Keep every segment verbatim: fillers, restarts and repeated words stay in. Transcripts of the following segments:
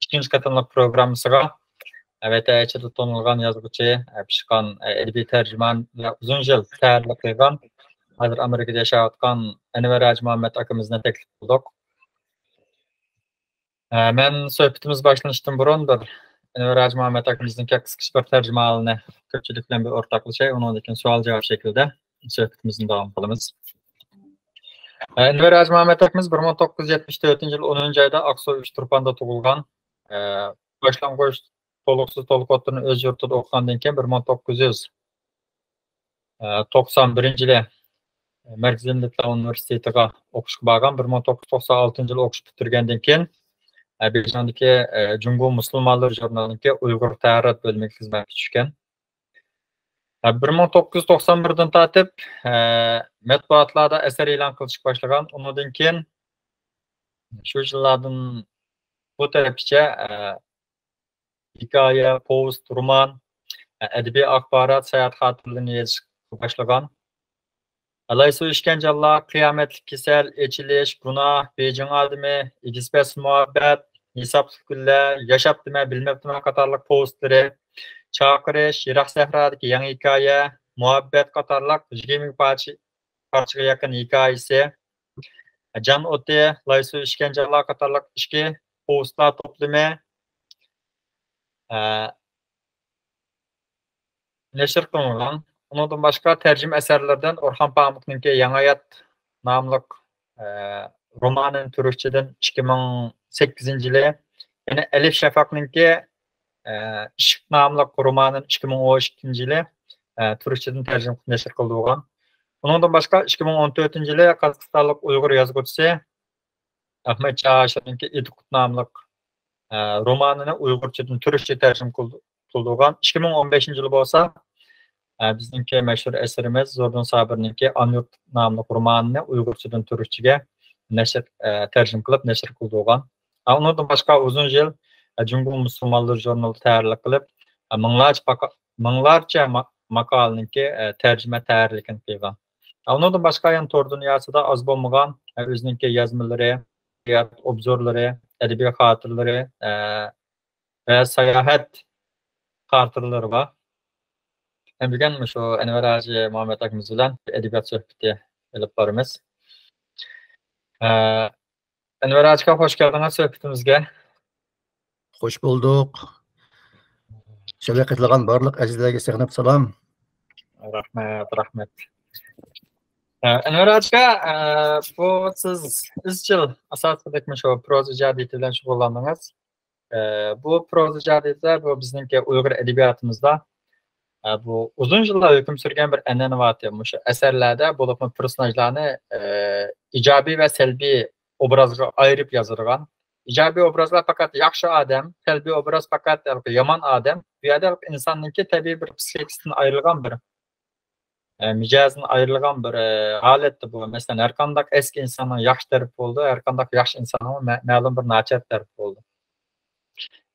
ئىككىنچى قېتىملىق پروگراممىسىغا ۋەتەن ئىچىدە تونۇلغان يازغۇچى، پىشقان ئەدەبىي تەرجىمانى ۋە ئۇزۇن يىل تەھرىرلىك قىلغان، ھازىر ئامېرىكىدا ياشاۋاتقان ئەنۋەر ھاجى مۇھەممەد ئاكىمىزنى تەكلىپ قىلدۇق. مەن سۆھبىتىمىز باشلىنىشتىن بۇرۇن بىر ئەنۋەر ھاجى مۇھەممەد ئاكىمىزنىڭكى قىسقىچە بىر تەرجىمىھالىنى كۆپچىلىك بىلەن بىر ئورتاقلىشاي، ئۇنىڭدىن كېيىن سوئال-جاۋاب شەكلىدە سۆھبىتىمىزنى داۋام قىلىمىز. ئەنۋەر ھاجى مۇھەممەد ئاكىمىز بىر مىڭ توققۇز يۈز يەتمىش تۆتىنچى يىل ئونىنچى ئايدا ئاقسۇ ئۇچتۇرپاندا تۇغۇلغان. باشلانغۇچ تولۇقسىز تولۇق ئوتتۇرىنى ئۆز يۇرتىدا ئوقۇغاندىن كېيىن، بىر مىڭ توققۇز يۈز توقسان بىرىنچى يىلى مەركىزىي مىللەتلەر ئۇنىۋېرسىتېتىغا ئوقۇشقا بارغان. بىر مىڭ توققۇز يۈز توقسان ئالتىنچى يىلى ئوقۇش پۈتتۈرگەندىن كېيىن، بېيجىڭدىكى جۇڭگو مۇسۇلمانلىرى ژۇرنىلىنىڭكى ئۇيغۇر تەرەت بۆلۈمىگە خىزمەتكە چۈشكەن. بىر مىڭ توققۇز يۈز توقسان بىردىن تارتىپ مەتبۇئاتلاردا ئەسەر ئېلان قىلىشقا باشلىغان. ئۇنىڭدىن كېيىن شۇ يىللاردىن بۇ تەرەپكىچە ھېكايە، پوۋېست، رومان، ئەدەبىي ئاخبارات، ساياھەت خاتىرىلىرىنى يېزىشقا باشلىغان. لايسۇ ئىشكەنجەللار، قىيامەتلىك كېسەل، ئېچىلىش، گۇناھ، بېيجىڭ ئادىمى، ئېگىز-پەس مۇھەببەت، ھېسابلىق كۈنلەر، ياشاپتىمەن، بىلمەپتىمەن قاتارلىق پوۋېستلىرى، چاقىرىش، يىراق سەھرادىكى يېڭى ھېكايە، مۇھەببەت قاتارلىق يىگىرمە پارچە، پارچىغا يېقىن ھېكايىسى، جان ئوتى، لايسۇ ئىشكەنجەللار قاتارلىق ئىچكى پوۋېستلار توپلىمى، نەشر قىلىنغان. ئۇنىڭدىن باشقا تەرجىمە ئەسەرلىرىدىن ئورخان پامۇكنىڭكى يېڭى ھايات ناملىق رومانىنى تۈركچىدىن ئىككى مىڭ سەككىزىنچى يىلى، يەنە ئەلىف شەفەقنىڭكى ئىشق ناملىق رومانىنى ئىككى مىڭ ئون ئىككىنچى يىلى تۈركچىدىن تەرجىمە قىلىپ نەشر قىلدۇرغان. ئۇنىڭدىن باشقا ئىككى مىڭ ئون تۆتىنچى يىلى قازاقىستانلىق ئۇيغۇر يازغۇچىسى ئەخمەت چاھاشىرنىڭكى ئىدىقۇت ناملىق رومانىنى ئۇيغۇرچىدىن تۈركچە تەرجىمە قىلدۇرغان. ئىككى مىڭ ئون بەشىنچى يىلى بولسا بىزنىڭكى مەشھۇر ئەسىرىمىز زوردۇن سابىرنىڭكى ئانيۇرت ناملىق رومانىنى ئۇيغۇرچىدىن تۈركچىگە نەشر، تەرجىمە قىلىپ نەشر قىلدۇرغان. ئۇنىڭدىن باشقا ئۇزۇن يىل جۇڭگو مۇسۇلمانلىرى ژۇرنىلىدا تەھرىرلىك قىلىپ، مىڭلارچە پاكا-، مىڭلارچە ما-، ماقالىنىڭكى تەرجىمە تەھرىرلىكىنى قىلغان. ئۇنىڭدىن باشقا يەنە تور دۇنياسىدا ئاز بولمىغان ئۆزىنىڭكى يازمىلىرى، ئوبزورلىرى، ئەدەبىي خاتىرىلىرى، ۋە ساياھەت خاتىرىلىرى بار. بۈگۈن مۇشۇ ئەنۋەر ھاجى مۇھەممەد ئاكىمىز بىلەن ئەدەبىيات سۆھبىتى ئېلىپ بارىمىز. ئەنۋەر ھاجىكا، خوش كەلدىڭىز سۆھبىتىمىزگە. خوش بولدۇق. سۆھبەت قېتىلغان بارلىق ئەزىزلەرگە سېغىنىپ سالام. رەھمەت، رەھمەت. ئەنۋەر ھاجىكا، بۇ سىز ئىزچىل ئاساسىدىكى مۇشۇ پروزا ئىجادىيىتى بىلەن شۇغۇللاندىڭىز. بۇ پروزا ئىجادىيىتى بۇ بىزنىڭكى ئۇيغۇر ئەدەبىياتىمىزدا بۇ ئۇزۇن يىللار ھۆكۈم سۈرگەن بىر ئەنئەنە بار. مۇشۇ ئەسەرلەردە بولۇپمۇ پېرسوناژلارنى ئىجابىي ۋە سەلبىي ئوبرازغا ئايرىپ يازىدىغان. ئىجابىي ئوبرازلار پەقەت ياخشى ئادەم، سەلبىي ئوبراز پەقەت يامان ئادەم. بۇ يەردە ئىنساننىڭكى تەبىئىي بىر پسىخىكىسىدىن ئايرىلغان بىر، مىجەزىدىن ئايرىلغان بىر ھالەتتە بۇ. مەسىلەن، ھەر قانداق ئەسكى ئىنساننىڭ ياخشى تەرىپى بولىدۇ، ھەر قانداق ياخشى ئىنساننىڭ مە-، مەلۇم بىر ناچار تەرىپى بولىدۇ.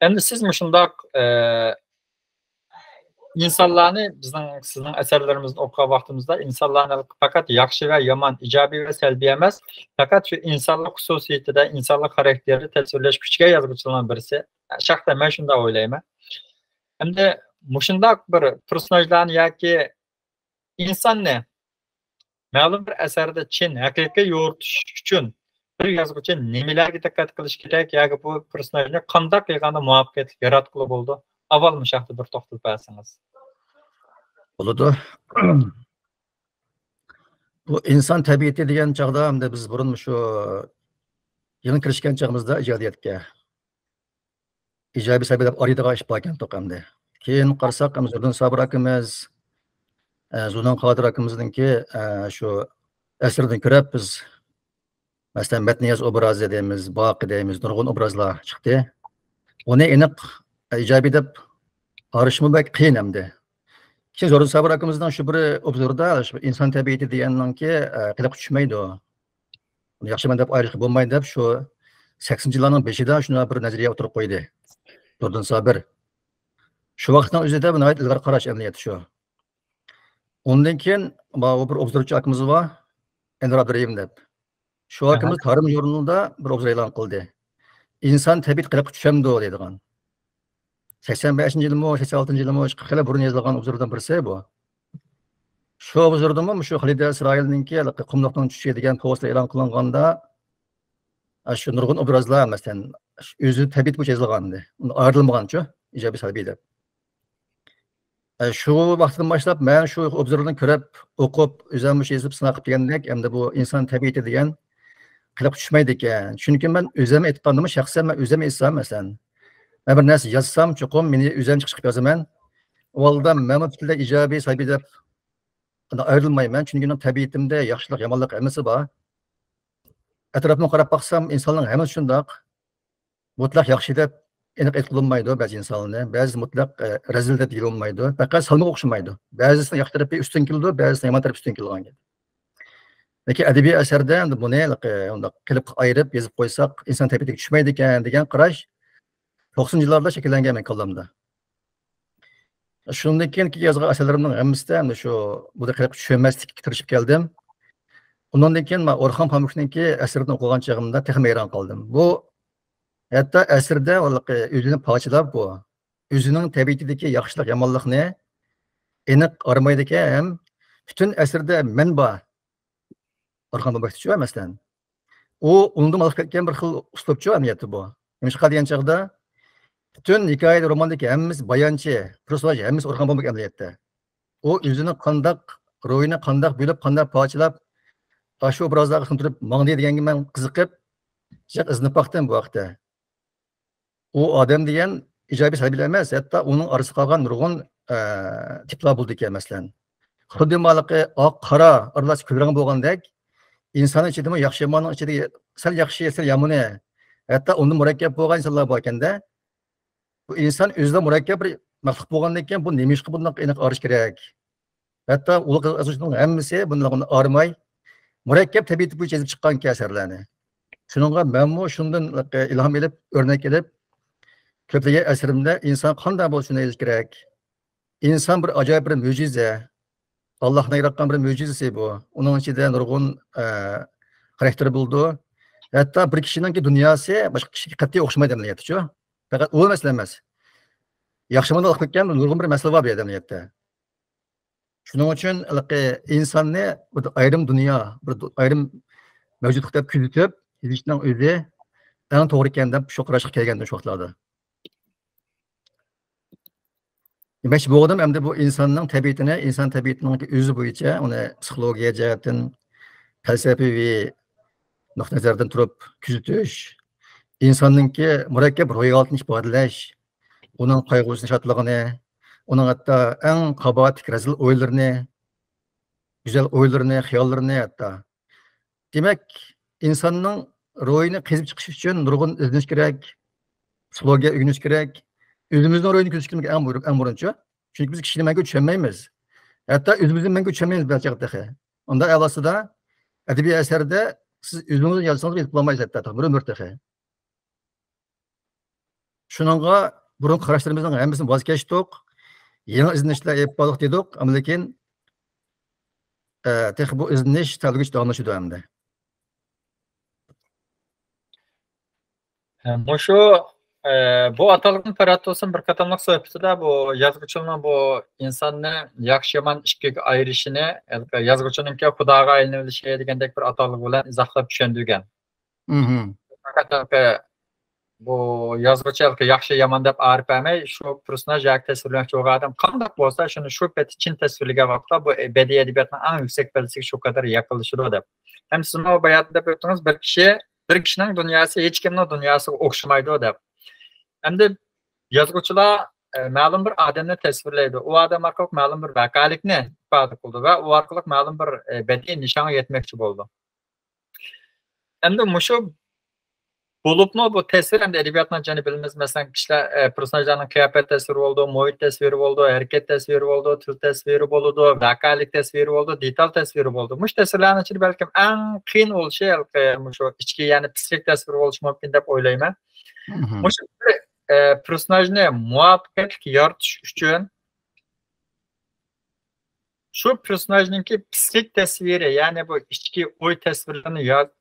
ئەمدى سىز مۇشۇنداق ئىنسانلارنى، بىزنىڭ، سىزنىڭ ئەسەرلىرىمىزنى ئوقۇغان ۋاقتىمىزدا ئىنسانلارنى پەقەت ياخشى ۋە يامان، ئىجابىي ۋە سەلبىي ئەمەس، پەقەت شۇ ئىنسانلىق خۇسۇسىيىتىدە، ئىنسانلىق خاراكتېرىدە تەسۋىرلەشكە كۈچىگەن يازغۇچىلارنىڭ بىرسى. شەخسەن مەن شۇنداق ئويلايمەن. ئەمدى مۇشۇنداق بىر پېرسوناژلارنى ياكى ئىنساننى مەلۇم بىر ئەسەردە چىن، ھەقىقىي يورۇتۇش ئۈچۈن بىر يازغۇچى نېمىلەرگە دىققەت قىلىش كېرەك ياكى بۇ پېرسوناژنى قانداق قىلغاندا مۇۋەپپەقىيەتلىك ياراتقىلى بولىدۇ؟ ئاۋۋال مۇشۇ ھەقتە بىر توختىلىپ بەرسىڭىز. بولىدۇ. بۇ ئىنسان تەبىئىتى دېگەن چاغدا، ئەمدى بىز بۇرۇن شۇ يېڭى كىرىشكەن چېغىمىزدا ئىجادىيەتكە ئىجابىي سەلبىي دەپ ئايرىيدىغان ئىش باركەنتۇق ئەمدى. كېيىن قارىساق، ئەمدى زوردۇن سابىر ئاكىمىز، ئە، زۇنۇن قادىر ئاكىمىزنىڭكى، ئە، شۇ ئەسىرىدىن كۆرۈپ بىز، مەسىلەن، مەتنىياز ئوبرازى دەيمىز، باقى دەيمىز، نۇرغۇن ئوبرازلار چىقتى. ئۇنى ئېنىق، ئە، ئىجابىي دەپ ئايرىشمۇ بەك قىيىن ئەمدى. كېيىن زوردۇن سابىر ئاكىمىزنىڭ شۇ بىر ئوبزورىدا شۇ ئىنسان تەبىئىتى دېگەننىڭكى، ئە، قېلىپقا چۈشمەيدۇ. ئۇنى ياخشى يامان دەپ ئايرىشقا بولمايدۇ دەپ، شۇ سەكسىنچى يىللارنىڭ بېشىدا شۇنداق بىر نەزەرىيە ئوتتۇرىغا قويدى زوردۇن سابىر. شۇ ۋاقىتنىڭ ئۆزىدە بۇ ناھايىتى ئىلغار قاراش ئەمەلىيەتتە شۇ. ئۇندىن كېيىن بۇ بىر ئوبزورچى ئاكىمىز بار، ئەنۋەر ئابدۇرېھىم دەپ. شۇ ئاكىمىز تارىم ژۇرنىلىدا بىر ئوبزور ئېلان قىلدى. ئىنسان تەبىئىتى قېلىپقا چۈشەمدۇ دەيدىغان. سەكسەن بەشىنچى يىلمۇ، سەكسەن ئالتىنچى يىلمۇ، خېلى بۇرۇن يېزىلغان ئوبزوردىن بىرسى بۇ. شۇ ئوبزوردىمۇ مۇشۇ خەلىدە ئىسرائىلنىڭكى قۇملۇقنىڭ چۈشى دېگەن پوۋېستى ئېلان قىلىنغاندا، شۇ نۇرغۇن ئوبرازلار، مەسىلەن، ئۆزى تەبىئەت بويىچە يېزىلغان ئىدى. ئۇنى ئايرىلمىغانچۇ، ئىجابىي، سەلبىي دەپ. ئە، شۇ ۋاقىتتىن باشلاپ مەن شۇ ئوبزورنى كۆرۈپ، ئوقۇپ، ئۆزۈم مۇشۇ يېزىپ سىناق قىلىپ دېگەندەك، ئەمدى بۇ ئىنسان تەبىئىتى دېگەن قېلىپقا چۈشمەيدىكەن. چۈنكى مەن ئۆزۈم ئېيتقاندىمۇ، شەخسەن مەن ئۆزۈم ئېيتسام، مەسىلەن، مەن بىر نەرسە يازسام، چوقۇم مېنى ئۆزۈم چىقىپ يازىمەن. ئۇ ھالدا مەنمۇ پۈتۈنلەي ئىجابىي، سەلبىي دەپ ئايرىلمايمەن. چۈنكى مېنىڭ تەبىئىتىمدە ياخشىلىق، يامانلىق ھەممىسى بار. ئەتراپىمغا قاراپ باقسام، ئىنسانلارنىڭ ھەممىسى شۇنداق. مۇتلەق ياخشى دەپ ئېنىق ئېيتقىلى بولمايدۇ بەزى ئىنسانلارنى، بەزىسى مۇتلەق، ئە، رەزىل دەپ دېگىلى بولمايدۇ. پەقەت سالمىقى ئوخشىمايدۇ. بەزىسىنىڭ ياخشى تەرىپى ئۈستۈن كېلىدۇ، بەزىسىنىڭ يامان تەرىپى ئۈستۈن كېلىدىغان گەپ. لېكىن ئەدەبىي ئەسەردە ئەمدى بۇنى، ئە، ئۇنداق قېلىپقا ئايرىپ يېزىپ قويساق، ئىنسان تەبىئىتىگە چۈشمەيدىكەن دېگەن قاراش توقسىنىنچى يىللاردا شەكىللەنگەن مېنىڭ كاللامدا. شۇندىن كېيىنكى يازغان ئەسەرلىرىمنىڭ ھەممىسىدە ئەمدى شۇ، بۇنى قېلىپقا چۈشۈرمەسلىككە تىرىشىپ كەلدىم. ئۇنىڭدىن كېيىن مەن ئورخان پامۇكنىڭكى ئەسىرىدىن ئوقۇغان چېغىمدا تېخىمۇ ھەيران قالدىم. بۇ ھەتتا ئەسىردە ئۆزىنى پارچىلاپ، بۇ ئۆزىنىڭ تەبىئىتىدىكى ياخشىلىق، يامانلىقنى ئېنىق ئايرىمايدىكەن ھەم پۈتۈن ئەسىردە مەن بار. ئورخان پامۇكتىچۇ، مەسىلەن. ئۇ ئۇنىڭدىن ئالغا كەتكەن بىر خىل ئۇسلۇبچۇ ئەمەلىيەتتە بۇ. نېمىشقا دېگەن چاغدا، پۈتۈن ھېكايىدە، روماندىكى ھەممىسى بايانچى، پېرسوناژ ھەممىسى ئورخان پامۇك ئەمەلىيەتتە. ئۇ ئۆزىنى قانداق، روھىنى قانداق بۆلۈپ، قانداق پارچىلاپ، ئاشۇ ئوبرازلارغا سىڭدۈرۈپ ماڭدى دېگەنگە مەن قىزىقىپ، جىق ئىزدىنىپ باقتىم بۇ ھەقتە. ئۇ ئادەم دېگەن ئىجابىي سەلبىي ئەمەس، ھەتتا ئۇنىڭ ئارىسىدا قالغان نۇرغۇن، ئە، تىپلار بولىدىكەن، مەسىلەن. خۇددى مالىقى ئاق، قارا ئارىلاش كۈلرەڭ بولغاندەك، ئىنساننىڭ ئىچىدىمۇ ياخشى ياماننىڭ ئىچىدە سەل ياخشى، سەل يامىنى، ھەتتا ئۇندىن مۇرەككەپ بولغان ئىنسانلار باركەندە، بۇ ئىنسان ئۆزىلا مۇرەككەپ بىر مەخلۇق بولغاندىن كېيىن، بۇ نېمە ئىشقا بۇنداق ئېنىق ئايرىش كېرەك؟ ھەتتا ئۇلۇغ يازغۇچىنىڭ ھەممىسى بۇنداق ئايرىماي، مۇرەككەپ تەبىئىتى بويىچە يېزىپ چىققانكەن ئەسەرلەرنى. شۇنىڭغا مەنمۇ شۇندىن ئىلھام ئېلىپ، ئۆرنەك ئېلىپ، كۆپلىگەن ئەسىرىمدە ئىنسان قانداق بولسا شۇنى يېزىش كېرەك. ئىنسان بىر ئاجايىپ بىر مۆجىزە. ئاللاھنىڭ ياراتقان بىر مۆجىزىسى بۇ. ئۇنىڭ ئىچىدە نۇرغۇن، ئە، خاراكتېر بولىدۇ. ھەتتا بىر كىشىنىڭكى دۇنياسى باشقا كىشىگە قەتئىي ئوخشىمايدۇ ئەمەلىيەتتىچۇ. پەقەت ئۇ مەسىلە ئەمەس. ياخشى يامان ئاقىپ كەتكەن نۇرغۇن بىر مەسىلە بار بۇ يەردە ئەمەلىيەتتە. شۇنىڭ ئۈچۈن ھېلىقى ئىنساننى بىر ئايرىم دۇنيا، بىر دۇ-، ئايرىم مەۋجۇتلۇق دەپ كۆزىتىپ يېزىشنىڭ ئۆزى ئەڭ توغرا ئىكەن دەپ شۇ قاراشقا كەلگەن شۇ ۋاقىتلاردا. دېمەكچى بولغىنىم، ئەمدى بۇ ئىنساننىڭ تەبىئىتىنى، ئىنسان تەبىئىتىنىڭ ئۆزى بويىچە ئۇنى پسىخولوگىيە جەھەتتىن، پەلسەپىۋى نۇقتىئىنەزەردىن تۇرۇپ كۆزىتىش، ئىنساننىڭكى مۇرەككەپ روھىي ھالىتىنى ئىپادىلەش، ئۇنىڭ قايغۇسىنى، شادلىقىنى، ئۇنىڭ ھەتتا ئەڭ قاباھەتلىك رەزىل ئويلىرىنى، گۈزەل ئويلىرىنى، خىياللىرىنى ھەتتا. دېمەك، ئىنساننىڭ روھىنى قېزىپ چىقىش ئۈچۈن نۇرغۇن ئىزدىنىش كېرەك، پسىخولوگىيە ئۆگىنىش كېرەك. ئۆزىمىزنىڭ روھىنى كۆزىتىش كېرەك ئەڭ بۇر-، ئەڭ بۇرۇنچۇ. چۈنكى بىز كىشىنى مەڭگۈ چۈشەنمەيمىز. ھەتتا ئۆزىمىزنى مەڭگۈ چۈشەنمەيمىز بەزى چاغدا تېخى. ئۇنداق ئەھۋالسىدا ئەدەبىي ئەسەردە سىز ئۆزىڭىز يازسىڭىز يېتىپ بولالمايسىز ھەتتا بىر ئۆمۈر تېخى. شۇنىڭغا بۇرۇنقى قاراشلىرىمىزنىڭ ھەممىسىنى ۋاز كەچتۇق. يېڭى ئىزدىنىشلەر ئېلىپ باردۇق دېدۇق. ئەمما لېكىن، ئە، تېخى بۇ ئىزدىنىش تەلىگۈچ داۋاملىشىدۇ ئەمدى. مۇشۇ، ئە، بۇ ئاتالغۇنىڭ پەرھات تۇرسۇن بىر قېتىملىق سۆھبىتىدە بۇ يازغۇچىنىڭ بۇ ئىنساننى ياخشى يامان ئىككىگە ئايرىشىنى، يازغۇچىنىڭكى خۇداغا ئايلىنىۋېلىشى دېگەندەك بىر ئاتالغۇ بىلەن ئىزاھلاپ چۈشەندۈرگەن. مھم. پەقەت بۇ يازغۇچى ياخشى يامان دەپ ئايرىپ بەرمەي، شۇ پېرسوناژ ياكى تەسۋىرلىمەكچى بولغان ئادەم قانداق بولسا، شۇنى شۇ پېتى چىن تەسۋىرلىگەن ۋاقىتتا بۇ بەدىئىي ئەدەبىياتنىڭ ئەڭ يۈكسەك پەللىسىگە شۇ قەدەر يېقىنلىشىدۇ دەپ. ھەم سىزمۇ باياتىن دەپ ئۆتتىڭىز، بىر كىشى، بىر كىشىنىڭ دۇنياسى ھېچكىمنىڭ دۇنياسىغا ئوخشىمايدۇ دەپ. ئەمدى يازغۇچىلار، ئە، مەلۇم بىر ئادەمنى تەسۋىرلەيدۇ. ئۇ ئادەم ئارقىلىق مەلۇم بىر ۋەقەلىكنى ئىپادە قىلىدۇ ۋە ئۇ ئارقىلىق مەلۇم بىر، ئە، بەدىئىي نىشانغا يەتمەكچى بولىدۇ. ئەمدى مۇشۇ بولۇپمۇ بۇ تەسۋىر، ئەمدى ئەدەبىياتنىڭ جېنى بىلىمىز، مەسىلەن، كىشىلەر، ئە، پېرسوناژلارنىڭ قىياپەت تەسۋىرى بولىدۇ، مۇھىت تەسۋىرى بولىدۇ، ھەرىكەت تەسۋىرى بولىدۇ، تىل تەسۋىرى بولىدۇ، ۋەقەلىك تەسۋىرى بولىدۇ، دېتال تەسۋىرى بولىدۇ. مۇشۇ تەسۋىرلەرنىڭ ئىچىدە بەلكىم ئەڭ قىيىن بولۇشى ھېلىقى مۇشۇ ئىچكى، يەنى پسىخىك تەسۋىر بولۇشى مۇمكىن دەپ ئويلايمەن. مھم. مۇشۇ بىر، ئە، پېرسوناژنى مۇۋەپپەقىيەتلىك يارىتىش ئۈچۈن شۇ پېرسوناژنىڭكى پسىخىك تەسۋىرى، يەنى بۇ ئىچكى ئوي تەسۋىرلىرىنى يا-،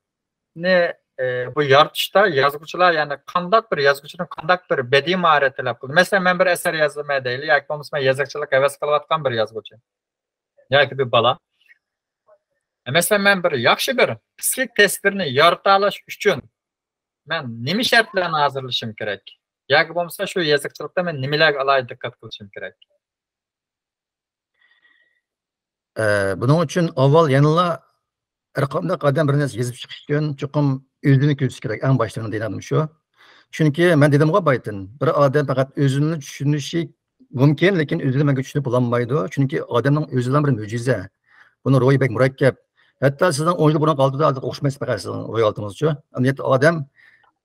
نى، ئى، بۇ يارىتىشتا يازغۇچىلار، يەنى قانداق بىر يازغۇچىدىن قانداق بىر بەدىئىي ماھارەت تەلەپ قىلىدۇ؟ مەسىلەن، مەن بىر ئەسەر يازىمەن دەيلى، ياكى بولمىسا مەن يېزىقچىلىق ھەۋەس قىلىۋاتقان بىر يازغۇچى ياكى بىر بالا. مەسىلەن، مەن بىر ياخشى بىر پىسخىك تەسۋىرنى يارىتالاش ئۈچۈن مەن نېمە شەرتلەرنى ھازىرلىشىم كېرەك؟ ياكى بولمىسا شۇ يېزىقچىلىقتا مەن نېمىلەرگە ئالاھىدە دىققەت قىلىشىم كېرەك؟ ئە، بۇنىڭ ئۈچۈن ئاۋۋال يەنىلا ھەر قانداق ئادەم بىر نەرسە يېزىپ چىقىش ئۈچۈن چوقۇم ئۆزىنى كۆزىتىش كېرەك، ئەڭ باشتىن دېگەنىم شۇ. چۈنكى مەن دېدىمغۇ بايىتىن، بىر ئادەم پەقەت ئۆزىنى چۈشىنىشى مۇمكىن، لېكىن ئۆزىنى مەڭگۈ چۈشىنىپ بولالمايدۇ. چۈنكى ئادەمنىڭ ئۆزىلا بىر مۆجىزە. بۇنىڭ روھى بەك مۇرەككەپ. ھەتتا سىزنىڭ ئون يىل بۇرۇنقى ھالىتىڭىز ھازىر ئوخشىمايسىز پەقەت سىزنىڭ روھىي ھالىتىڭىزچۇ. ئەمەلىيەتتە ئادەم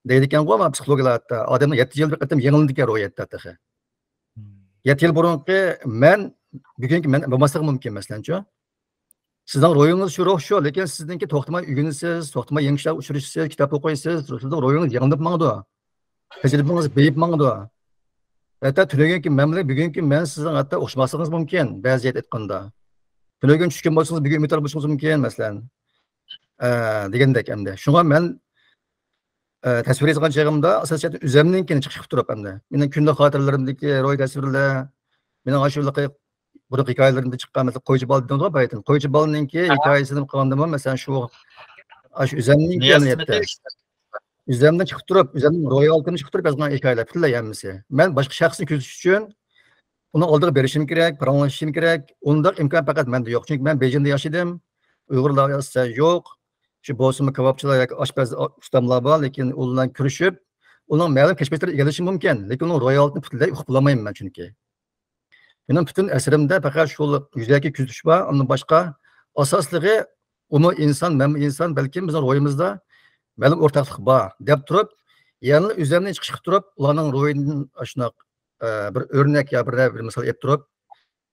دەيدىكەنغۇ، ئەمما پسىخولوگلار ھەتتا ئادەمنىڭ يەتتە يىل بىر قېتىم يېڭىلىنىدىكەن روھى ھەتتا تېخى. يەتتە يىل بۇرۇنقى مەن بۈگۈنكى مەن بولماسلىقى مۇمكىن، مەسىلەنچۇ. سىزنىڭ روھىڭىز شۇ روھ شۇ، لېكىن سىزنىڭكى توختىماي ئۆگىنىسىز، توختىماي يېڭى كىشىلەر ئۇچرىشىسىز، كىتاب ئوقۇيسىز، سىزنىڭ روھىڭىز يېڭىلىپ ماڭىدۇ. تەجرىبىڭىز بېيىپ ماڭىدۇ. ھەتتا تۈنۈگۈنكى مەن بىلەن بۈگۈنكى مەن سىزنىڭ ھەتتا ئوخشىماسلىقىڭىز مۇمكىن، بەزى جەھەت ئېيتقاندا. تۈنۈگۈن چۈشكەن بولسىڭىز، بۈگۈن ئۈمىدۋار بولۇشىڭىز مۇمكىن، مەسىلەن. ئە، دېگەندەك ئەمدى. شۇڭا مەن، ئە، تەسۋىر يازغان چېغىمدا ئاساسىي جەھەتتىن ئۆزەمنىڭكىنى چىقىش قىلىپ تۇرۇپ ئەمدى. مېنىڭ كۈندىلىك خاتىرىلىرىمدىكى روھىي تەسۋىرلەر، مېنىڭ ئاشۇ بۇرۇنقى ھېكايىلىرىمدىن چىققان، مەسىلەن، قويچى بالا دېدىڭغۇ بايىتىن. قويچى بالىنىڭكى ھېكايىسىنى قىلغاندىمۇ، مەسىلەن، شۇ، ئاشۇ ئۆزەمنىڭكى ئەمەلىيەتتە. ئۆزەمدىن چىقىپ تۇرۇپ، ئۆزەمنىڭ روھىي ھالىتىمدىن چىقىپ تۇرۇپ يازغان ھېكايىلەر پۈتۈنلەي ھەممىسى. مەن باشقا شەخسنى كۆزىتىش ئۈچۈن ئۇنىڭ ئالدىغا بېرىشىم كېرەك، پاراڭلىشىشىم كېرەك. ئۇنداق ئىمكان پەقەت مەندە يوق. چۈنكى مەن بېيجىڭدا ياشىدىم. ئۇيغۇرلار ئەسلا يوق. شۇ بولسىمۇ كاۋاپچىلار ياكى ئاشپەز ئۇستاملار بار، لېكىن ئۇلار بىلەن كۆرۈشۈپ، ئۇنىڭ مەلۇم كەچمىشلىرىنى ئىگىلىشىم مۇمكىن، لېكىن ئۇنىڭ روھىي ھالىتىنى پۈتۈنلەي ئۇقۇپ بولالمايمەن مەن چۈنكى. مېنىڭ پۈتۈن ئەسىرىمدە پەقەت شۇ يۈزەكى كۆزىتىش بار، ئۇندىن باشقا ئاساسلىقى ئۇمۇ ئىنسان، مەنمۇ ئىنسان، بەلكىم بىزنىڭ روھىمىزدا مەلۇم ئورتاقلىق بار دەپ تۇرۇپ، يەنىلا ئۆزەمنى چىقىش قىلىپ تۇرۇپ، ئۇلارنىڭ روھىدىن ئاشۇنداق، ئە، بىر ئۆرنەك يا بىر، بىر مىسال ئېلىپ تۇرۇپ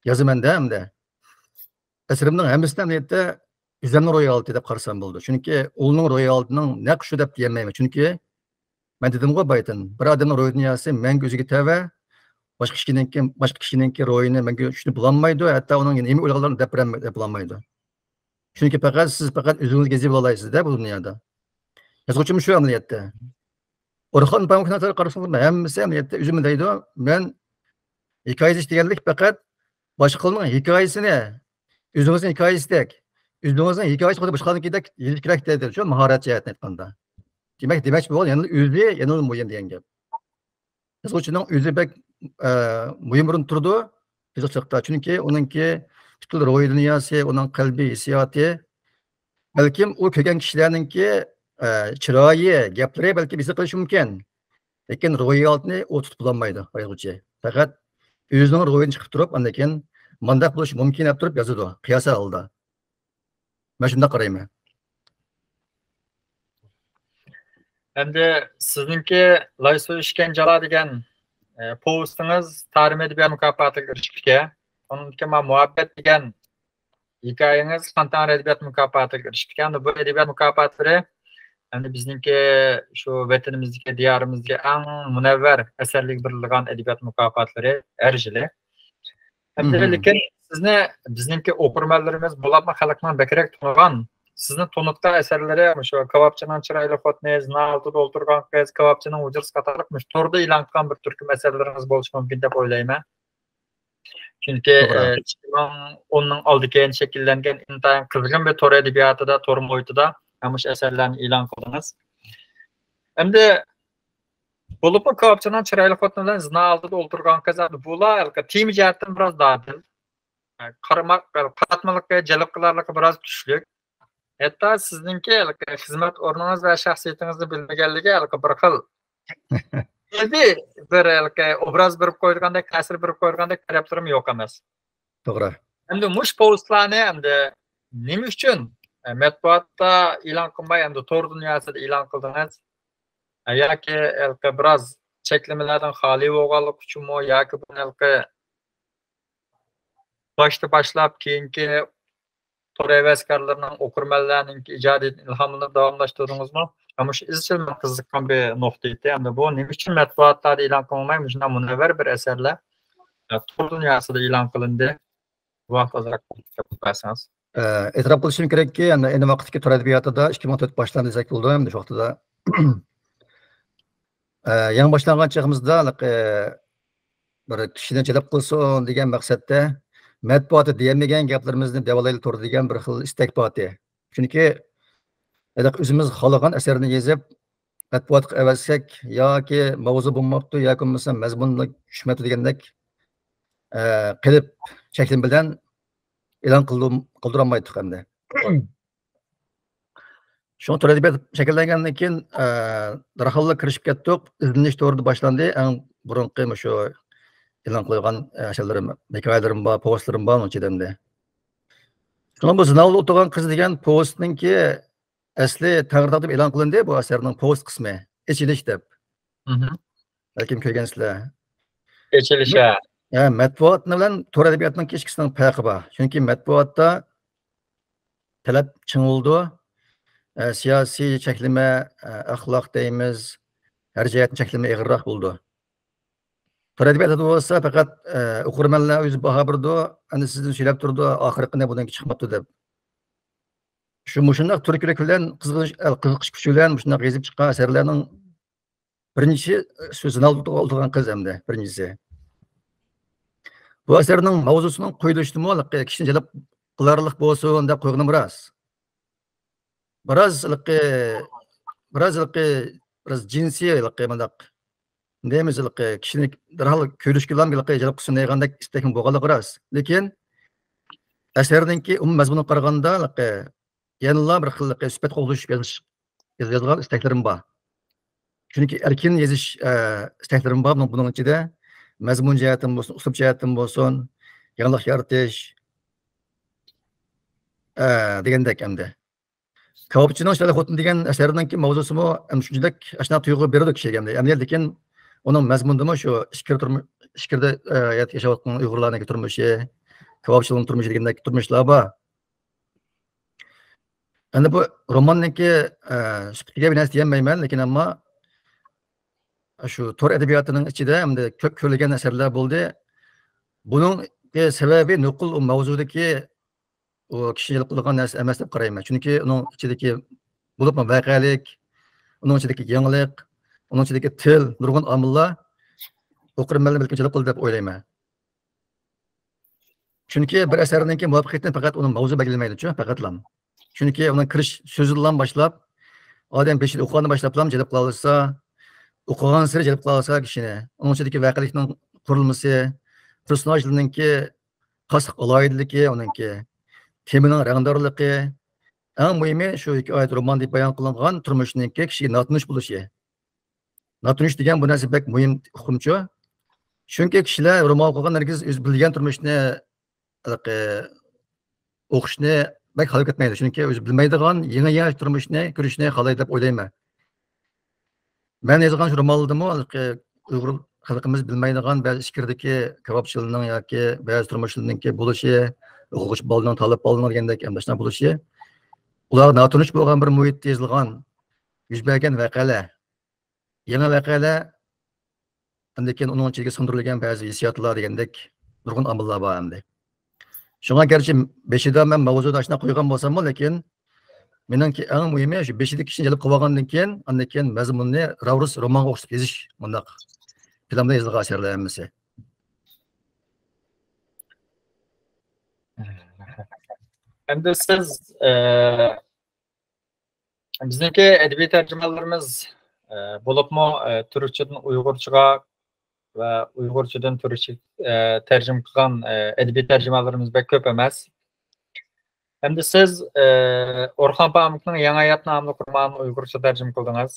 يازىمەن-دە ئەمدى. ئەسىرىمنىڭ ھەممىسىنى ئەمەلىيەتتە ئۆزەمنىڭ روھىي ھالىتى دەپ قارىسام بولىدۇ. چۈنكى ئۇلارنىڭ روھىي ھالىتىنىڭ نەق شۇ دەپ دېيەلمەيمەن. چۈنكى مەن دېدىمغۇ بايىتىن، بىر ئادەمنىڭ روھىي دۇنياسى مەڭگۈ ئۆزىگە تەۋە، باشقا كىشىنىڭكى، باشقا كىشىنىڭكى روھىنى مەڭگۈ چۈشىنىپ بولالمايدۇ، ھەتتا ئۇنىڭ نېمە ئويلىغانلىرىنى دەپ بېرەلمەي-، دەپ بولالمايدۇ. چۈنكى پەقەت سىز پەقەت ئۆزىڭىزگە يېزىۋالالايسىز-دە بۇ دۇنيادا. يازغۇچىمۇ شۇ ئەمەلىيەتتە. ئورخان پامۇكنى قارىسىڭىز، ھەممىسى ئەمەلىيەتتە ئۆزىمۇ دەيدۇ، مەن ھېكايە يېزىش دېگەنلىك پەقەت باشقىلارنىڭ ھېكايىسىنى، ئۆزىڭىزنىڭ ھېكايىسىدەك، ئۆزىڭىزنىڭ ھېكايىسى خۇددى باشقىلارنىڭكىدەك يېزىش كېرەك دەيدۇ، شۇ ماھارەت جەھەتتىن ئېيتقاندا. دېمەك، دېمەكچى بولغان يەنىلا ئۆزى يەنىلا مۇھىم دېگەن گەپ. يازغۇچىنىڭ ئۆزى بەك، ئە، مۇھىم ئورۇندا تۇرىدۇ يېزىقچىلىقتا. چۈنكى ئۇنىڭكى پۈتكۈل روھىي دۇنياسى، ئۇنىڭ قەلبىي ھېسسىياتى، بەلكىم ئۇ كۆرگەن كىشىلەرنىڭكى، ئە، چىرايى، گەپلىرى بەلكىم ھېس قىلىشى مۇمكىن. لېكىن روھىي ھالىتىنى ئۇ تۇتۇپ بولالمايدۇ، يازغۇچى. پەقەت ئۆزىنىڭ روھىدىن چىقىپ تۇرۇپ، ئاندىن كېيىن مانداق بولۇشى مۇمكىن دەپ تۇرۇپ يازىدۇ، قىياسەن ھالدا. مەن شۇنداق قارايمەن. ئەمدى سىزنىڭكى لاي سۇ ئىچكەن جالا دېگەن، ئە، پوۋېستىڭىز تارىم ئەدەبىيات مۇكاپاتىغا ئېرىشىپتىكەن. ئۇنىڭدىن كېيىن مانا مۇھەببەت دېگەن ھېكايىڭىز خەنتەڭ ئەدەبىيات مۇكاپاتىغا ئېرىشىپتىكەن. بۇ ئەدەبىيات مۇكاپاتلىرى ئەمدى بىزنىڭكى شۇ ۋەتىنىمىزدىكى، دىيارىمىزدىكى ئەڭ مۇنەۋۋەر ئەسەرلەرگە بېرىلىدىغان ئەدەبىيات مۇكاپاتلىرى ھەر يىلى. ئەمدى لېكىن سىزنى بىزنىڭكى ئوقۇرمەنلىرىمىز، بولۇپمۇ خەلقنىڭ بەكرەك تونۇغان، سىزنى تونۇتقان ئەسەرلىرى مۇشۇ كاۋاپچىنىڭ چىرايلىق خوتۇنى، زىنا ئالدىدا ئولتۇرغان قىز، كاۋاپچىنىڭ ھۇجرىسى قاتارلىق مۇشۇ توردا ئېلان قىلغان بىر تۈركۈم ئەسەرلىرىڭىز بولۇشى مۇمكىن دەپ ئويلايمەن. چۈنكى، توغرا. ئە، ئىككى مىڭ ئوننىڭ ئالدى كەينىدە شەكىللەنگەن ئىنتايىن قىزغىن بىر تور ئەدەبىياتىدا، تور مۇھىتىدا مۇشۇ ئەسەرلەرنى ئېلان قىلدىڭىز. ئەمدى بولۇپمۇ كاۋاپچىنىڭ چىرايلىق خوتۇنى بىلەن زىنا ئالدىدا ئولتۇرغان قىز، ئەمدى بۇلار ھېلىقى تېما جەھەتتىن بىراز دادىل. قارىماق، قاراتمىلىقى، جەلپ قىلارلىقى بىراز كۈچلۈك. ھەتتا سىزنىڭكى ھېلىقى خىزمەت ئورنىڭىز ۋە شەخسىيىتىڭىزنى بىلمىگەنلىكى ھېلىقى بىر خىل ئۆزى بىر ھېلىقى ئوبراز بېرىپ قويىدىغاندەك، تەسىر بېرىپ قويىدىغاندەك تەرەپلىرىمۇ يوق ئەمەس. توغرا. ئەمدى مۇشۇ پوۋېستلارنى ئەمدى نېمە ئۈچۈن، ئە، مەتبۇئاتتا ئېلان قىلماي، ئەمدى تور دۇنياسىدا ئېلان قىلدىڭىز؟ ئە، ياكى ھېلىقى بىراز چەكلىمىلەردىن خالىي بولغانلىقى ئۈچۈنمۇ، ياكى بۇنى ھېلىقى باشتا باشلاپ، كېيىنكى تور ھەۋەسكارلىرىنىڭ، ئوقۇرمەنلەرنىڭكى ئىجادىيىتىدىن ئىلھاملىنىپ داۋاملاشتۇردىڭىزمۇ؟ مۇشۇ ئىزچىل مېنى قىزىققان بىر نۇقتا ئىدى. ئەمدى بۇ نېمە ئۈچۈن مەتبۇئاتلاردا ئېلان قىلىنماي، مۇشۇنداق مۇنەۋۋەر بىر ئەسەرلەر، ئە، تور دۇنياسىدا ئېلان قىلىندى؟ بۇ ھەقتە ئازراق كۆرسىتىپ بەرسىڭىز. ئە، ئېتىراپ قىلىشىم كېرەككى، ئەمدى ئەينى ۋاقىتتىكى تور ئەدەبىياتىدا ئىككى مىڭ تۆت باشلاندى دېسەك بولىدۇ. ئەمدى شۇ ۋاقتىدا ئە، يېڭى باشلانغان چېغىمىزدا، ھېلىقى، بىر كىشىنى جەلپ قىلسۇن دېگەن مەقسەتتە، مەتبۇئاتتا دېيەلمىگەن گەپلىرىمىزنى دەۋالايلى توردا دېگەن بىر خىل ئىستەك بار ئىدى. چۈنكى، ھېلىقى ئۆزىمىز خالىغان ئەسەرنى يېزىپ، مەتبۇئاتقا ئەۋەتسەك، ياكى ماۋزۇ بولماپتۇ، ياكى بولمىسا مەزمۇنلا چۈشمەپتۇ دېگەندەك، ئە، قېلىپ، چەكلىمە بىلەن ئېلان قىلدۇرم-، قىلدۇرالمايتتۇق ئەمدى. شۇڭا تور ئەدەبىيات شەكىللەنگەندىن كېيىن، ئە، دەرھاللا كىرىشىپ كەتتۇق. ئىزدىنىش تورىدا باشلاندى. ئەڭ بۇرۇنقى مۇشۇ ئېلان قىلغان، ئە، ئەسەرلىرىم، ھېكايىلىرىم بار، پوۋېستلىرىم بار ئۇنىڭ ئىچىدە ئەمدى. شۇڭا بۇ زىناۋۇردا ئولتۇرغان قىز دېگەن پوۋېستنىڭكى ئەسلى تەڭرىتاغ دەپ ئېلان قىلىندى، بۇ ئەسەرنىڭ پوۋېست قىسمى، ئېچىلىش دەپ. مھم. بەلكىم كۆرگەنسىلەر. ئېچىلىش، ھە. ھە، مەتبۇئات بىلەن تور ئەدەبىياتىنىڭ ئىككىسىنىڭ پەرقى بار. چۈنكى مەتبۇئاتتا تەلەپ چىڭ بولىدۇ. ئە، سىياسىي چەكلىمە، ئە، ئەخلاق دەيمىز، ھەر جەھەتتىن چەكلىمە ئېغىرراق بولىدۇ. تور ئەدەبىياتىدا بولسا پەقەت، ئە، ئوقۇرمەنلەر ئۆزى باھا بېرىدۇ، ئەنە سىزدىن سۆيلەپ تۇرىدۇ، ئاخىرقىنى بۇنىڭكى چىقماپتۇ دەپ. شۇ مۇشۇنداق تۈرتكىلىك بىلەن قىزغىنىش، ئە، قىزىقىش كۈچى بىلەن مۇشۇنداق يېزىپ چىققان ئەسەرلەرنىڭ بىرىنچىسى، شۇ زىناۋۇردا ئولتۇرغان قىز ئەمدى بىرىنچىسى. بۇ ئەسەرنىڭ ماۋزۇسىنىڭ قويۇلۇشىدىمۇ ھېلىقى كىشىنى جەلپ قىلارلىق بولسۇن دەپ قويغىنىمۇ راست. بىراز ھېلىقى، بىراز ھېلىقى، بىراز جىنسىي ھېلىقى مۇنداق دەيمىز، ھېلىقى كىشىنى دەرھال كۆرۈشكىلا ھېلىقى جەلپ قىلسۇن دەيدىغاندەك ئىستەكمۇ بولغانلىقى راست. لېكىن ئەسەرنىڭكى ئومۇمىي مەزمۇنىغا قارىغاندا، ھېلىقى يەنىلا بىر خىل ھېلىقى سۈپەت قوغدىشىپ يېزىش، يازغان ئىستەكلىرىم بار. چۈنكى ئەركىن يېزىش، ئە، ئىستەكلىرىم بار بۇنىڭ، بۇنىڭ ئىچىدە. مەزمۇن جەھەتتىن بولسۇن، ئۇسلۇب جەھەتتىن بولسۇن، يېڭىلىق يارىتىش، ئە، دېگەندەك ئەمدى. كاۋاپچىنىڭ شىلالىق خوتۇنى دېگەن ئەسەرنىڭكى ماۋزۇسىمۇ ئەمدى شۇنچىلىك ئاشۇنداق تۇيغۇ بېرىدۇ كىشىگە ئەمدى. ئەمدى لېكىن ئۇنىڭ مەزمۇنىدىمۇ شۇ ئىچكىرى تۇرمۇ-، ئىچكىرىدە، ئە، ياشاۋاتقان ئۇيغۇرلارنىڭكى تۇرمۇشى، كاۋاپچىلارنىڭ تۇرمۇشى دېگەندەك تۇرمۇشلار بار. ئەمدى بۇ روماننىڭكى، ئە، سۈپىتىگە بىر نەرسە دېيەلمەيمەن، لېكىن ئەمما شۇ تور ئەدەبىياتىنىڭ ئىچىدە ئەمدى كۆپ كۆرۈلگەن ئەسەرلەر بولدى. بۇنىڭ سەۋەبى نوقۇل ئۇ ماۋزۇدىكى ئۇ كىشىنى جەلپ قىلىدىغان نەرسە ئەمەس دەپ قارايمەن. چۈنكى ئۇنىڭ ئىچىدىكى، بولۇپمۇ ۋەقەلىك، ئۇنىڭ ئىچىدىكى يېڭىلىق، ئۇنىڭ ئىچىدىكى تىل، نۇرغۇن ئامىللار ئوقۇرمەنلەرنى بەلكىم جەلپ قىلدى دەپ ئويلايمەن. چۈنكى بىر ئەسەرنىڭكى مۇۋەپپەقىيىتىنى پەقەت ئۇنىڭ ماۋزۇ بەلگىلىمەيدۇ، پەقەتلا. چۈنكى ئۇنىڭ كىرىش سۆزىدىنلا باشلاپ، ئادەم بېشىدا ئوقۇغاندا باشلاپلا جەلپ قىلالىسا، ئوقۇغانسېرى جەلپ قىلالىسا كىشىنى. ئۇنىڭ ئىچىدىكى ۋەقەلىكنىڭ قۇرۇلمىسى، پېرسوناژلىرىنىڭكى خاسلىق ئالاھىدىلىكى، ئۇنىڭكى تېمىنىڭ رەڭدارلىقى، ئەڭ مۇھىمى شۇ ھېكايە رومان دەپ بايان قىلىنغان تۇرمۇشنىڭكى كىشىگە ناتونۇش بولۇشى. ناتونۇش دېگەن بۇ نەرسە بەك مۇھىم ئۇقۇمچۇ. چۈنكى كىشىلەر رومان ئوقۇغان ھەرگىز ئۆزى بىلگەن تۇرمۇشنى، ھېلىقى، ئوقۇشنى بەك خالاپ كەتمەيدۇ. چۈنكى ئۆزى بىلمەيدىغان يېڭى، يېڭى تۇرمۇشنى كۆرۈشنى خالايدۇ دەپ ئويلايمەن. مەن يازغان شۇ رومانلىرىمۇ ھېلىقى ئۇيغۇر خەلقىمىز بىلمەيدىغان بەزى ئىچكىرىدىكى كاۋاپچىلارنىڭ ياكى بەزى تۇرمۇشلىرىنىڭكى بولۇشى، ئوقۇغۇچى بالىنىڭ، تالىپ بالىنىڭ دېگەندەك ئەمدى شۇنداق بولۇشى، ئۇلار ناتونۇش بولغان بىر مۇھىتتا يېزىلغان، يۈز بەرگەن ۋەقەلەر، يېڭى ۋەقەلەر، ئاندىن كېيىن ئۇنىڭ ئىچىگە سىڭدۈرۈلگەن بەزى ھېسسىياتلار دېگەندەك نۇرغۇن ئامىللار بار ئەمدى. شۇڭا گەرچە بېشىدا مەن ماۋزۇنى ئاشۇنداق قويغان بولساممۇ، لېكىن مېنىڭكى ئەڭ مۇھىمى شۇ بېشىدىكى كىشىنى جەلپ قىلىۋالغاندىن كېيىن، ئاندىن كېيىن مەزمۇننى راۋرۇس رومانغا ئوخشىتىپ يېزىش، مۇنداق پىلاندا يېزىلغان ئەسەرلەر ھەممىسى. ئەمدى سىز، ئە، بىزنىڭكى ئەدەبىي تەرجىمانلىرىمىز، ئە، بولۇپمۇ، ئە، تۈركچىدىن ئۇيغۇرچىغا ۋە ئۇيغۇرچىدىن تۈركچە، ئە، تەرجىمە قىلغان، ئە، ئەدەبىي تەرجىمانلىرىمىز بەك كۆپ ئەمەس. ئەمدى سىز، ئە، ئورخان پامۇكنىڭ يېڭى ھايات ناملىق رومانىنى ئۇيغۇرچە تەرجىمە قىلدىڭىز.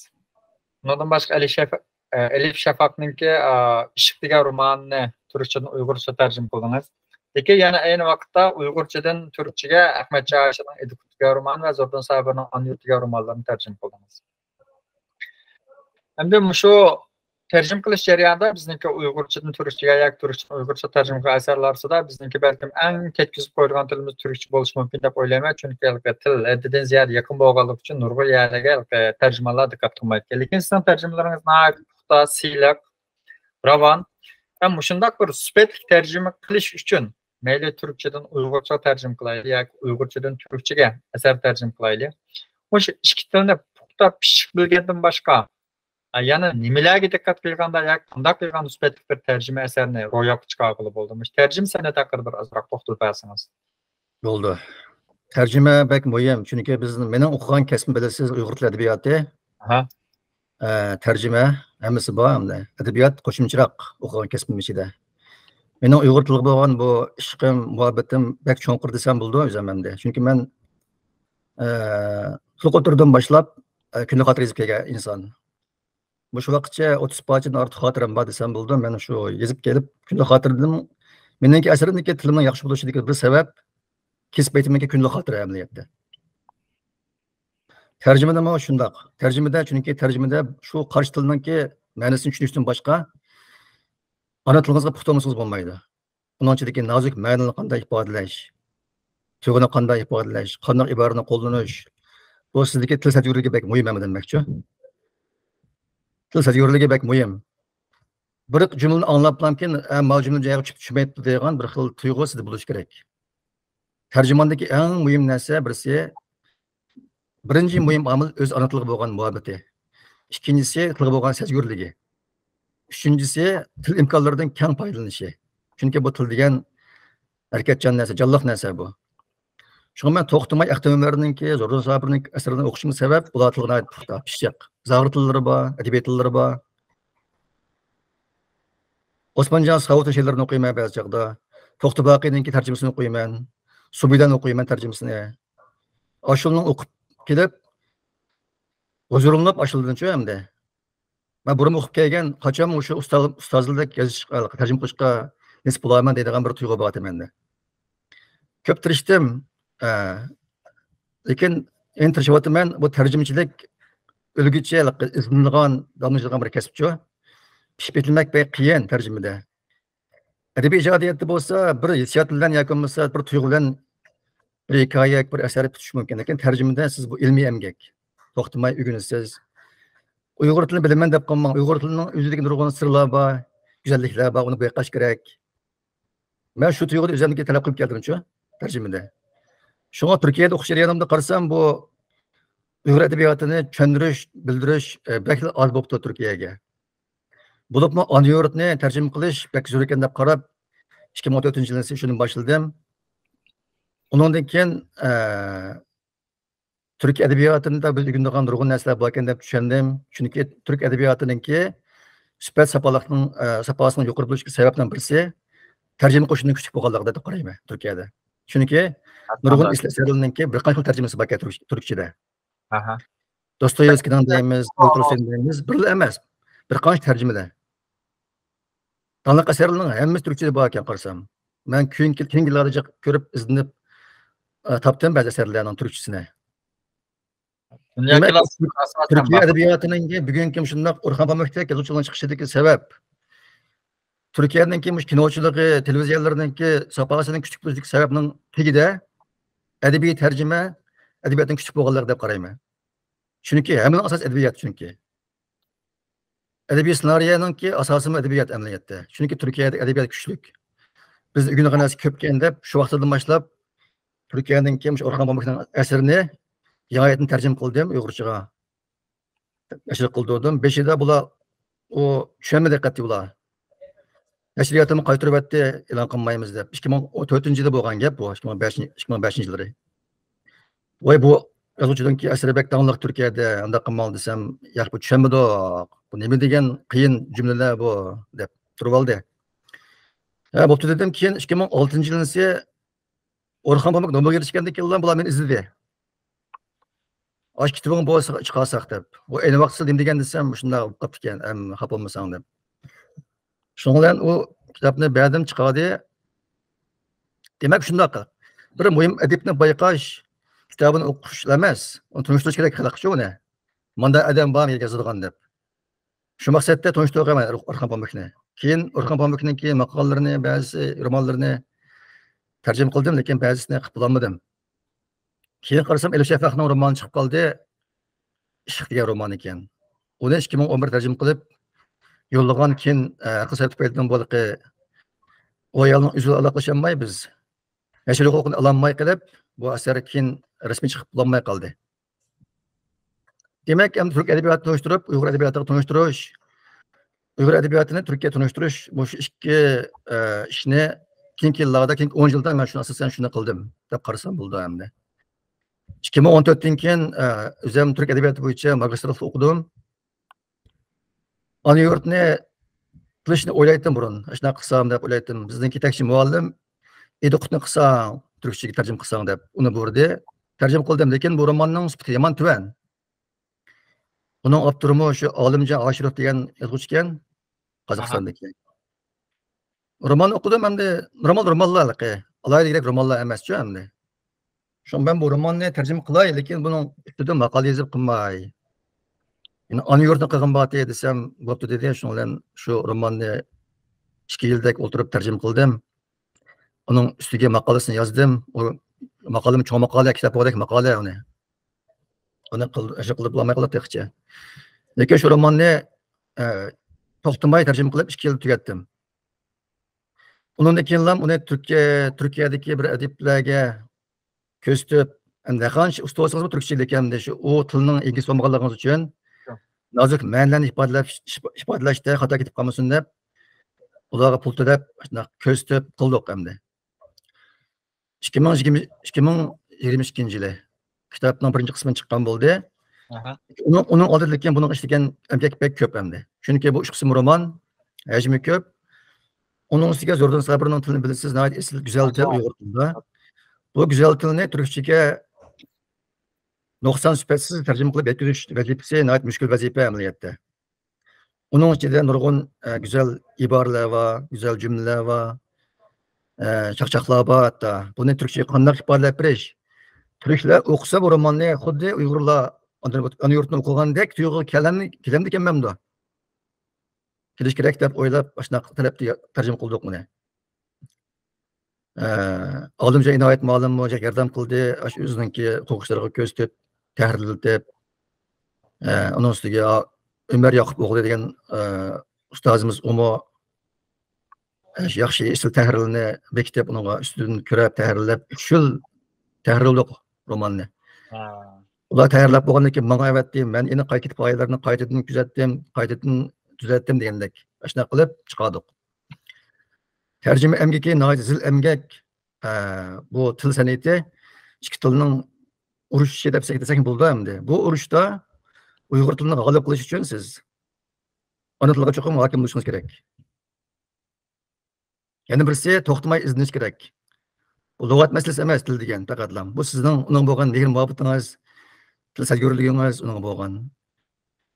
ئۇنىڭدىن باشقا ئەلى شەف-، ئە، ئېلىپ شەفەقنىڭكى، ئا، ئىشق دېگەن رومانىنى تۈركچىدىن ئۇيغۇرچە تەرجىمە قىلدىڭىز. لېكىن يەنە ئەينى ۋاقىتتا ئۇيغۇرچىدىن تۈركچىگە ئەخمەت چاغىشىنىڭ ئىدىكۇت دېگەن رومانى ۋە زوردۇن سابىرنىڭ ئانا يۇرت دېگەن رومانلىرىنى تەرجىمە قىلدىڭىز. ئەمدى مۇشۇ تەرجىمە قىلىش جەريانىدا بىزنىڭكى ئۇيغۇرچىدىن تۈركچىگە ياكى تۈركچىدىن ئۇيغۇرچە تەرجىمە قىلغان ئەسەرلەر ئارىسىدا بىزنىڭكى بەلكىم ئەڭ كەتكۈزۈپ قويىدىغان تىلىمىز تۈركچە بولۇشى مۇمكىن دەپ ئويلايمەن. چۈنكى ھېلىقى تىل ھەددىدىن زىيادە يېقىن بولغانلىقى ئۈچۈن نۇرغۇن يەرلەرگە ھېلىقى تەرجىمانلار دىققەت قىلمايدىكەن. لېكىن سىزنىڭ تەرجىمىلىرىڭىز ناھايىتى پۇختا، سىلىق، راۋان ھەم مۇشۇنداق بىر سۈپەتلىك تەرجىمە قىلىش ئۈچۈن مەيلى تۈركچىدىن ئۇيغۇرچىغا تەرجىمە قىلايلى ياكى ئۇيغۇرچىدىن تۈركچىگە ئەسەر تەرجىمە قىلايلى، مۇشۇ ئىككى تىلنى ئوتتۇرا پىششىق بىلگەندىن باشقا، ئە، يەنە نېمىلەرگە دىققەت قىلغاندا ياكى قانداق قىلغاندا سۈپەتلىك بىر تەرجىمە ئەسەرنى روياپقا چىقارغىلى بولىدۇ؟ مۇشۇ تەرجىمە سەنئىتى ھەققىدە بىر ئازراق توختىلىپ بەرسىڭىز. بولدى. تەرجىمە بەك مۇھىم، چۈنكى بىز، مېنىڭ ئوقۇغان كەسپىم بىلىسىز، ئۇيغۇر تىلى ئەدەبىياتى. ئە، تەرجىمە ھەممىسى بار ئەمدى. ئەدەبىيات قوشۇمچىراق ئوقۇغان كەسپىم ئىچىدە. مېنىڭ ئۇيغۇر تىلىغا بولغان بۇ ئىشقىم، مۇھەببىتىم بەك چوڭقۇر دېسەم بولىدۇ ئۆزۈم ئەمدى. چۈنكى مەن، ئە، تولۇق ئوتتۇرىدىن باشلاپ، ئە، كۈندىلىك خاتىرە يېزىپ كەلگەن ئىنسان. مۇشۇ ۋاقىتچە ئوتتۇز پارچىدىن ئارتۇق خاتىرەم بار دېسەم بولىدۇ. مەن شۇ يېزىپ كېلىپ، كۈندىلىك خاتىرىدىن، مېنىڭكى ئەسىرىمدىكى تىلىمنىڭ ياخشى بولۇشىدىكى بىر سەۋەب، كېسىپ پەيتىمدىكى كۈندىلىك خاتىرە ئەمەلىيەتتە. تەرجىمىدىمۇ شۇنداق. تەرجىمىدە، چۈنكى تەرجىمىدە شۇ قارشى تىلنىڭكى مەنىسىنى چۈشىنىشتىن باشقا، ئانا تىلىڭىزغا پۇختا بولمىسىڭىز بولمايدۇ. ئۇنىڭ ئىچىدىكى نازۇك مەنىنى قانداق ئىپادىلەش، تۇيغۇنى قانداق ئىپادىلەش، قانداق ئىبارىنى قوللىنىش، بۇ سىزدىكى تىل سەزگۈرلۈكى بەك مۇھىم ھەم دېمەكچى. تىل سەزگۈرلۈكى بەك مۇھىم. بىر جۈملىنى ئاڭلاپلا كېيىن، ئە، ماۋۇ جۈملە جايىغا چۈشۈپ چۈشمەيتتى دەيدىغان بىر خىل تۇيغۇ سىزدە بولۇشى كېرەك. تەرجىماندىكى ئەڭ مۇھىم نەرسە بىرسى، بىرىنچى مۇھىم ئامىل ئۆز ئانا تىلىغا بولغان مۇھەببىتى. ئىككىنچىسى، تىلغا بولغان سەزگۈرلۈكى. ئۈچىنچىسى، تىل ئىمكانلىرىدىن كەڭ پايدىلىنىشى. چۈنكى بۇ تىل دېگەن ھەرىكەتچان نەرسە، جانلىق نەرسە بۇ. شۇڭا مەن توختىماي ئەختەم ئۆمەرنىڭكى، زوردۇن سابىرنىڭ ئەسەرلىرىنى ئوقۇشۇم سەۋەب، ئۇلار تىلغا ناھايىتى پۇختا، پىششىق. زاغرا تىللىرى بار، ئەدەبىي تىللىرى بار. ئوسمانجان ساۋۇتنىڭ شېئىرلىرىنى ئوقۇيمەن بەزى چاغدا. توختى باقىينىڭكى تەرجىمىسىنى ئوقۇيمەن. سۇبىداننى ئوقۇيمەن تەرجىمىسىنى. ئاشۇلىنى ئوقۇپ كېلىپ، ھۇزۇرلىنىپ ئاشۇلىدىنچۇ ئەمدى. مەن بۇرۇن ئوقۇپ كەلگەن، قاچان مۇشۇ ئۇستاز، ئۇستازلىرىدەك يېزىش، تەرجىمە قىلىشقا نېسىپ بولارمەن دەيدىغان بىر تۇيغۇ بار مەندە. كۆپ تىرىشتىم، ئە، لېكىن ئەمدى تىرىشىۋاتىمەن، بۇ تەرجىمىچىلىك ئۆلگۈچە ئىزدىنىدىغان، داۋاملىشىدىغان بىر كەسىپچۇ. پىشىپ يېتىلمەك بەك قىيىن تەرجىمىدە. ئەدەبىي ئىجادىيەتتە بولسا بىر ھېسسىيات بىلەن ياكى بولمىسا بىر تۇيغۇ بىلەن بىر ھېكايە، بىر ئەسەر پۈتۈشى مۇمكىن. لېكىن تەرجىمىدە سىز بۇ ئىلمىي ئەمگەك. توختىماي ئۆگىنىسىز. ئۇيغۇر تىلىنى بىلىمەن دەپ قالماڭ. ئۇيغۇر تىلىنىڭ ئۆزىدىكى نۇرغۇن سىرلار بار، گۈزەللىكلەر بار، ئۇنى بايقاش كېرەك. مەن شۇ تۇيغۇنى ئۆزۈمدىكى تەلەپ قىلىپ كەلدىمچۇ تەرجىمىدە. شۇڭا تۈركىيەدە ئوقۇش جەريانىمدا قارىسام، بۇ ئۇيغۇر ئەدەبىياتىنى چۈشەندۈرۈش، بىلدۈرۈش، ئە، بەكلا ئاز بوپتۇ تۈركىيەگە. بولۇپمۇ ئانا يۇرتنى تەرجىمە قىلىش بەك زۆرۈكەن دەپ قاراپ، ئىككى مىڭ ئون تۆتىنچى يىلى شۇنى باشلىدىم. ئۇنىڭدىن كېيىن، ئە، تۈرك ئەدەبىياتىدا بىز ئۆگىنىدىغان نۇرغۇن نەرسىلەر باركەن دەپ چۈشەندىم. چۈنكى تۈرك ئەدەبىياتىنىڭكى سۈپەت ساپالىقنىڭ، ئە، ساپاسىنىڭ يۇقىرى بولۇشىدىكى سەۋەبنىڭ بىرسى تەرجىمە قوشۇنىنىڭ كۈچلۈك بولغانلىقىدا دەپ قارايمەن تۈركىيەدە. چۈنكى نۇرغۇن ئەسەرلىرىنىڭكى بىر قانچە خىل تەرجىمىسى باركەن تۈرك-، تۈركچىدە. دوستويېۋسكىنىڭ دەيمىز، ئوي تولستوينىڭ دەيمىز، بىرلا ئەمەس، بىر قانچە تەرجىمىلەر. داڭلىق ئەسەرلەرنىڭ ھەممىسى تۈركچىدە بار ئىكەن قارىسام. مەن كېيىنكى، كېيىنكى يىللاردا جىق كۆرۈپ، ئىزدىنىپ، ئە، تاپتىم بەزى ئەسەرلەرنىڭ تۈركچىسىنى. دېمەك، تۈركىي ئەدەبىياتىنىڭكى بۈگۈنكى مۇشۇنداق ئورخان پامۇكتەك يازغۇچىلارنىڭ چىقىشىدىكى سەۋەب، تۈركىيەنىڭكى مۇشۇ كىنوچىلىقى، تېلېۋىزىيەلىرىنىڭكى ساپاسىنىڭ كۈچلۈك بولۇشىدىكى سەۋەبنىڭ تېگىدە ئەدەبىي تەرجىمە، ئەدەبىياتنىڭ كۈچلۈك بولغانلىقى دەپ قارايمەن. چۈنكى ھەممىنىڭ ئاساسى ئەدەبىيات چۈنكى. ئەدەبىي سېنارىيەنىڭكى ئاساسىمۇ ئەدەبىيات ئەمەلىيەتتە. چۈنكى تۈركىيەدە ئەدەبىيات كۈچلۈك. بىز ئۆگىنىدىغان نەرسە كۆپكەن دەپ، شۇ ۋاقىتتىن باشلاپ تۈركىيەنىڭكى مۇشۇ ئورخان پامۇكنىڭ ئەسىرىنى يېڭى ھاياتنى تەرجىمە قىلدىم ئۇيغۇرچىغا. نەشر قىلدۇردۇم. بېشىدا بۇلار ئۇ چۈشەنمىدى قەتئىي ئۇلار. نەشرىياتىمۇ قايتۇرۇۋەتتى، ئېلان قىلمايمىز دەپ. ئىككى مىڭ ئون تۆتىنچى يىلى بولغان گەپ بۇ، ئىككى مىڭ بەشىنچى، ئىككى مىڭ بەشىنچى يىللىرى. ۋاي، بۇ يازغۇچىنىڭكى ئەسىرى بەك داڭلىق تۈركىيەدە، ئۇنداق قىلماڭ دېسەم، ياق، بۇ چۈشەنمىدۇق. بۇ نېمە دېگەن قىيىن جۈملىلەر بۇ، دەپ تۇرۇۋالدى. ھە، بوپتۇ دېدىم. كېيىن ئىككى مىڭ ئالتىنچى يىلىسى ئورخان پامۇك نوبېلغا ئېرىشكەندىن كېيىنلا بۇلار مېنى ئىزدىدى. ئاشۇ كىتابىڭ بولسا چىقارساق دەپ. ئۇ ئەينى ۋاقتىسىدا نېمە دېگەن دېسەم، مۇشۇنداق بولۇپ قاپتىكەن، ئەم، خاپا بولمىساڭ دەپ. شۇنىڭ بىلەن ئۇ كىتابنى بەردىم، چىقاردى. دېمەك، شۇنداق. بىر مۇھىم ئەدىبنى بايقاش، كىتابىنى ئوقۇش ئەمەس، ئۇنى تونۇشتۇرۇش كېرەك خەلققىچۇ ئۇنى. مانداق ئادەم بار يازىدىغان دەپ. شۇ مەقسەتتە تونۇشتۇرغان مەن ئورخان پامۇكنى. كېيىن ئورخان پامۇكنىڭكى ماقالىلىرىنى، بەزى رومانلىرىنى تەرجىمە قىلدىم، لېكىن بەزىسىنى قىلىپ بولالمىدىم. كېيىن قارىسام، ئېلىپ شەپەقنىڭ رومانى چىقىپ قالدى. ئىشق دېگەن رومان ئىكەن. ئۇنى ئىككى مىڭ ئون بىر تەرجىمە قىلىپ يوللىغان كېيىن، ئە، ھەر خىل سەۋەب تۈپەيلىدىن بولىقى ئۇ ئايالنىڭ ئۆزى بىلەن ئالاقىلىشالماي بىز. نەشر ھوقۇقىنى ئالالماي قېلىپ، بۇ ئەسەر كېيىن رەسمىي چىقىپ بولالماي قالدى. دېمەك، ئەمدى تۈرك ئەدەبىياتىنى تونۇشتۇرۇپ، ئۇيغۇر ئەدەبىياتىغا تونۇشتۇرۇش، ئۇيغۇر ئەدەبىياتىنى تۈركىيەگە تونۇشتۇرۇش، مۇشۇ ئىككى، ئە، ئىشنى كېيىنكى يىللاردا، كېيىنكى ئون يىلدا مەن شۇنى ئاساسەن شۇنى قىلدىم دەپ قارىسام بولىدۇ ئەمدى. ئىككى مىڭ ئون تۆتتىن كېيىن، ئە، ئۆزۈم تۈرك ئەدەبىياتى بويىچە ماگىستىرلىق ئوقۇدۇم. ئانا يۇرتنى قىلىشنى ئويلايتتىم بۇرۇن. ئاشۇنداق قىلسام دەپ ئويلايتتىم. بىزنىڭ يېتەكچى مۇئەللىم ئىدىقۇتنى قىلساڭ، تۈركچىگە تەرجىمە قىلساڭ دەپ ئۇنى بۇيرۇدى. تەرجىمە قىلدىم، لېكىن بۇ روماننىڭ سۈپىتى يامان تۆۋەن. ئۇنىڭ ئاپتورىمۇ شۇ ئالىمجان ھاشىروف دېگەن يازغۇچى ئىكەن، قازاقىستاندىكى. رومان ئوقۇدۇم ئەمدى، نورمال رومانلار ھېلىقى. ئالاھىدە كېرەك رومانلار ئەمەسچۇ ئەمدى. شۇڭا مەن بۇ روماننى تەرجىمە قىلاي، لېكىن بۇنىڭ ئۈستىدە ماقالە يېزىپ قىلماي. يەنە ئانا يۇرتنى قىلغىن باتى دېسەم، بوپتۇ دېدى. شۇنىڭ بىلەن شۇ روماننى ئىككى يىلدەك ئولتۇرۇپ تەرجىمە قىلدىم. ئۇنىڭ ئۈستىگە ماقالىسىنى يازدىم. ئۇ ماقالىمۇ چوڭ ماقالە، كىتاب بولغۇدەك ماقالە ئۇنى. ئۇنى قىل-، ئىشنى قىلىپ بولالماي قالدى تېخىچە. لېكىن شۇ روماننى، ئە، توختىماي تەرجىمە قىلىپ ئىككى يىل تۈگەتتىم. ئۇنىڭدىن كېيىنلا ئۇنى تۈركىيە، تۈركىيەدىكى بىر ئەدىبلەرگە كۆرسىتىپ، ئەمدى ھەرقانچە ئۇستا بولسىڭىزمۇ تۈركچە لېكىن ئەمدى شۇ ئۇ تىلنىڭ ئىگىسى بولمىغانلىقىڭىز ئۈچۈن نازۇك مەنىلەرنى ئىپادىلەپ، ئىپادىلەشتە خاتا كېتىپ قالمىسۇن دەپ، ئۇلارغا پۇل تۆلەپ، شۇنداق كۆرسىتىپ قىلدۇق ئەمدى. ئىككى مىڭ يىگىرمە، ئىككى مىڭ يىگىرمە ئىككىنچى يىلى كىتابنىڭ بىرىنچى قىسمى چىققان بولدى. ئۇنىڭ، ئۇنىڭ ئالدىدا لېكىن بۇنىڭغا ئىشلىگەن ئەمگەك بەك كۆپ ئەمدى. چۈنكى بۇ ئۈچ قىسىم رومان، ھەجمى كۆپ. ئۇنىڭ ئۈستىگە زوردۇن سابىرنىڭ تىلىنى بىلىسىز، ناھايىتى ئېسىل، گۈزەل تىل ئۇيغۇر تىلىدا. بۇ گۈزەل تىلنى تۈركچىگە نۇقسان سۈپەتسىز تەرجىمە قىلىپ يەتكۈزۈش ۋەزىپىسى ناھايىتى مۈشكۈل ۋەزىپە ئەمەلىيەتتە. ئۇنىڭ ئىچىدە نۇرغۇن، ئە، گۈزەل ئىبارىلەر بار، گۈزەل جۈملىلەر بار، ئە، چاقچاقلار بار ھەتتا. بۇنى تۈركچىگە قانداق ئىپادىلەپ بېرىش؟ تۈركلەر ئوقۇسا بۇ روماننى خۇددى ئۇيغۇرلار ئانا، ئانا يۇرتنى ئوقۇغاندەك تۇيغۇغا كېلەم-، كېلەمدىكەنمەمدۇ؟ كېلىش كېرەك دەپ ئويلاپ، ئاشۇنداق تەلەپتە تەرجىمە قىلدۇق بۇنى. ئە، ئالىمجان ئىنايەت مۇئەللىممۇ ياردەم قىلدى. ئاشۇ ئۆزىنىڭكى ئوقۇغۇچىلىرىغا كۆرسىتىپ، تەھرىرلىتىپ، ئە، ئۇنىڭ ئۈستىگە ئۆمەر ياقۇپ ئوغلى دېگەن، ئە، ئۇستازىمىز ئۇمۇ، ئە، ياخشى ئېسىل تەھرىرلىرىنى بېكىتىپ، ئۇنىڭغا ئۈستىدىن كۆرۈپ، تەھرىرلەپ، ئۈچ يىل تەھرىرلىدۇق روماننى. ھە. ئۇلار تەھرىرلەپ بولغاندىن كېيىن ماڭا ئەۋەتتى، مەن يەنە قايتىپ پايلىرىنى قايتىدىن كۆزەتتىم، قايتىدىن تۈزەتتىم دېگەندەك. ئاشۇنداق قىلىپ چىقاردۇق. تەرجىمە ئەمگىكى ناھايىتى زىل ئەمگەك. ئە، بۇ تىل سەنئىتى ئىككى تىلنىڭ ئۇرۇشۇشى دەپ دېسەك بولىدۇ ئەمدى. بۇ ئۇرۇشتا ئۇيغۇر تىلىنى غالىب قىلىش ئۈچۈن سىز ئانا تىلغا چوقۇم ھاكىم بولۇشىڭىز كېرەك. يەنە بىرسى، توختىماي ئىزدىنىش كېرەك. بۇ لۇغەت مەسىلىسى ئەمەس تىل دېگەن پەقەتلا. بۇ سىزنىڭ ئۇنىڭغا بولغان مېھىر مۇھەببىتىڭىز، تىل سەزگۈرلۈكىڭىز ئۇنىڭغا بولغان،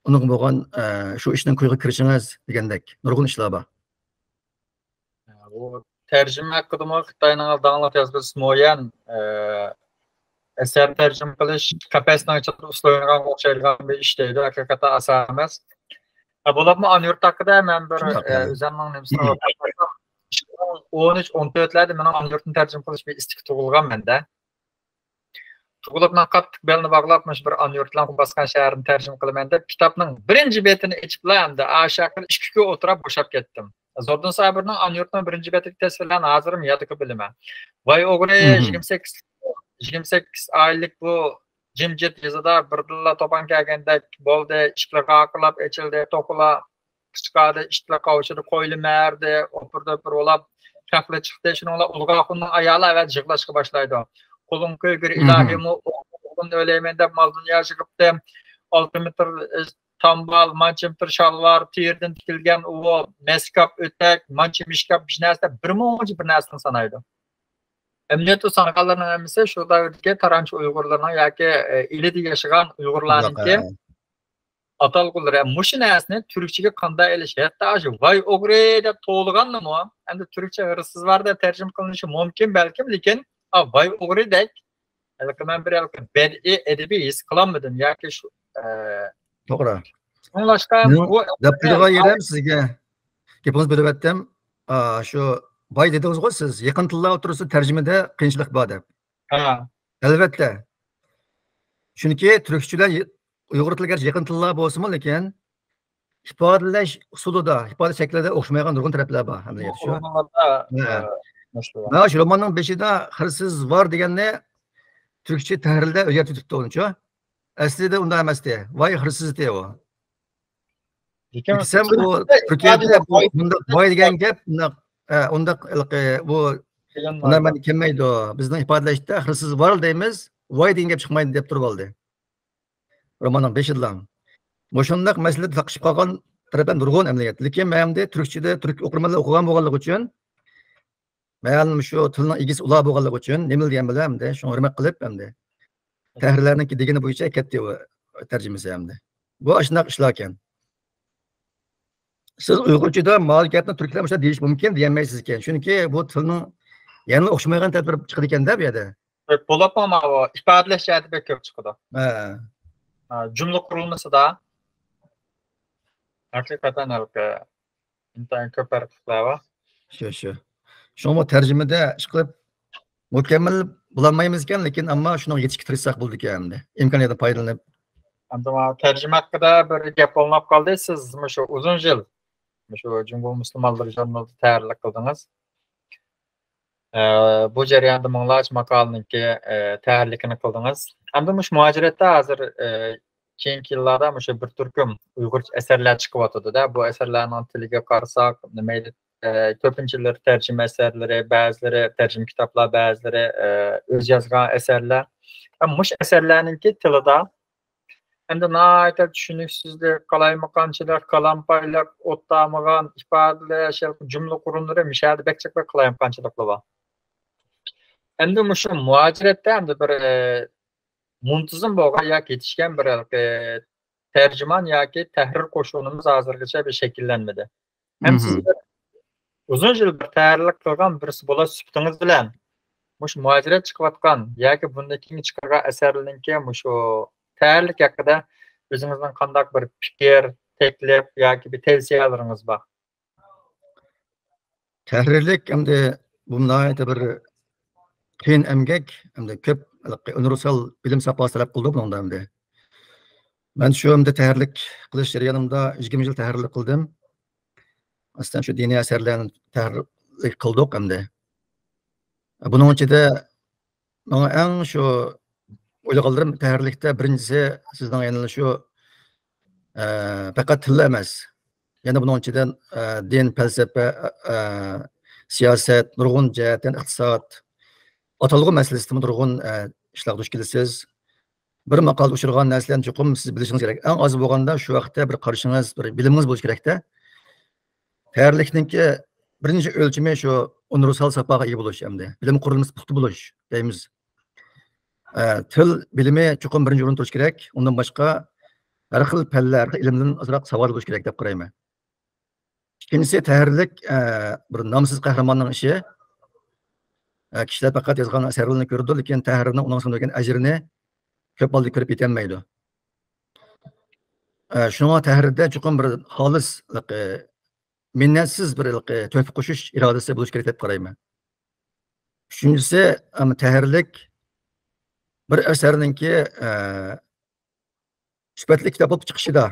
ئۇنىڭغا بولغان، ئە، شۇ ئىشنىڭ كويىغا كىرىشىڭىز دېگەندەك نۇرغۇن ئىشلار بار. بۇ تەرجىمە ھەققىدىمۇ خىتاينىڭ داڭلىق يازغۇچىسى مو يەن، ئە، ئەسەر تەرجىمە قىلىش قەپەسنىڭ ئىچىدە ئۇسسۇل ئوينىغانغا ئوخشايدىغان بىر ئىش دەيدۇ. ھەقىقەتەن ئاسان ئەمەس. ھە، بولۇپمۇ ئانا يۇرت ھەققىدە مەن بىر، شۇنداق ئە، يەنى. ئۆزۈمنىڭ نېمىسىنى ئوتتۇرىغا قويسام، ئىككى مىڭ ئون ئۈچ، ئون تۆتلەردە مېنىڭ ئانا يۇرتنى تەرجىمە قىلىش بىر ئىستىكى تۇغۇلغان مەندە. تۇغۇلۇپلا قاتتىق بەلنى باغلاپ، مۇشۇ بىر ئانا يۇرت بىلەن قۇم باسقان شەھىرىنى تەرجىمە قىلىمەن دەپ، كىتابنىڭ بىرىنچى بېتىنى ئېچىپلا، ئەمدى ئاشۇ ھەققىدە ئىككى كۈن ئولتۇرۇپ بوشاپ كەتتىم. زوردۇن سابىرنىڭ ئانا يۇرتىنىڭ بىرىنچى بېتىدىكى تەسۋىرلەرنى ھازىرمۇ يادىكى بىلىمەن. ۋاي ئوغرى، مھم. يىگىرمە سەككىز، يىگىرمە سەككىز ئائىلىلىك بۇ جىمجىت يېزىدا بىردىنلا توپان كەلگەندەك بولدى، ئىشىكلەر غاقىللاپ ئېچىلدى، توخۇلار قىچقاردى، ئىتلار قاۋشىدى، قويلار مەرىدى، ئوپۇر-دوپۇر بولاپ، خەقلەر چىقتى. شۇنىڭ بىلەن ئۇلۇغ ئاخۇننىڭ ئايالى ئەۋەتىپ يىغلاشقا باشلايدۇ. قولۇڭ كۆيگۈر، مھم. ئىلاھىمۇ، ئوغلۇمنى ئۆلەيمەن دەپ مال-دۇنيا يىغىپتى. ئالتە مېتىر، ئى، تامبال، مانچە مېتىر شالۋار، تېرىدىن تىكىلگەن ئۇ مەسكاپ، ئۆتەك، مانچە مىشكاپ، بىر نەرسە، بىر مۇنچە بىر نەرسىنى سانايدۇ. ئەمەلىيەتتە ئۇ سانىغانلارنىڭ ھەممىسى شۇ دەۋردىكى تارانچى ئۇيغۇرلىرىنىڭ ياكى، ئە، ئىلىدە ياشىغان ئۇيغۇرلارنىڭكى ئاتالغۇلىرى. مۇشۇ نەرسىنى تۈركچىگە قانداق ئېلىش؟ ھەتتا شۇ ۋاي ئوغرى دەپ توۋلىغاندىمۇ، ئەمدى تۈركچە ھىرسىز بار دەپ تەرجىمە قىلىنىشى مۇمكىن بەلكىم، لېكىن، ئا، ۋاي ئوغرىدەك ھېلىقى مەن بىر ھېلىقى بەدىئىي ئەدەبىي ھېس قىلالمىدىم ياكى شۇ، ئە، توغرا. شۇڭلاشقا مېنىڭ بۇ دەپ قويىدىغان يېرىم سىزگە، گېپىڭىزنى بۆلۈۋەتتىم. ئا، شۇ ۋاي دېدىڭىزغۇ سىز، يېقىن تىللار ئوتتۇرىسىدا تەرجىمىدە قىيىنچىلىق بار دەپ. ھە. ئەلۋەتتە. چۈنكى تۈركچە بىلەن ئۇيغۇر تىلى گەرچە يېقىن تىللار بولسىمۇ، لېكىن ئىپادىلەش ئۇسۇلىدا، ئىپادە شەكلىدە ئوخشىمايدىغان نۇرغۇن تەرەپلەر بار ئەمەلىيەتتە شۇ. رومانلاردا، ھە. ئە، مەسىلە بار. مانا شۇ روماننىڭ بېشىدا ھىرسىز ۋار دېگەننى تۈركچە تەھرىردە ئۆزگەرتىۋېتىپتۇ ئۇنىچۇ. ئەسلىدە ئۇنداق ئەمەستى. ۋاي خىرسىزتى ئۇ. لېكىن ئېيتسام، ئۇ تۈركىيەدە بۇ مۇنداق ۋاي دېگەن گەپ، ئۇنداق، ئە، ئۇنداق ھېلىقى بۇ، ئۇنداق مەنىدە كەلمەيدۇ. بىزنىڭ ئىپادىلەشتە خىرسىز ۋار دەيمىز، ۋاي دېگەن گەپ چىقمايدۇ دەپ تۇرۇپ ئالدى. روماننىڭ بېشىدىلا. مۇشۇنداق مەسىلىدە تاقىشىپ قالغان تەرەپلەر نۇرغۇن ئەمەلىيەتتە. لېكىن مەن ئەمدى تۈركچىدە تۈرك ئوقۇرمەنلەر ئوقۇغان بولغانلىقى ئۈچۈن، مەلۇم شۇ تىلنىڭ ئىگىسى ئۇلار بولغانلىقى ئۈچۈن، نېمىلا دېگەن بىلەن ئەمدى شۇڭا ھۆرمەت قىلىپ ئەمدى تەھرىرلەرنىڭكى دېگىنى بويىچە كەتتى ئۇ تەرجىمىسى ئەمدى. بۇ ئاشۇنداق ئىشلاركەن. سىز ئۇيغۇرچىدا ماۋۇ گەپنى تۈركلەر مۇشۇنداق دېيىش مۇمكىن دېيەلمەيسىزكەن. چۈنكى بۇ تىلنىڭ يەنىلا ئوخشىمايدىغان تەرەپلىرى چىقىدىكەن-دە بۇ يەردە. بولۇپمۇ ماۋۇ ئىپادىلەش جەھەتى بەك كۆپ چىقىدۇ. ھە. ھە، جۈملە قۇرۇلمىسىدا ھەقىقەتەن ھېلىقى ئىنتايىن كۆپ پەرقلىقلار بار. شۇ، شۇ. شۇڭا تەرجىمىدە ئىشقىلىپ مۇكەممەل بولالمايمىزكەن، لېكىن ئەمما شۇنىڭغا يېتىشكە تىرىشساق بولىدىكەن ئەمدى. ئىمكانىيەتتىن پايدىلىنىپ. ئەمدى مانا تەرجىمە ھەققىدە بىر گەپ بولماپ قالدى. سىز مۇشۇ ئۇزۇن يىل مۇشۇ جۇڭگو مۇسۇلمانلىرى ژۇرنىلىدا تەھرىرلىك قىلدىڭىز. ئە، بۇ جەرياندا مىڭلارچە ماقالىنىڭكى، ئە، تەھرىرلىكىنى قىلدىڭىز. ئەمدى مۇشۇ مۇھاجىرەتتە ھازىر، ئە، كېيىنكى يىللاردا مۇشۇ بىر تۈركۈم ئۇيغۇرچە ئەسەرلەر چىقىۋاتىدۇ-دە. بۇ ئەسەرلەرنىڭ تىلىگە قارىساق، مەيلى، ئە، كۆپىنچىلىرى تەرجىمە ئەسەرلىرى، بەزىلىرى تەرجىمە كىتابلار، بەزىلىرى، ئە، ئۆزى يازغان ئەسەرلەر. ئە، مۇشۇ ئەسەرلەرنىڭكى تىلىدا ئەمدى ناھايىتى چۈشىنىكسىزلىك، قالايمىقانچىلىق، كالامپايلىق، ئوتتامىغان ئىپادىلەش، جۈملە قۇرۇلمىلىرى مۇشۇ يەردە بەك جىق بىر قالايمىقانچىلىقلار بار. ئەمدى مۇشۇ مۇھاجىرەتتە ئەمدى بىر، ئە، مۇنتىزىم بولغان ياكى يېتىشكەن بىر، ئە، تەرجىمان ياكى تەھرىر قوشۇنىمىز ھازىرغىچە بىر شەكىللەنمىدى. ھەم سىز بىر ئۇزۇن يىل بىر تەھرىرلىك قىلغان بىرسى بولاش سۈپىتىڭىز بىلەن مۇشۇ مۇھاجىرەت چىقىۋاتقان ياكى بۇندىن كېيىن چىقارغان ئەسەرلىرىنىڭكى مۇشۇ تەھرىرلىك ھەققىدە ئۆزىڭىزنىڭ قانداق بىر پىكىر، تەكلىپ ياكى بىر تەۋسىيەلىرىڭىز بار؟ تەھرىرلىك ئەمدى بۇ ناھايىتى بىر قىيىن ئەمگەك، ئەمدى كۆپ ئۇنىۋېرسال بىلىم ساپاسى تەلەپ قىلىدۇ بۇنىڭدا ئەمدى. مەن شۇ ئەمدى تەھرىرلىك قىلىش جەريانىمدا يىگىرمە يىل تەھرىرلىك قىلدىم. ئاساسەن شۇ دىنىي ئەسەرلەرنى تەھرىرلىك قىلدۇق ئەمدى. بۇنىڭ ئىچىدە ماڭا ئەڭ شۇ ئويلىغانلىرىم تەھرىرلىكتە بىرىنچىسى سىزنىڭ يەنىلا شۇ، ئە، پەقەت تىللا ئەمەس. يەنە بۇنىڭ ئىچىدە، ئە، دىن، پەلسەپە، ئە، سىياسەت، نۇرغۇن جەھەتتىن ئىقتىساد، ئاتالغۇ مەسىلىسىدىمۇ نۇرغۇن، ئە، ئىشلارغا دۇچ كېلىسىز. بىر ماقالىدە ئۇچرىغان نەرسىلەرنى چوقۇم سىز بىلىشىڭىز كېرەك. ئەڭ ئاز بولغاندا شۇ ۋاقىتتا بىر قارىشىڭىز، بىر بىلىمىڭىز بولۇشى كېرەكتە. تەييارلىقنىڭكى بىرىنچى ئۆلچىمى شۇ ئۇنىۋېرسال ساپاغا ئىگە بولۇش ئەمدى. بىلىم قۇرۇلمىسى پۇختا بولۇش دەيمىز. ئە، تىل بىلىمى چوقۇم بىرىنچى ئورۇندا تۇرۇشى كېرەك. ئۇندىن باشقا ھەر خىل پەنلەر، ھەر خىل ئىلىمدىن ئازراق ساۋات بولۇشى كېرەك دەپ قارايمەن. ئىككىنچىسى، تەھرىرلىك، ئە، بىر نامسىز قەھرىماننىڭ ئىشى. ئە، كىشىلەر پەقەت يازغان ئەسەرلىرىنى كۆرىدۇ، لېكىن تەھرىرنىڭ ئۇنىڭ سىڭدۈرگەن ئەجرىنى كۆپ ھالدا كۆرۈپ يېتەلمەيدۇ. ئە، شۇڭا تەھرىردە چوقۇم بىر خالىس، ئە، مىننەتسىز بىر، ئە، تۆھپە قوشۇش ئىرادىسى بولۇشى كېرەك دەپ قارايمەن. ئۈچىنچىسى، ئەم، تەھرىرلىك بىر ئەسەرنىڭكى، ئە، سۈپەتلىك كىتاب بولۇپ چىقىشىدا،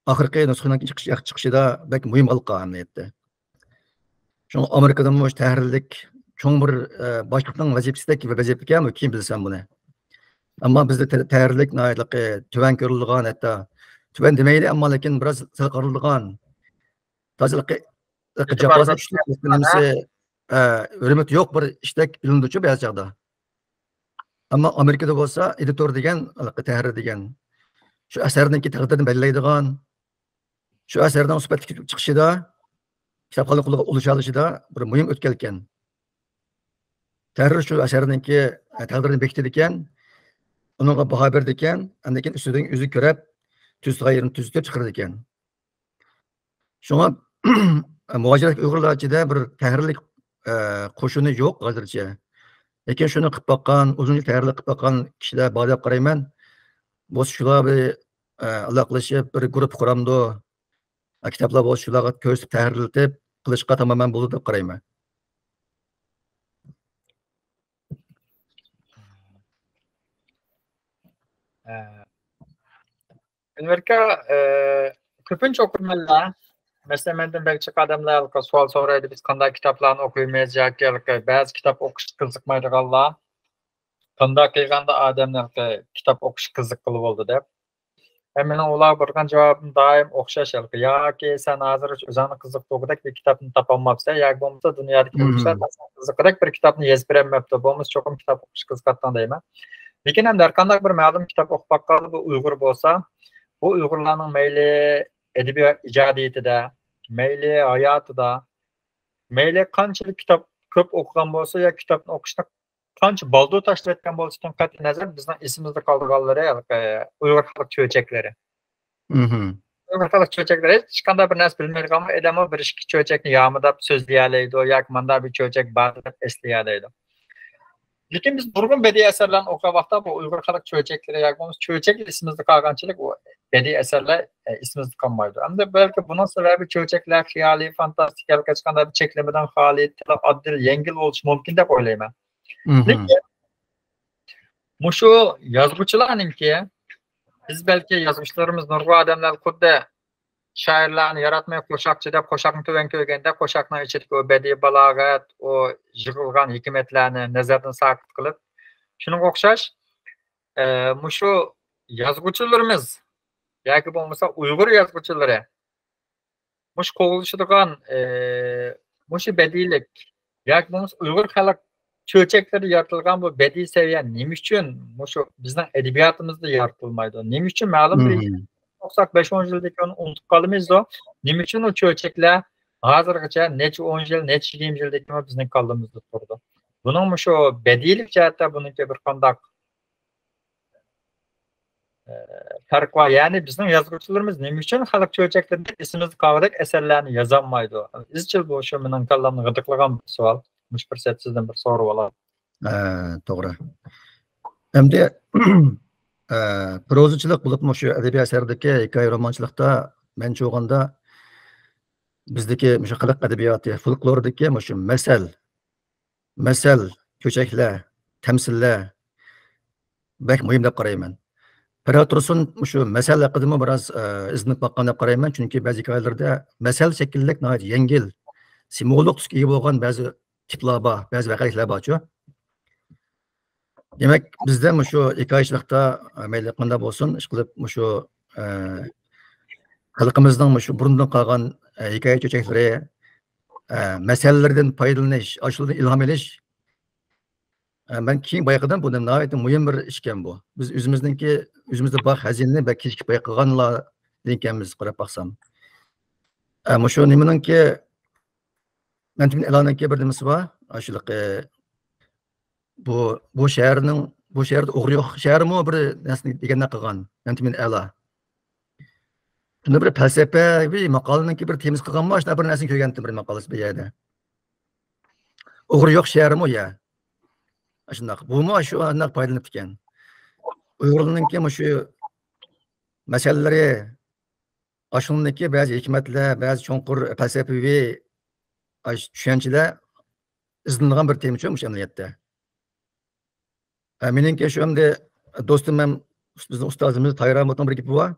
ئاخىرقى نۇسخىنىڭ چىقىش-، چىقىشىدا بەك مۇھىم ھالقا ئەمەلىيەتتە. شۇڭا ئامېرىكىدىمۇ مۇشۇ تەھرىرلىك چوڭ بىر، ئە، باشلىقنىڭ ۋەزىپىسىدەك بىر ۋەزىپىكەن، كېيىن بىلسەم بۇنى. ئەمما بىزدە تە-، تەھرىرلىك ناھايىتى تۆۋەن كۆرۈلىدىغان، ھەتتا تۆۋەن دېمەيلى، ئەمما لېكىن بىراز سەل قارىلىدىغان، تازا جاپاسى كۈچلۈك، نېمىسى، ئە، ھۆرمىتى يوق بىر ئىشتەك بىلىنىدۇچۇ بەزى چاغدا. ئەمما ئامېرىكىدا بولسا ئېدىتور دېگەن، ھېلىقى تەھرىر دېگەن، شۇ ئەسەرنىڭكى تەقدىرىنى بەلگىلەيدىغان، شۇ ئەسەرنىڭ سۈپەتلىك چىقىشىدا، كىتابخانا قولىغا ئۇلىشالىشىدا بىر مۇھىم ئۆتكەلكەن. تەھرىر شۇ ئەسەرنىڭكى تەقدىرىنى بېكىتىدىكەن، ئۇنىڭغا باھا بېرىدىكەن، ئاندىن كېيىن ئۈستىدىن ئۆزى كۆرۈپ، تۈزىدىغان يېرىنى تۈزىتىپ چىقىرىدىكەن. شۇڭا مۇھاجىرەتتىكى ئۇيغۇرلار ئىچىدە بىر تەھرىرلىك، ئە، قوشۇنى يوق ھازىرچە. لېكىن شۇنى قىلىپ باققان، ئۇزۇن يىل تەھرىرلىك قىلىپ باققان كىشىلەر بار دەپ قارايمەن. بولسا شۇلار بىر، ئە، ئالاقىلىشىپ، بىر گۇرۇپپا قۇرامدۇ؟ ئە، كىتابلار بولسا شۇلارغا كۆرسىتىپ، تەھرىرلىتىپ قىلىشقا تامامەن بولىدۇ دەپ قارايمەن. ئە، ئەنۋەر ئاكا، ئە، كۆپىنچە ئوقۇرمەنلەر، مەسىلەن، مەندىن بەك جىق ئادەملەر سوئال سورايدۇ، بىز قانداق كىتابلارنى ئوقۇيمىز ياكى بەزى كىتاب ئوقۇشقا قىزىقمايدىغانلار قانداق قىلغاندا ئادەمنى كىتاب ئوقۇشقا قىزىققىلى بولىدۇ دەپ. ھەم مېنىڭ ئۇلارغا بەرگەن جاۋابىم دائىم ئوخشاش ھېلىقى: ياكى سەن ھازىرغىچە ئۆزۈڭنى قىزىقتۇرغۇدەك بىر كىتابنى تاپالماپسەن، ياكى بولمىسا دۇنيادىكى ئوقۇغۇچىلار سەن قىزىققۇدەك بىر كىتابنى يېزىپ بېرەلمەپتۇ، بولمىسا چوقۇم كىتاب ئوقۇشقا قىزىقاتتىڭ دەيمەن. لېكىن ئەمدى ھەرقانداق بىر مەلۇم كىتاب ئوقۇپ باققاندا، بۇ ئۇيغۇر بولسا، بۇ ئۇيغۇرلارنىڭ مەيلى ئەدەبىيات ئىجادىيىتىدە، مەيلى ھاياتىدا، مەيلى قانچىلىك كىتاب كۆپ ئوقۇغان بولسا يا كىتابنى ئوقۇشنى قانچە بالدۇر تاشلىۋەتكەن بولسىدىن قەتئىينەزەر، بىزنىڭ ئېسىمىزدە قالىدىغانلىرى ھېلىقى ئۇيغۇر خەلق چۆچەكلىرى. ئۇيغۇر خەلق چۆچەكلىرى ھېچقانداق بىر نەرسە بىلمەيدىغانمۇ ئادەممۇ بىر ئىككى چۆچەكنى يامىداپ سۆزلىيەلەيدۇ ياكى ماندا بىر چۆچەك بار دەپ ئەسلىيەلەيدۇ. لېكىن بىز نۇرغۇن بەدىئىي ئەسەرلەرنى ئوقۇغان ۋاقىتتا بۇ ئۇيغۇر خەلق چۆچەكلىرى ياكى بولمىسا چۆچەك ئېسىمىزدە قالغانچىلىك ئۇ بەدىئىي ئەسەرلەر، ئە، ئېسىمىزدە قالمايدۇ. ئەمدى بەلكى بۇنىڭ سەۋەبى چۆچەكلەر خىيالىي، فانتاستىكا، ھېلىقى ھېچقانداق بىر چەكلىمىدىن خالىي، تېخى ئاددىي، يەڭگىل بولۇشى مۇمكىن دەپ ئويلايمەن. لېكىن مۇشۇ يازغۇچىلارنىڭكى، بىز بەلكى يازغۇچىلىرىمىز نۇرغۇن ئادەملەر خۇددى شائىرلارنى ياراتماي، قوشاقچى دەپ، قوشاقنى تۆۋەن كۆرگەندە، قوشاقنىڭ ئىچىدىكى ئۇ بەدىئىي بالاغەت، ئۇ يىغىلغان ھېكمەتلەرنى نەزەردىن ساقىت قىلىپ، شۇنىڭغا ئوخشاش، ئە، مۇشۇ يازغۇچىلىرىمىز ياكى بولمىسا ئۇيغۇر يازغۇچىلىرى مۇشۇ قوغلىشىدىغان، ئى، مۇشۇ بەدىئىيلىك ياكى بولمىسا ئۇيغۇر خەلق چۆچەكلىرىدە يارىتىلغان بۇ بەدىئىي سەۋىيە نېمە ئۈچۈن مۇشۇ بىزنىڭ ئەدەبىياتىمىزدا يارىتىلمايدۇ؟ نېمە ئۈچۈن مەلۇم بىر يىل توقسان بەش ئون يىلدىن كېيىن ئۇنتۇپ قالىمىزدۇ؟ نېمە ئۈچۈن ئۇ چۆچەكلەر ھازىرغىچە نەچچە ئون يىل، نەچچە يىگىرمە يىلدىن كېيىن بىزنىڭ كاللىمىزدا تۇرىدۇ؟ بۇنىڭ مۇشۇ بەدىئىيلىك جەھەتتە بۇنىڭكى بىر قانداق ئە، پەرق بار. يەنى بىزنىڭ يازغۇچىلىرىمىز نېمە ئۈچۈن خەلق چۆچەكلىرىدەك ئېسىمىزدە قالغۇدەك ئەسەرلەرنى يازالمايدۇ؟ ئىزچىل بۇ شۇ مېنىڭ كاللامنى غىدىقلىغان بىر سوئال. مۇشۇ پۇرسەتتە سىزدىن بىر سورىۋالاي. ئە، توغرا. ئەمدى، ئە، پروزىچىلىق بولۇپمۇ شۇ ئەدەبىي ئەسەردىكى ھېكايە رومانچىلىقتا مەنچە بولغاندا بىزدىكى مۇشۇ خەلق ئەدەبىياتى، فولكلوردىكى مۇشۇ مەسەل، مەسەل، چۆچەكلەر، تەمسىللەر بەك مۇھىم دەپ قارايمەن. پەرھات تۇرسۇن مۇشۇ مەسەل ھەققىدىمۇ بىراز، ئە، ئىزدىنىپ باققان دەپ قارايمەن، چۈنكى بەزى ھېكايىلىرىدە مەسەل شەكىللىك ناھايىتى يەڭگىل، سىمۋوللۇق تۈسكە ئىگە بولغان بەزى تىپلار بار، بەزى ۋەقەلىكلەر بارچۇ. دېمەك، بىزدە مۇشۇ ھېكايىچىلىقتا، ئە، مەيلى قانداق بولسۇن، ئىشقىلىپ مۇشۇ، ئە، خەلقىمىزنىڭ مۇشۇ بۇرۇندىن قالغان، ئە، ھېكايە چۆچەكلىرى، ئە، مەسەللىرىدىن پايدىلىنىش، ئاشۇلاردىن ئىلھام ئېلىش، ئە، مەن كېيىن بايقىدىم، بۇ ناھايىتى مۇھىم بىر ئىشكەن بۇ. بىز ئۆزىمىزنىڭكى، ئۆزىمىزدە بار خەزىنىنى بەك كېچىكىپ بايقىغانلاردىن ئىكەنمىز، قاراپ باقسام. ئە، مۇشۇ نېمىنىڭكى، مەمتىمىن ئەلانىڭكى بىر نېمىسى بار، ئاشۇلىقى، بۇ، بۇ شەھەرنىڭ، بۇ شەھەردە ئوغرى يوق شەھەرمۇ بىر نەرسىنى دېگەندەك قىلغان، مەمتىمىن ئەلا. شۇندا بىر پەلسەپىۋى ماقالىنىڭكى بىر تېمىسى قىلغانمۇ، شۇنداق بىر نەرسىنى كۆرگەنتىم بىر ماقالىسى بىر يەردە. ئوغرى يوق شەھەرمۇ يا. شۇنداق. بۇمۇ شۇنداق پايدىلىنىپتىكەن. ئۇيغۇرلارنىڭكى مۇشۇ مەسەلىلىرى، ئاشۇنىڭدىكى بەزى ھېكمەتلەر، بەزى چوڭقۇر پەلسەپىۋى، ئاش-، چۈشەنچىلەر ئىزدىنىدىغان بىر تېمىچۇ مۇشۇ ئەمەلىيەتتە. ھە، مېنىڭكى شۇ ئەمدى دوستۇم ھەم بىزنىڭ ئۇستازىمىز تاھىر ئەمىننىڭ بىر گېپى بار.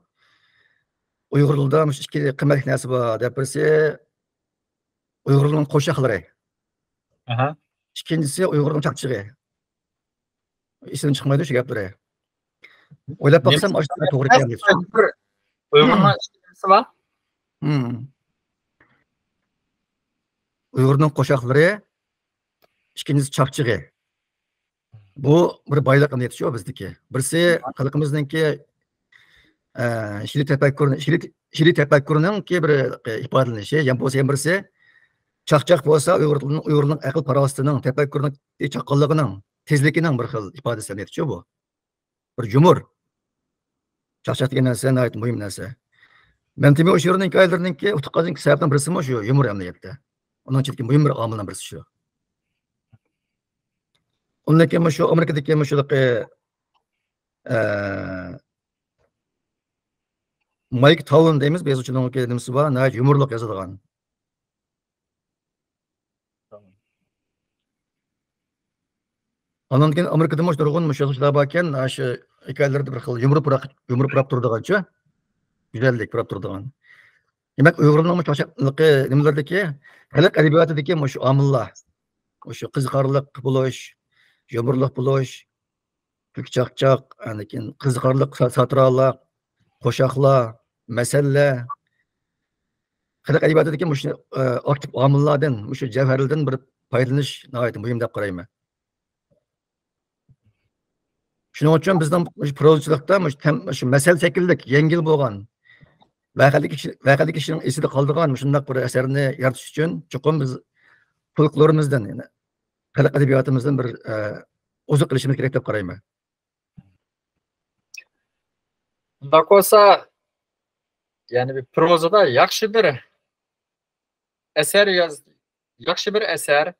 ئۇيغۇرلاردا مۇشۇ ئىككى قىممەتلىك نەرسە بار دەپ، بىرسى ئۇيغۇرنىڭ قوشاقلىرى. ئىككىنچىسى ئۇيغۇرنىڭ چاقچىقى. ئېسىمدىن چىقمايدۇ شۇ گەپلىرى. ئويلاپ باقسام، ئاشۇ توغرا ئىكەن دەپ. ئۇيغۇرنىڭ ئىككى نېمىسى بار؟ ئۇيغۇرنىڭ قوشاقلىرى، ئىككىنچىسى چاقچىقى. بۇ بىر بايلىق ئەمەلىيەتچۇ بىزدىكى. بىرسى خەلقىمىزنىڭكى، ئە، شېئىرىي تەپەككۇر، شېئىرىي، شېئىرىي تەپەككۇرنىڭكى بىر، ئە، ئىپادىلىنىشى. يەنە بولسا يەنە بىرسى، چاقچاق بولسا ئۇيغۇرنىڭ، ئۇيغۇرنىڭ ئەقىل پاراسىتىنىڭ، تەپەككۇرنىڭ چاققانلىقىنىڭ، تېزلىكىنىڭ بىر خىل ئىپادىسى ئەمەلىيەتچۇ بۇ. بىر يۇمۇر. چاقچاق دېگەن نەرسە ناھايىتى مۇھىم نەرسە. مەمتىمىن ئۇيغۇرنىڭ ھېكايىلىرىنىڭكى ئۇتۇق قازانغان سەۋەبنىڭ بىرسىمۇ شۇ يۇمۇر ئەمەلىيەتتە. ئۇنىڭ ئىچىدىكى مۇھىم بىر ئامىلنىڭ بىرسى شۇ. ئۇندىن كېيىن مۇشۇ ئامېرىكىدىكى مۇشۇلىقى، ئە، مايك تاۋن دەيمىز، بۇ يازغۇچىنىڭكى نېمىسى بار، ناھايىتى يۇمۇرلۇق يازىدىغان. ئاندىن كېيىن ئامېرىكىدىمۇ نۇرغۇن مۇشۇ يازغۇچىلار باركەن، ئاشۇ ھېكايىلىرىدە بىر خىل يۇمۇر پۇراپ، يۇمۇر پۇراپ تۇرىدىغانچۇ، گۈزەللىك پۇراپ تۇرىدىغان. دېمەك، ئۇيغۇرنىڭ مۇشۇ چاقچاقلىقى نېمىلىرىدىكى خەلق ئەدەبىياتىدىكى مۇشۇ ئامىللار، مۇشۇ قىزىقارلىق بولۇش، يۇمۇرلۇق بولۇش، كۈلكە چاقچاق، ئاندىن كېيىن قىزىقارلىق سا-، ساتىرالار، قوشاقلار، مەسەللەر، خەلق ئەدەبىياتىدىكى مۇشۇ، ئە، ئاكتىپ ئامىللاردىن، مۇشۇ جەۋھەرلەردىن بىر پايدىلىنىش ناھايىتى مۇھىم دەپ قارايمەن. شۇنىڭ ئۈچۈن بىزنىڭ مۇشۇ پروزىچىلىقتا مۇشۇ تەم-، مۇشۇ مەسەل شەكىللىك، يەڭگىل بولغان، ۋەقەلىك كىشى، ۋەقەلىك كىشىنىڭ ئېسىدە قالىدىغان مۇشۇنداق بىر ئەسەرنى يارىتىش ئۈچۈن چوقۇم بىز فولكلورىمىزدىن، يەنى خەلق ئەدەبىياتىمىزدىن بىر، ئە، ئوزۇق قىلىشىمىز كېرەك دەپ قارايمەن. ئۇنداق بولسا، يەنى بىر پروزىدا ياخشى بىر ئەسەر ياز-، ياخشى بىر ئەسەر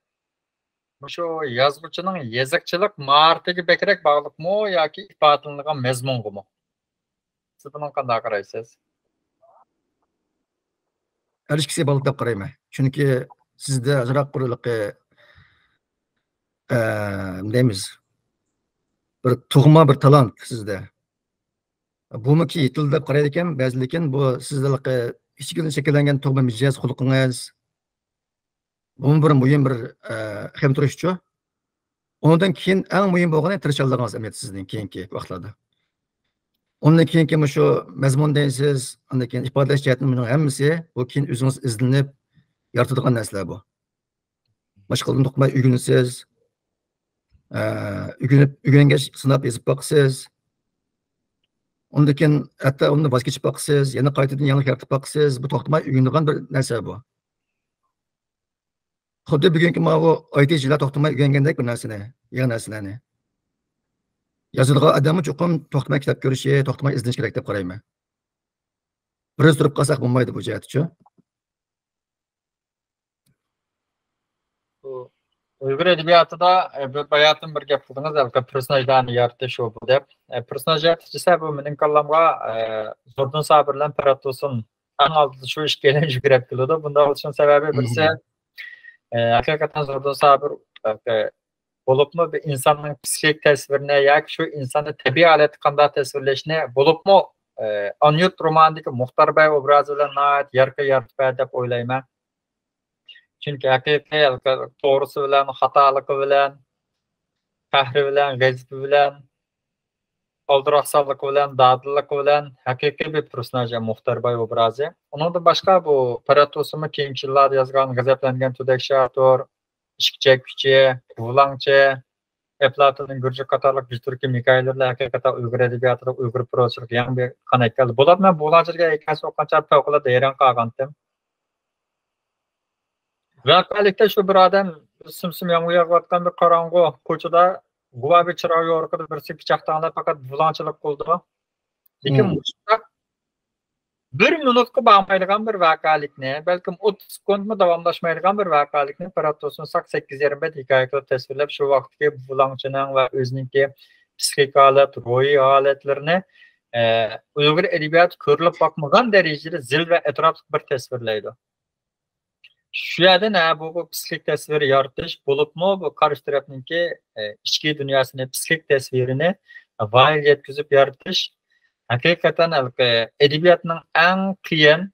مۇشۇ يازغۇچىنىڭ يېزىقچىلىق ماھارىتىگە بەكرەك باغلىقمۇ ياكى ئىپادىلىنىدىغان مەزمۇنغىمۇ؟ سىز بۇنىڭغا قانداق قارايسىز؟ ھەر ئىككىسىگە باغلىق دەپ قارايمەن. چۈنكى سىزدە ئازراق بىر ھېلىقى، ئە، نېمە دەيمىز، بىر تۇغما بىر تالانت سىزدە. بۇمۇ كېيىن يېتىلدى دەپ قارايدىكەن بەزى، لېكىن بۇ سىزدە ھېلىقى كىچىكىدىن شەكىللەنگەن تۇغما مىجەز، خۇلقىڭىز، بۇمۇ بىر مۇھىم بىر، ئە، ئەھەمىيەت تۇرۇشچۇ. ئۇنىڭدىن كېيىن ئەڭ مۇھىم بولغىنى تىرىشچانلىقىڭىز ئەمەلىيەتتە سىزنىڭ كېيىنكى ۋاقىتلاردا. ئۇنىڭدىن كېيىنكى مۇشۇ مەزمۇن دەيسىز، ئاندىن كېيىن ئىپادىلەش جەھەتتىن بۇنىڭ ھەممىسى بۇ كېيىن ئۆزىڭىز ئىزدىنىپ يارىتىدىغان نەرسىلەر بۇ. مەشغۇلدىن توختىماي ئۆگىنىسىز. ئە، ئۆگىنىپ، ئۆگەنگەچ سىناپ يېزىپ باقىسىز. ئۇندىن كېيىن ھەتتا ئۇندىن ۋاز كېچىپ باقىسىز، يەنە قايتىدىن يېڭىلىق يارىتىپ باقىسىز. بۇ توختىماي ئۆگىنىدىغان بىر نەرسە بۇ. خۇددى بۈگۈنكى ماۋۇ ئايتىچىلار توختىماي ئۆگەنگەندەك بىر نەرسىنى، يېڭى نەرسىلەرنى. يازىدىغان ئادەممۇ چوقۇم توختىماي كىتاب كۆرۈشى، توختىماي ئىزدىنىشى كېرەك دەپ قارايمەن. بىر ئۆزى تۇرۇپ قالساق بولمايدۇ بۇ جەھەتتىچۇ. بۇ ئۇيغۇر ئەدەبىياتىدا، ئە، بىر باياتىن بىر گەپ قىلدىڭىز، ھېلىقى پېرسوناژلارنى يارىتىش، ئۇ بۇ دەپ. ئە، پېرسوناژ يارىتىش دېسە، بۇ مېنىڭ كاللامغا، ئە، زوردۇن سابىر بىلەن پەرھات تۇرسۇن، ئەڭ ئالدىدا شۇ ئىككىيلەن يۈگرەپ كېلىدۇ. بۇنداق بولۇشىنىڭ سەۋەبى بىرسى، ئە، ھەقىقەتەن زوردۇن سابىر، ئە، بولۇپمۇ بىر ئىنساننىڭ پسىخىك تەسۋىرىنى ياكى شۇ ئىنساننى تەبىئىي ھالەتتە قانداق تەسۋىرلەشنى، بولۇپمۇ، ئە، ئانيۇت رومانىدىكى مۇختەر باي ئوبرازى بىلەن ناھايىتى يارقىن يارىتىپ بەردى دەپ ئويلايمەن. چۈنكى ھەقىقىي توغرىسى بىلەن، خاتالىقى بىلەن، قەھرى بىلەن، غەزىپى بىلەن، ئالدىراقسانلىقى بىلەن، دادىللىقى بىلەن ھەقىقىي بىر پېرسوناژ مۇختەر باي ئوبرازى. ئۇنىڭدىن باشقا بۇ پەرھات تۇرسۇنمۇ كېيىنكى يىللاردا يازغان غەزەپلەنگەن تۈدەك شاتۇر، ئىشىك چەككۈچى، بۇلاڭچى، ئەپلاتوننىڭ گۈرجى قاتارلىق بىر تۈركۈم ھېكايىلىرى ھەقىقەتەن ئۇيغۇر ئەدەبىياتىدا ئۇيغۇر پروزىچىلىقىغا يېڭى بىر قان ئەكەلدى. بولۇپمۇ مەن بۇلاڭچى دېگەن ھېكايىسىنى ئوقۇغان چاغدا پەۋقۇلئاددە ھەيران قالغانتىم. ۋەقەلىكتە شۇ بىر ئادەم سىم-سىم يامغۇر ياغىۋاتقان بىر قاراڭغۇ كوچىدا غۇۋا بىر چىراغ يورۇقىدا بىرسىگە پىچاق تەڭلەپ پەقەت بۇلاڭچىلىق قىلىدۇ. لېكىن مۇشۇنداق بىر مىنۇتقا بارمايدىغان بىر ۋەقەلىكنى، بەلكىم ئوتتۇز سېكۇنتمۇ داۋاملاشمايدىغان بىر ۋەقەلىكنى پەرھات تۇرسۇن ساق سەككىز يېرىم بەت ھېكايە قىلىپ تەسۋىرلەپ، شۇ ۋاقىتتىكى بۇلاڭچىنىڭ ۋە ئۆزىنىڭكى پسىخىك ھالەت، روھىي ھالەتلىرىنى، ئە، ئۇيغۇر ئەدەبىياتى كۆرۈلۈپ باقمىغان دەرىجىدە زىل ۋە ئەتراپلىق بىر تەسۋىرلەيدۇ. شۇ يەردىن، ھە، بۇ، بۇ پسىخىك تەسۋىر يارىتىش بولۇپمۇ بۇ قارشى تەرەپنىڭكى، ئە، ئىچكى دۇنياسىنى، پسىخىك تەسۋىرىنى ۋايىغا يەتكۈزۈپ يارىتىش ھەقىقەتەن ھېلىقى ئەدەبىياتنىڭ ئەڭ قىيىن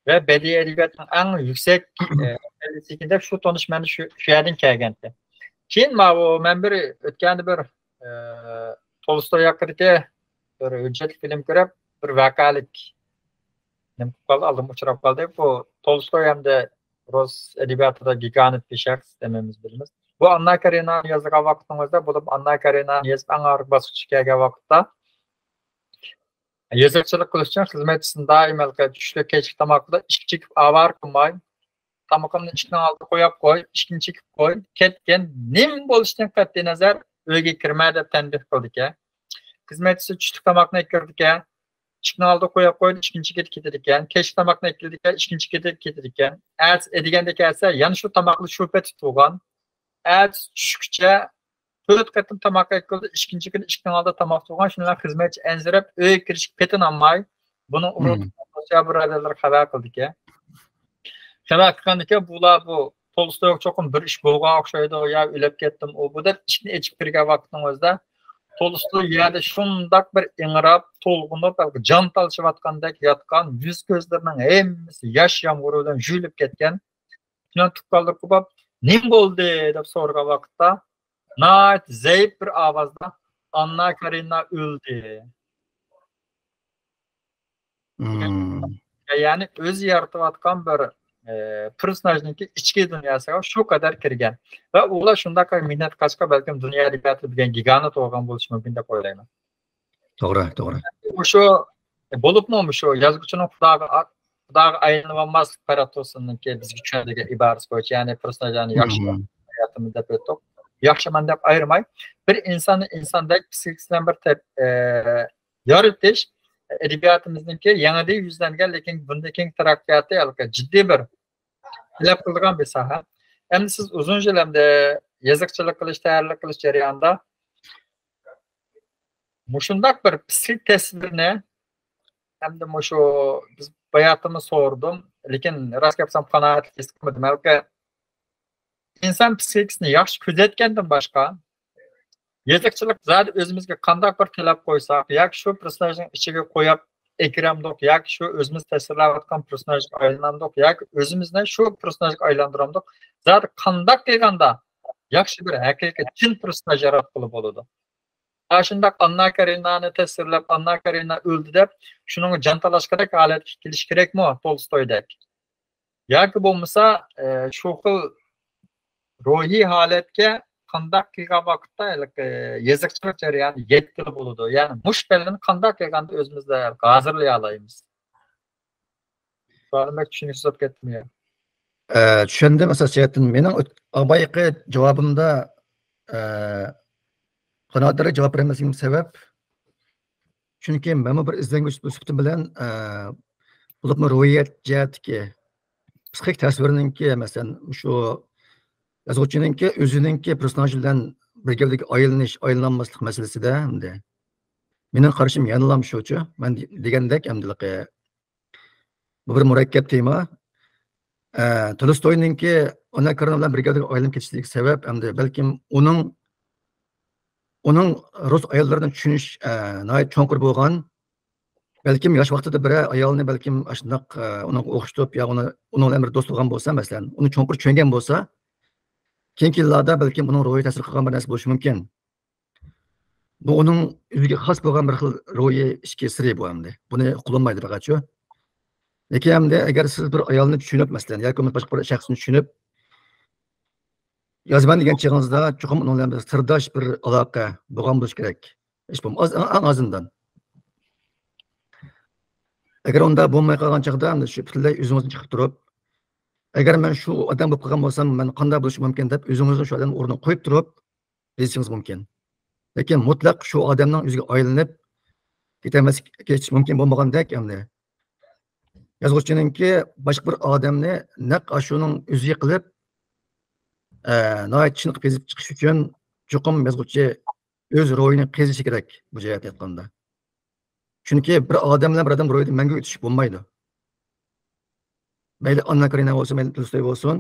ۋە بەدىئىي ئەدەبىياتنىڭ ئەڭ يۈكسەك، ئە، پەللىسى ئىكەن دەپ شۇ تونۇش مەندە شۇ، شۇ يەردىن كەلگەنتى. كېيىن ماۋۇ مەن بىر ئۆتكەندە بىر، ئە، تولستوي ھەققىدىكى بىر ھۆججەتلىك فىلىم كۆرۈپ، بىر ۋەقەلىك نېمە قىلىپ قالدى، ئالدىمغا ئۇچراپ قالدى. بۇ تولستوي ھەمدە رۇس ئەدەبىياتىدا گىگانت بىر شەخس، ھەممىمىز بىلىمىز. بۇ ئاننا كارېنانى يازىدىغان ۋاقىتنىڭ ئۆزىدە، بولۇپ ئاننا كارېنانى يېزىپ ئەڭ ئاخىرقى باسقۇچقا كەلگەن ۋاقىتتا، يېزىقچىلىق قىلىش ئۈچۈن خىزمەتچىسىنى دائىم ھېلىقى چۈشلۈك، كەچلىك تاماقتا ئىچكى چېكىپ ئاۋارە قىلماي، تامىقىمنى ئىشىكنىڭ ئالدىغا قويۇپ قوي، ئىشىكنى چېكىپ قوي، كەتكىن، نېمە بولۇشىدىن قەتئىينەزەر ئۆيگە كىرمە دەپ تەنبىھ قىلىدىكەن. خىزمەتچىسى چۈشلۈك تاماقنى ئەكىرىدىكەن، ئىشىكنىڭ ئالدىغا قويۇپ قويىدۇ، ئىشىكنى چېكىپ كېتىدىكەن. كەچلىك تاماقنى ئەكىرىدىكەن، ئىشىكنى چېكىپ كېتىدىكەن. ئەتىسى ئەتىگەندە كەلسە، يەنە شۇ تاماقلا شۇ پېتى تۇرغان. ئەتىسى چۈشكىچە تۆت قېتىم تاماق ئەكىلدى، ئىككىنچى كۈنى ئىشىكنىڭ ئالدىدا تاماق تۇرغان، شۇنىڭ بىلەن خىزمەتچى ئەنسىرەپ ئۆيگە كىرىشكە پېتىنالماي، بۇنىڭ ئۇرۇق-تۇغقان، دوست-يار بۇرادەرلىرى خەۋەر قىلدىكەن. خەۋەر قىلغاندىكىن بۇلار بۇ تولستويغا چوقۇم بىر ئىش بولغان ئوخشايدۇ، يا ئۆلۈپ كەتتىم ئۇ بۇ دەپ ئىشىكنى ئېچىپ كىرگەن ۋاقىتنىڭ ئۆزىدە تولستوي يەردە شۇنداق بىر ئىڭراپ، تولغىنىپ، جان تالىشىۋاتقاندەك ياتقان، يۈز-كۆزلىرىنىڭ ھەممىسى ياش يامغۇرى بىلەن يۇيۇلۇپ كەتكەن. شۇنىڭ تۇغقانلىرى قوپۇپ، نېمە بولدى دەپ سورىغان ۋاقىتتا، ناھايىتى زەئىپ بىر ئاۋازدا، ئاننا كارېنىنا ئۆلدى. يەنى ئۆزى يارىتىۋاتقان بىر، ئە، پېرسوناژنىڭكى ئىچكى دۇنياسىغا شۇ قەدەر كىرگەن. ۋە ئۇلار شۇنداق مېھنەت قىلغاچقا، بەلكىم دۇنيا ئەدەبىياتى دېگەن گىگانت بولغان بولۇشى مۇمكىن دەپ ئويلايمەن. توغرا، توغرا. مۇشۇ، بولۇپمۇ مۇشۇ يازغۇچىنىڭ خۇداغا، خۇداغا ئايلىنىۋالماسلىق پەرھات تۇرسۇننىڭكى بىزگە چۈشەندۈرگەن ئىبارىسى بويىچە، يەنى پېرسوناژلارنى ياخشى ھاياتىمىز دەپ ئۆتتۇق. ياخشى يامان دەپ ئايرىماي، بىر ئىنساننى ئىنساندەك پسىخىكىسى بىلەن بىر تەپ-، ئە، يارىتىش ئەدەبىياتىمىزنىڭكى يېڭىدىن يۈزلەنگەن، لېكىن بۇندىن كېيىنكى تەرەققىياتى ھېلىقى جىددىي بىر تەلەپ قىلىدىغان بىر ساھە. ئەمدى سىز ئۇزۇن يىل ئەمدى يېزىقچىلىق قىلىش، تەھرىرلىك قىلىش جەريانىدا مۇشۇنداق بىر پسىخىك تەسۋىرنى، ئەمدى مۇشۇ بىز باياتىمۇ سورىدىم، لېكىن راست گەپ ئېيتسام قانائەتلىك ھېس قىلمىدىم. بەلكى ئىنسان پسىخىكىسىنى ياخشى كۆزەتكەندىن باشقا، يېزىقچىلىق زادى ئۆزىمىزگە قانداق بىر تەلەپ قويساق، ياكى شۇ پېرسوناژنىڭ ئىچىگە قويۇپ ئەكىرەمدۇق، ياكى شۇ ئۆزىمىز تەسۋىرلەۋاتقان پېرسوناژغا ئايلىنامدۇق، ياكى ئۆزىمىزنى شۇ پېرسوناژغا ئايلاندۇرامدۇق، زادى قانداق قىلغاندا ياخشى بىر ھەقىقىي چىن پېرسوناژ ياراتقىلى بولىدۇ؟ ئاشۇنداق ئاننا كارېنانى تەسۋىرلەپ، ئاننا كارېنا ئۆلدى دەپ، شۇنىڭغا جان تالاشقۇدەك ھالەتكە كېلىش كېرەكمۇ، تولستويدەك؟ ياكى بولمىسا، ئە، شۇ خىل روھىي ھالەتكە قانداق كەلگەن ۋاقىتتا ھېلىقى يېزىقچىلىق جەريانى يەتكىلى بولىدۇ؟ يەنى مۇشۇ پەللىنى قانداق كەلگەندە ئۆزىمىزدە ھازىرلىيالايمىز؟ سوئالىم بەك چۈشىنىكسىز بولۇپ كەتتىمۇ يا؟ ئە، چۈشەندىم ئاساسىي جەھەتتىن. مېنىڭ ئۆت-، ئاۋۋالقى جاۋابىمدا، ئە، قانائەتلىك جاۋاب بېرەلمەسلىكىم سەۋەب، چۈنكى مەنمۇ بىر ئىزدەنگۈچ سۈپىتىم بىلەن، ئە، بولۇپمۇ روھىيەت جەھەتتىكى پسىخىك تەسۋىرنىڭكى، مەسىلەن، شۇ يازغۇچىنىڭكى ئۆزىنىڭكى پېرسوناژى بىلەن بىر گەۋدىگە ئايلىنىش، ئايلىنالماسلىق مەسىلىسىدە ئەمدى مېنىڭ قارىشىم يەنىلا شۇچۇ. مەن دېگەندەك ئەمدىلىقى بۇ بىر مۇرەككەپ تېما. ئە، تولستوينىڭكى ئاننا كارېنىنا بىلەن بىر گەۋدىگە ئايلىنىپ كېتىشىدىكى سەۋەب ئەمدى بەلكىم ئۇنىڭ، ئۇنىڭ رۇس ئاياللىرىنى چۈشىنىش، ئە، ناھايىتى چوڭقۇر بولغان. بەلكىم ياش ۋاقتىدا بىرەر ئايالنى بەلكىم ئاشۇنداق، ئە، ئۇنىڭغا ئوخشىتىپ يا ئۇنى، ئۇنىڭ بىلەن بىر دوست بولغان بولسا، مەسىلەن، ئۇنى چوڭقۇر چۈشەنگەن بولسا، كېيىنكى يىللاردا بەلكىم ئۇنىڭ روھىي تەسىر قىلغان بىر نەرسە بولۇشى مۇمكىن. بۇ ئۇنىڭ ئۆزىگە خاس بولغان بىر خىل روھىي ئىچكى سىرى بۇ ئەمدى. بۇنى ئۇقۇلالمايدۇ پەقەت شۇ. لېكىن ئەمدى ئەگەر سىز بىر ئايالنى چۈشىنىپ، مەسىلەن، ياكى بولمىسا باشقا بىر شەخسنى چۈشىنىپ يازىمەن دېگەن چېغىڭىزدا، چوقۇم ئۇنىڭ بىلەن بىر سىرداش بىر ئالاقە بولغان بولۇشى كېرەك. ھېچ بولمىسا ئاز-، ئەڭ ئازىندىن. ئەگەر ئۇنداق بولماي قالغان چاغدا، ئەمدى شۇ پۈتۈنلەي ئۆزىڭىزنى چىقىپ تۇرۇپ، ئەگەر مەن شۇ ئادەم بولۇپ قالغان بولسام، مەن قانداق بولۇشۇم مۇمكىن دەپ ئۆزىڭىزنى شۇ ئادەمنىڭ ئورنىغا قويۇپ تۇرۇپ، يېزىشىڭىز مۇمكىن. لېكىن مۇتلەق شۇ ئادەمنىڭ ئۆزىگە ئايلىنىپ كېتەلمەسلىك، كېتىش مۇمكىن بولمىغاندەك ئەمدى. يازغۇچىنىڭكى باشقا بىر ئادەمنى نەق ئاشۇنىڭ ئۆزى قىلىپ، ئە، ناھايىتى چېنىقىپ يېزىپ چىقىش ئۈچۈن چوقۇم يازغۇچى ئۆز روھىنى قېزىشى كېرەك بۇ جەھەتتە ئېيتقاندا. چۈنكى بىر ئادەم بىلەن بىر ئادەم روھىدا مەڭگۈ ئۆتۈشۈپ بولمايدۇ. مەيلى ئاننا كارېنىنا بولسۇن، مەيلى تولستوي بولسۇن،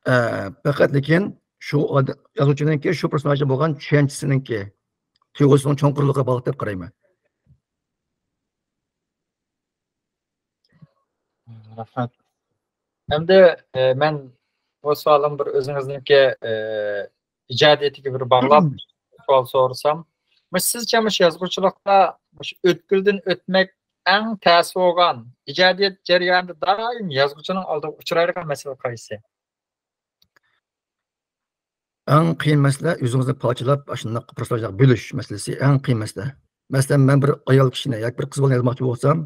ئە، پەقەت لېكىن شۇ ئاد-، يازغۇچىنىڭكى شۇ پېرسوناژغا بولغان چۈشەنچىسىنىڭكى تۇيغۇسىنىڭ چوڭقۇرلۇقىغا باغلىق دەپ قارايمەن. رەھمەت. ئەمدى، ئە، مەن بۇ سوئالىم بىر ئۆزىڭىزنىڭكى، ئە، ئىجادىيىتىگە بىر باغلاپ سوئال سورىسام، مۇشۇ سىزچە مۇشۇ يازغۇچىلىقتا مۇشۇ ئۆتكۈلدىن ئۆتمەك ئەڭ تەس بولغان، ئىجادىيەت جەريانىدا دائىم يازغۇچىنىڭ ئالدىغا ئۇچرايدىغان مەسىلە قايسى؟ ئەڭ قىيىن مەسىلە ئۆزىڭىزنى پارچىلاپ، ئاشۇنداق پېرسوناژلارغا بۆلۈش مەسىلىسى ئەڭ قىيىن مەسىلە. مەسىلەن، مەن بىر ئايال كىشىنى ياكى بىر قىز بالىنى يازماقچى بولسام،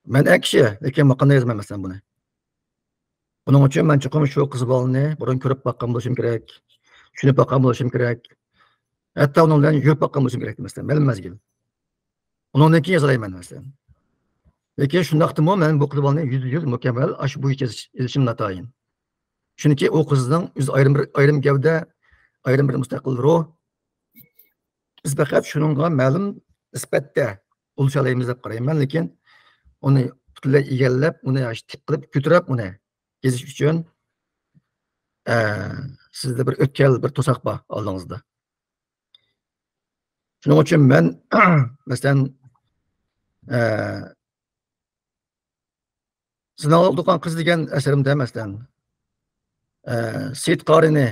مەن ئەر كىشى، لېكىن مەن قانداق يازىمەن مەسىلەن بۇنى؟ بۇنىڭ ئۈچۈن مەن چوقۇم شۇ قىز بالىنى بۇرۇن كۆرۈپ باققان بولۇشۇم كېرەك، چۈشىنىپ باققان بولۇشۇم كېرەك. ھەتتا ئۇنىڭ بىلەن يۈرۈپ باققان بولۇشۇم كېرەك، مەسىلەن، مەلۇم مەزگىل. ئۇنىڭدىن كېيىن يازالايمەن، مەسىلەن. لېكىن شۇنداقتىمۇ مەن بۇ قىز بالىنى يۈزدە يۈز مۇكەممەل ئاشۇ بويىچە يېزىش-، يېزىشىم ناتايىن. چۈنكى ئۇ قىزنىڭ ئۆزى ئايرىم بىر، ئايرىم گەۋدە، ئايرىم بىر مۇستەقىل روھ. بىز پەقەت شۇنىڭغا مەلۇم نىسبەتتە ئۇلىشالايمىز دەپ قارايمەن، لېكىن ئۇنى پۈتۈنلەي ئىگىلەپ، ئۇنى تىپ قىلىپ كۆتۈرۈپ، ئۇنى يېزىش ئۈچۈن، ئە، سىزدە بىر ئۆتكەل، بىر توساق بار ئالدىڭىزدا. شۇنىڭ ئۈچۈن مەن، مەسىلەن، ئە، زىناغا ئۇدۇققان قىز دېگەن ئەسىرىمدە، مەسىلەن، ئە، سېيىت قارىنى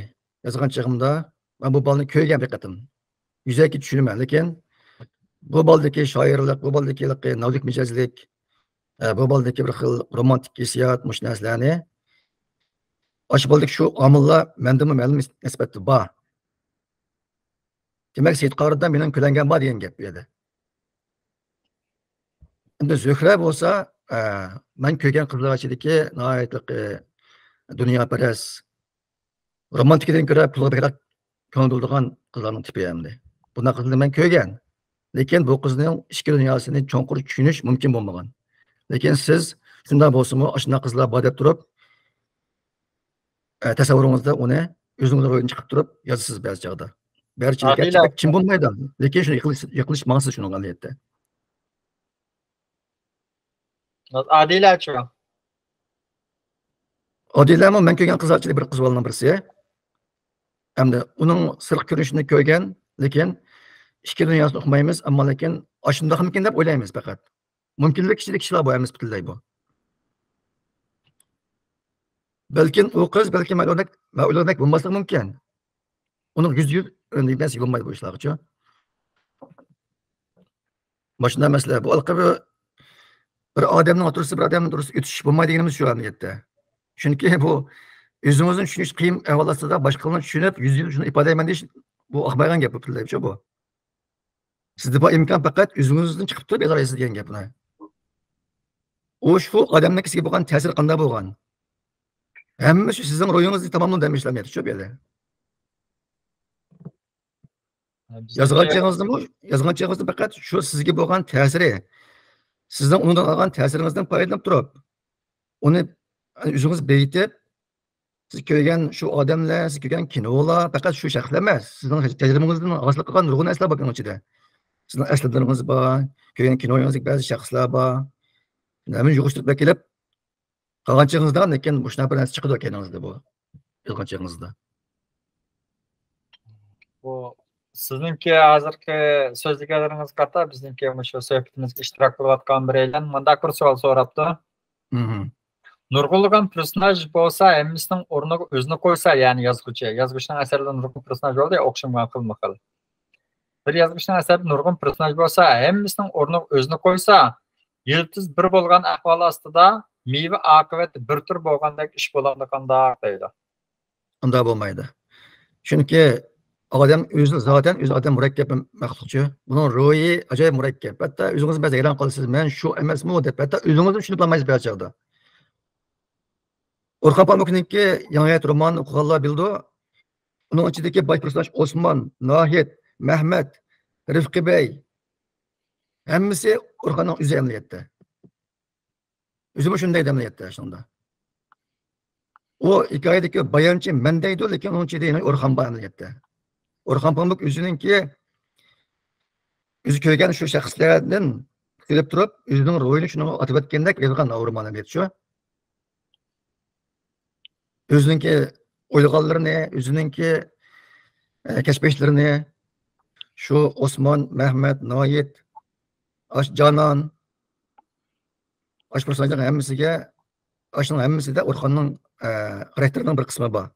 يازغان چېغىمدا، مەن بۇ بالىنى كۆرگەن بىر قېتىم. يۈزەكى چۈشىنىمەن، لېكىن بۇ بالىدىكى شائىرلىق، بۇ بالىدىكى ھېلىقى نازۇك مىجەزلىك، ئە، بۇ بالىدىكى بىر خىل رومانتىك ھېسسىيات، مۇشۇ نەرسىلەرنى ئاشۇ بالىدىكى شۇ ئامىللار مەندىنمۇ مەلۇم نىسبەتتە بار. دېمەك، سېيىت قارىدا مېنىڭ كۆلەڭگەم بار دېگەن گەپ بۇ يەردە. ئەمدى زۆھرە بولسا، ئە، مەن كۆرگەن قىزلار ئىچىدىكى ناھايىتى، ئە، دۇنياپەرەس، رومانتىكىدىن كۆرە پۇلغا بەكرەك كۆڭۈل بۆلىدىغان قىزلارنىڭ تىپى ئەمدى. بۇنداق قىزنى مەن كۆرگەن. لېكىن بۇ قىزنىڭ ئىچكى دۇنياسىنى چوڭقۇر چۈشىنىش مۇمكىن بولمىغان. لېكىن سىز شۇنداق بولسىمۇ، ئاشۇنداق قىزلار بار دەپ تۇرۇپ، ئە، تەسەۋۋۇرىڭىزدا ئۇنى ئۆزىڭىز روھىدىن چىقىپ تۇرۇپ يازىسىز بەزى چاغدا. بەزى ئادىلە. بەك چىن بولمايدۇ. لېكىن شۇنى يېقىنلىش-، يېقىنلىشىپ ماڭىسىز شۇنىڭغا ئەمەلىيەتتە. ئادىلەچۇ؟ ئادىلەمۇ مەن كۆرگەن قىزلار ئىچىدە بىر قىز بالىنىڭ بىرسى. ئەمدى ئۇنىڭ سىرتقى كۆرۈنۈشىنى كۆرگەن، لېكىن ئىچكى دۇنياسىنى ئۇقمايمىز، ئەمما لېكىن ئاشۇنداقمىكىن دەپ ئويلايمىز پەقەت. مۇمكىنلىك ئىچىدىكى ئىشلار بۇ ھەممىسى پۈتۈنلەي بۇ. بەلكىم ئۇ قىز، بەلكىم مەن ئۇدەك، مەن ئۇدەك بولماسلىقى مۇمكىن. ئۇنىڭ يۈز يۈز ئۆندىگەن بولمايدۇ بۇ ئىشلارغىچۇ. ماشۇنداق مەسىلە. بۇ ھېلىقى بىر، بىر ئادەمنىڭ ئوتتۇرىسىدا بىر ئادەمنىڭ ئوتتۇرىسىدا ئۆتۈش بولمايدۇ دېگىنىمىز شۇ ئەمەلىيەتتە. چۈنكى بۇ ئۆزىڭىزنى چۈشىنىش قىيىن ئەھۋاللاردا باشقىلارنى چۈشىنىپ، يۈز يۈز شۇنى ئىپادىلەيمەن دېيىش، بۇ ئاقمايدىغان گەپ بۇ پۈتۈنلەيچۇ بۇ. سىزدە بار ئىمكان پەقەت ئۆزىڭىزدىن چىقىپ تۇرۇپ يازالايسىز دېگەن گەپ بۇنى. ئۇ شۇ ئادەمنىڭ كىشىگە بولغان تەسىرى قانداق بولغان؟ ھەممە شۇ سىزنىڭ روھىڭىزنى تاماملىدى دەم ئىشلەمەيدۇ شۇ يەردە. يازغان چېغىڭىزدىمۇ، يازغان چېغىڭىزدا پەقەت شۇ سىزگە بولغان تەسىرى، سىزنىڭ ئۇنىڭدىن ئالغان تەسىرىڭىزدىن پايدىلىنىپ تۇرۇپ، ئۇنى ئۆزىڭىز بېيىتىپ، سىز كۆرگەن شۇ ئادەملەر، سىز كۆرگەن كىنولار، پەقەت شۇ شەخسلەر ئەمەس، سىزنىڭ تەجرىبىڭىزدىن ھاسىل قىلغان نۇرغۇن ئەسلەر بار بۇنىڭ ئىچىدە. سىزنىڭ ئەسلىرىڭىز بار، كۆرگەن كىنويىڭىزدىكى بەزى شەخسلەر بار. ھەممىنى يىغىشتۇرۇپ ئەكېلىپ، قالغان چېغىڭىزدا، لېكىن مۇشۇنداق بىر نەرسە چىقىدۇ كەينىڭىزدە بۇ. يازغان چېغىڭىزدا. بۇ سىزنىڭكى ھازىرقى سۆزلىگەنلىرىڭىزگە قارىتا بىزنىڭكى مۇشۇ سۆھبىتىمىزگە ئىشتىراك قىلىۋاتقان بىرەيلەن مۇنداق بىر سوئال سوراپتۇ. مھم. نۇرغۇنلىغان پېرسوناژ بولسا ھەممىسىنىڭ ئورنىغا ئۆزىنى قويسا، يەنى يازغۇچى، يازغۇچىنىڭ ئەسەرلىرىدە نۇرغۇن پېرسوناژ بولدى، ئوخشىمىغان خىلمۇ خىل. بىر يازغۇچىنىڭ ئەسەرىدە نۇرغۇن پېرسوناژ بولسا، ھەممىسىنىڭ ئورنىغا ئۆزىنى قويسا، يىلتىز بىر بولغان ئەھۋال ئاستىدا مېۋە ئاقىۋەت بىر تۈر بولغاندەك ئىش بولامدۇ قانداق دەيدۇ. ئۇنداق بولمايدۇ. چۈنكى ئادەم ئۆزى زاتەن ئۆزى ئادەم مۇرەككەپ مەخلۇقچۇ. بۇنىڭ روھى ئاجايىپ مۇرەككەپ. ھەتتا ئۆزىڭىز بەزىدە ھەيران قالىسىز، مەن شۇ ئەمەسمۇ دەپ، ھەتتا ئۆزىڭىزمۇ چۈشىنىپ بولمايسىز بەزى چاغدا. ئورخان پامۇكنىڭكى يېڭى ھايات رومانىنى ئوقۇغانلار بىلىدۇ. ئۇنىڭ ئىچىدىكى باش پېرسوناژ ئوسمان، ناھىد، مەھمەت، رىفقى بەي، ھەممىسى ئورخاننىڭ ئۆزى ئەمەلىيەتتە. ئۆزىمۇ شۇنداق ئەمەلىيەتتە شۇندا. ئۇ ھېكايىدىكى بايانچى مەن دەيدۇ، لېكىن ئۇنىڭ ئىچىدە يەنە ئورخان بار ئەمەلىيەتتە. ئورخان پامۇك ئۆزىنىڭكى، ئۆزى كۆرگەن شۇ شەخسلەردىن سېلىپ تۇرۇپ، ئۆزىنىڭ روھىنى شۇنىڭغا ئاتىۋەتكەندەك يازغان ئورمان ئەمەلىيەتتە شۇ. ئۆزىنىڭكى ئويلىغانلىرىنى، ئۆزىنىڭكى، ئە، كەچمىشلىرىنى شۇ ئوسمان، مەھمەت، ناھىد، ئاش جانان، ئاش پېرسوناژلارنىڭ ھەممىسىگە، ئاشۇنىڭ ھەممىسىدە ئورخاننىڭ، ئە، خاراكتېرىنىڭ بىر قىسمى بار.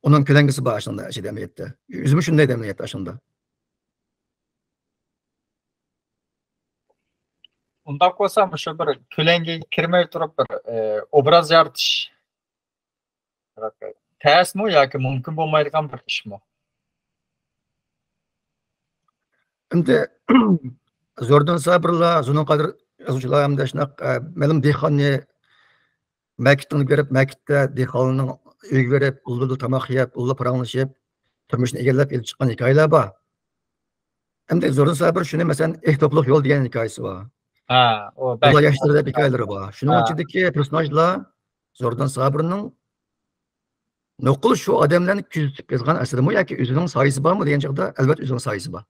ئۇنىڭ كۆلەڭگىسى بار ئاشۇندا، ئىچىدە ئەمەلىيەتتە. ئۆزىمۇ شۇنداق ئەمەلىيەتتە ئاشۇندا. ئۇنداق بولسا، مۇشۇ بىر كۆلەڭگىگە كىرمەي تۇرۇپ، بىر، ئە، ئوبراز يارىتىش تەسمۇ ياكى مۇمكىن بولمايدىغان بىر ئىشمۇ؟ ئەمدى زوردۇن سابىرلار، زۇنۇن قادىر يازغۇچىلار ھەمدە شۇنداق، ئە، مەلۇم دېھقاننى مەكىتتىن بېرىپ، مەكىتتە دېھقاننىڭ ئۆيىگە بېرىپ، ئۇلاردا تاماق يەپ، ئۇلار پاراڭلىشىپ، تۇرمۇشنى ئىگىلەپ ئېلىپ چىققان ھېكايىلەر بار. ئەمدى زوردۇن سابىر شۇنى، مەسىلەن، ئېھ توپىلىق يول دېگەن ھېكايىسى بار. ھە، ئۇ بەك. بالىلار ياشلىرى دەپ ھېكايىلىرى بار. شۇنىڭ ھە. ئىچىدىكى پېرسوناژلار زوردۇن سابىرنىڭ نوقۇل شۇ ئادەملەرنى كۆزىتىپ يازغان ئەسىرىمۇ ياكى ئۆزىنىڭ سايىسى بارمۇ دېگەن چاغدا، ئەلۋەتتە ئۆزىنىڭ سايىسى بار.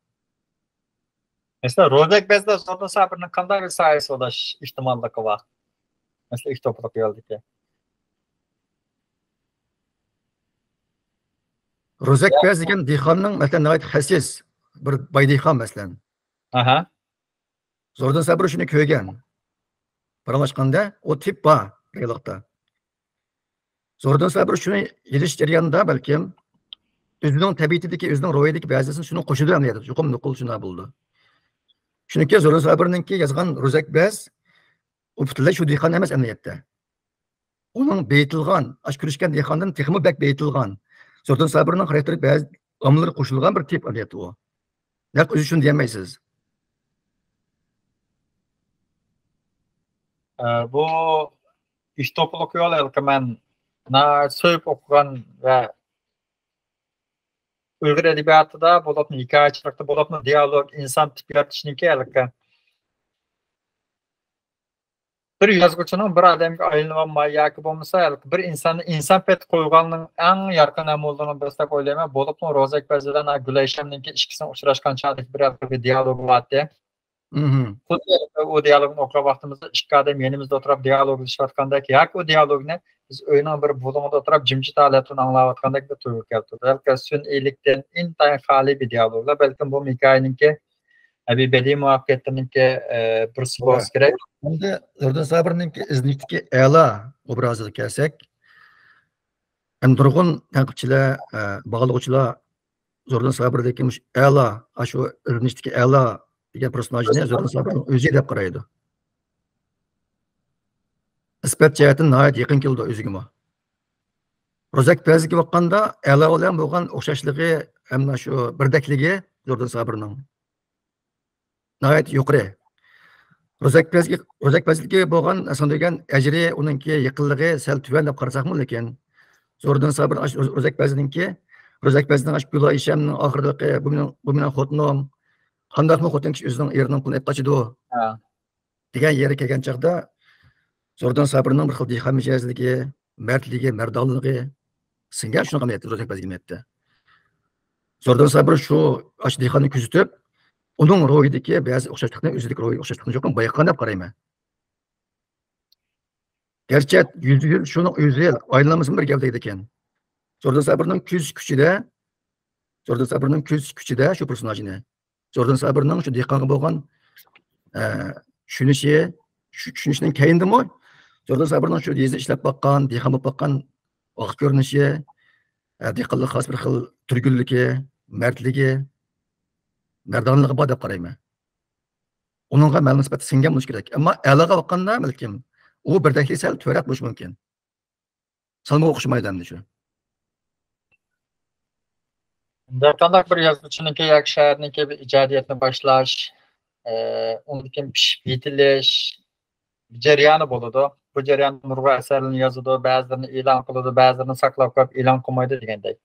مەسىلەن، روزەك بەزىدە زوردۇن سابىرنىڭ قانداق بىر سايىسى بولۇش ئېھتىماللىقى بار؟ مەسىلەن، ئېھ توپىلىق يولدىكى. روزەك يا. بەز دېگەن دېھقاننىڭ، مەسىلەن، ناھايىتى خەسىس، بىر باي دېھقان، مەسىلەن. ئاھا. زوردۇن سابىر شۇنى كۆرگەن. پاراڭلاشقاندا ئۇ تىپ بار، رېئاللىقتا. زوردۇن سابىر شۇنى يېزىش جەريانىدا بەلكىم ئۆزىنىڭ تەبىئىتىدىكى، ئۆزىنىڭ روھىدىكى بەزىسىنى شۇنىڭ قوشىدۇ ئەمەلىيەتتە. چوقۇم نوقۇل شۇنداق بولىدۇ. چۈنكى زوردۇن سابىرنىڭكى يازغان روزەك بەز، ئۇ پۈتۈنلەي شۇ دېھقان ئەمەس ئەمەلىيەتتە. ئۇنىڭ بېيىتىلغان، ئاشۇ كۈرۈشكەن دېھقاندىن تېخىمۇ بەك بېيىتىلغان. زوردۇن سابىرنىڭ خاراكتېرىگە بەزى ئامىللار قوشۇلغان بىر تىپ ئەمەلىيەتتە ئۇ. نەق ئۆزى شۇنى دېيەلمەيسىز. ئە، بۇ ئۈچ توپلۇق يول ھېلىقى مەن ناھايىتى سۆيۈپ ئوقۇغان ۋە ئۇيغۇر ئەدەبىياتىدا بولۇپمۇ، ھېكايىچىلىكتە بولۇپمۇ دىيالوگ، ئىنسان تىپ يارىتىشنىڭكى ھېلىقى بىر يازغۇچىنىڭ بىر ئادەمگە ئايلىنىۋالماي ياكى بولمىسا ھېلىقى بىر ئىنساننى ئىنسان پېتى قويغاننىڭ ئەڭ يارقىن ئەمەللىرىنىڭ بىرسى دەپ ئويلايمەن. بولۇپمۇ روزەك بەزىدە گۈلەيشەمنىڭكى ئىككىسىنىڭ ئۇچراشقان چاغدىكى بىر ھېلىقى بىر دىيالوگى بارتى. مھم. خۇددى ئۇ دىيالوگنى ئوقۇغان ۋاقتىمىزدا ئىككى ئادەم يېنىمىزدا ئولتۇرۇپ دىيالوگلىشىۋاتقاندەك ياكى ئۇ دىيالوگنى بىز ئۆينىڭ بىر بۇلۇڭىدا ئولتۇرۇپ جىمجىت ھالەتتە ئاڭلاۋاتقاندەك بىر تۇيغۇ كەلتۈردى. بەلكى سۈنئىيلىكتىن ئىنتايىن خالىي بىر دىيالوگلار، بەلكىم بۇ ھېكايىنىڭكى بىر بەدىئىي مۇۋەپپەقىيەتلىرىنىڭكى بىرسى بولسا كېرەك. ئەمدى زوردۇن سابىرنىڭكى ئىزدىنىشتىكى ئەلا ئوبرازىغا كەلسەك، ئەمدى نۇرغۇن تەنقىدچىلەر، باھالىغۇچىلار زوردۇن سابىردىكى مۇشۇ ئەلا، ئاشۇ ئىزدىنىشتىكى ئەلا دېگەن پېرسوناژنى زوردۇن سابىرنىڭ ئۆزى دەپ قارايدۇ. نىسبەت جەھەتتىن ناھايىتى يېقىن كېلىدۇ ئۆزىگىمۇ. روزەك بەزىگە باققاندا ئەلا بىلەن بولغان ئوخشاشلىقى ھەم شۇ بىردەكلىكى زوردۇن سابىرنىڭ ناھايىتى يۇقىرى. روزەك بەزگە، روزەك بەزگە بولغان سىڭدۈرگەن ئەجرى، ئۇنىڭكى يېقىنلىقى سەل تۆۋەن دەپ قارىساقمۇ، لېكىن زوردۇن سابىر ئاش-، روزەك بەزنىڭكى، روزەك بەزنىڭ ئاشۇ گۈل ئايشەمنىڭ ئاخىرىدىقى، بۇ مېنىڭ، بۇ مېنىڭ خوتۇنۇم، قانداقمۇ خوتۇن كىشى ئۆزىنىڭ ئېرىنىڭ قولىنى ئېلىپ قاچىدۇ؟ ھە. دېگەن يەرگە كەلگەن چاغدا زوردۇن سابىرنىڭ بىر خىل دېھقان مىجەزلىكى، مەردلىكى، مەردانلىقى سىڭگەن شۇنىڭغا نىيەتتە، روزەك بەزگە نىيەتتە. زوردۇن سابىر شۇ ئاشۇ دېھقاننى كۆزىتىپ، ئۇنىڭ روھىدىكى بەزى ئوخشاشلىقنى، ئۆزىدىكى روھىي ئوخشاشلىقنى چوقۇم بايقىغان دەپ قارايمەن. گەرچە يۈزدە يۈز شۇنىڭ ئۆزى ئايلانمىسىمۇ بىر گەۋدە ئىدىكەن. زوردۇن سابىرنىڭ كۆزىتىش كۈچىدە، زوردۇن سابىرنىڭ كۆزىتىش كۈچىدە شۇ پېرسوناژنى زوردۇن سابىرنىڭ شۇ دېھقانغا بولغان، ئە، چۈشىنىشى، شۇ چۈشىنىشنىڭ كەينىدىمۇ زوردۇن سابىرنىڭ شۇ يېزا ئىشلەپ باققان، دېھقان بولۇپ باققان ۋاقىت كۆرۈنۈشى، ئە، دېھقانلىققا خاس بىر خىل تۈرگۈنلۈكى، مەردلىكى، مەردانلىقى بار دەپ قارايمەن. ئۇنىڭغا مەلۇم نىسبەتتە سىڭگەن بولۇشى كېرەك. ئەمما ئەلاغا باققاندا بەلكىم ئۇ بىردەكلىك سەل تۆۋەنرەك بولۇشى مۇمكىن. سانمۇ ئوخشىمايدۇ ئەمدى شۇ. ھەر قانداق بىر يازغۇچىنىڭكى ياكى شائىرنىڭكى بىر ئىجادىيەتنى باشلاش، ئۇنىڭدىن كېيىن پىشىپ يېتىلىش جەريانى بولىدۇ. بۇ جەرياندا نۇرغۇن ئەسەرلەرنى يازىدۇ، بەزىلىرىنى ئېلان قىلىدۇ، بەزىلىرىنى ساقلاپ قويۇپ ئېلان قىلمايدۇ دېگەندەك.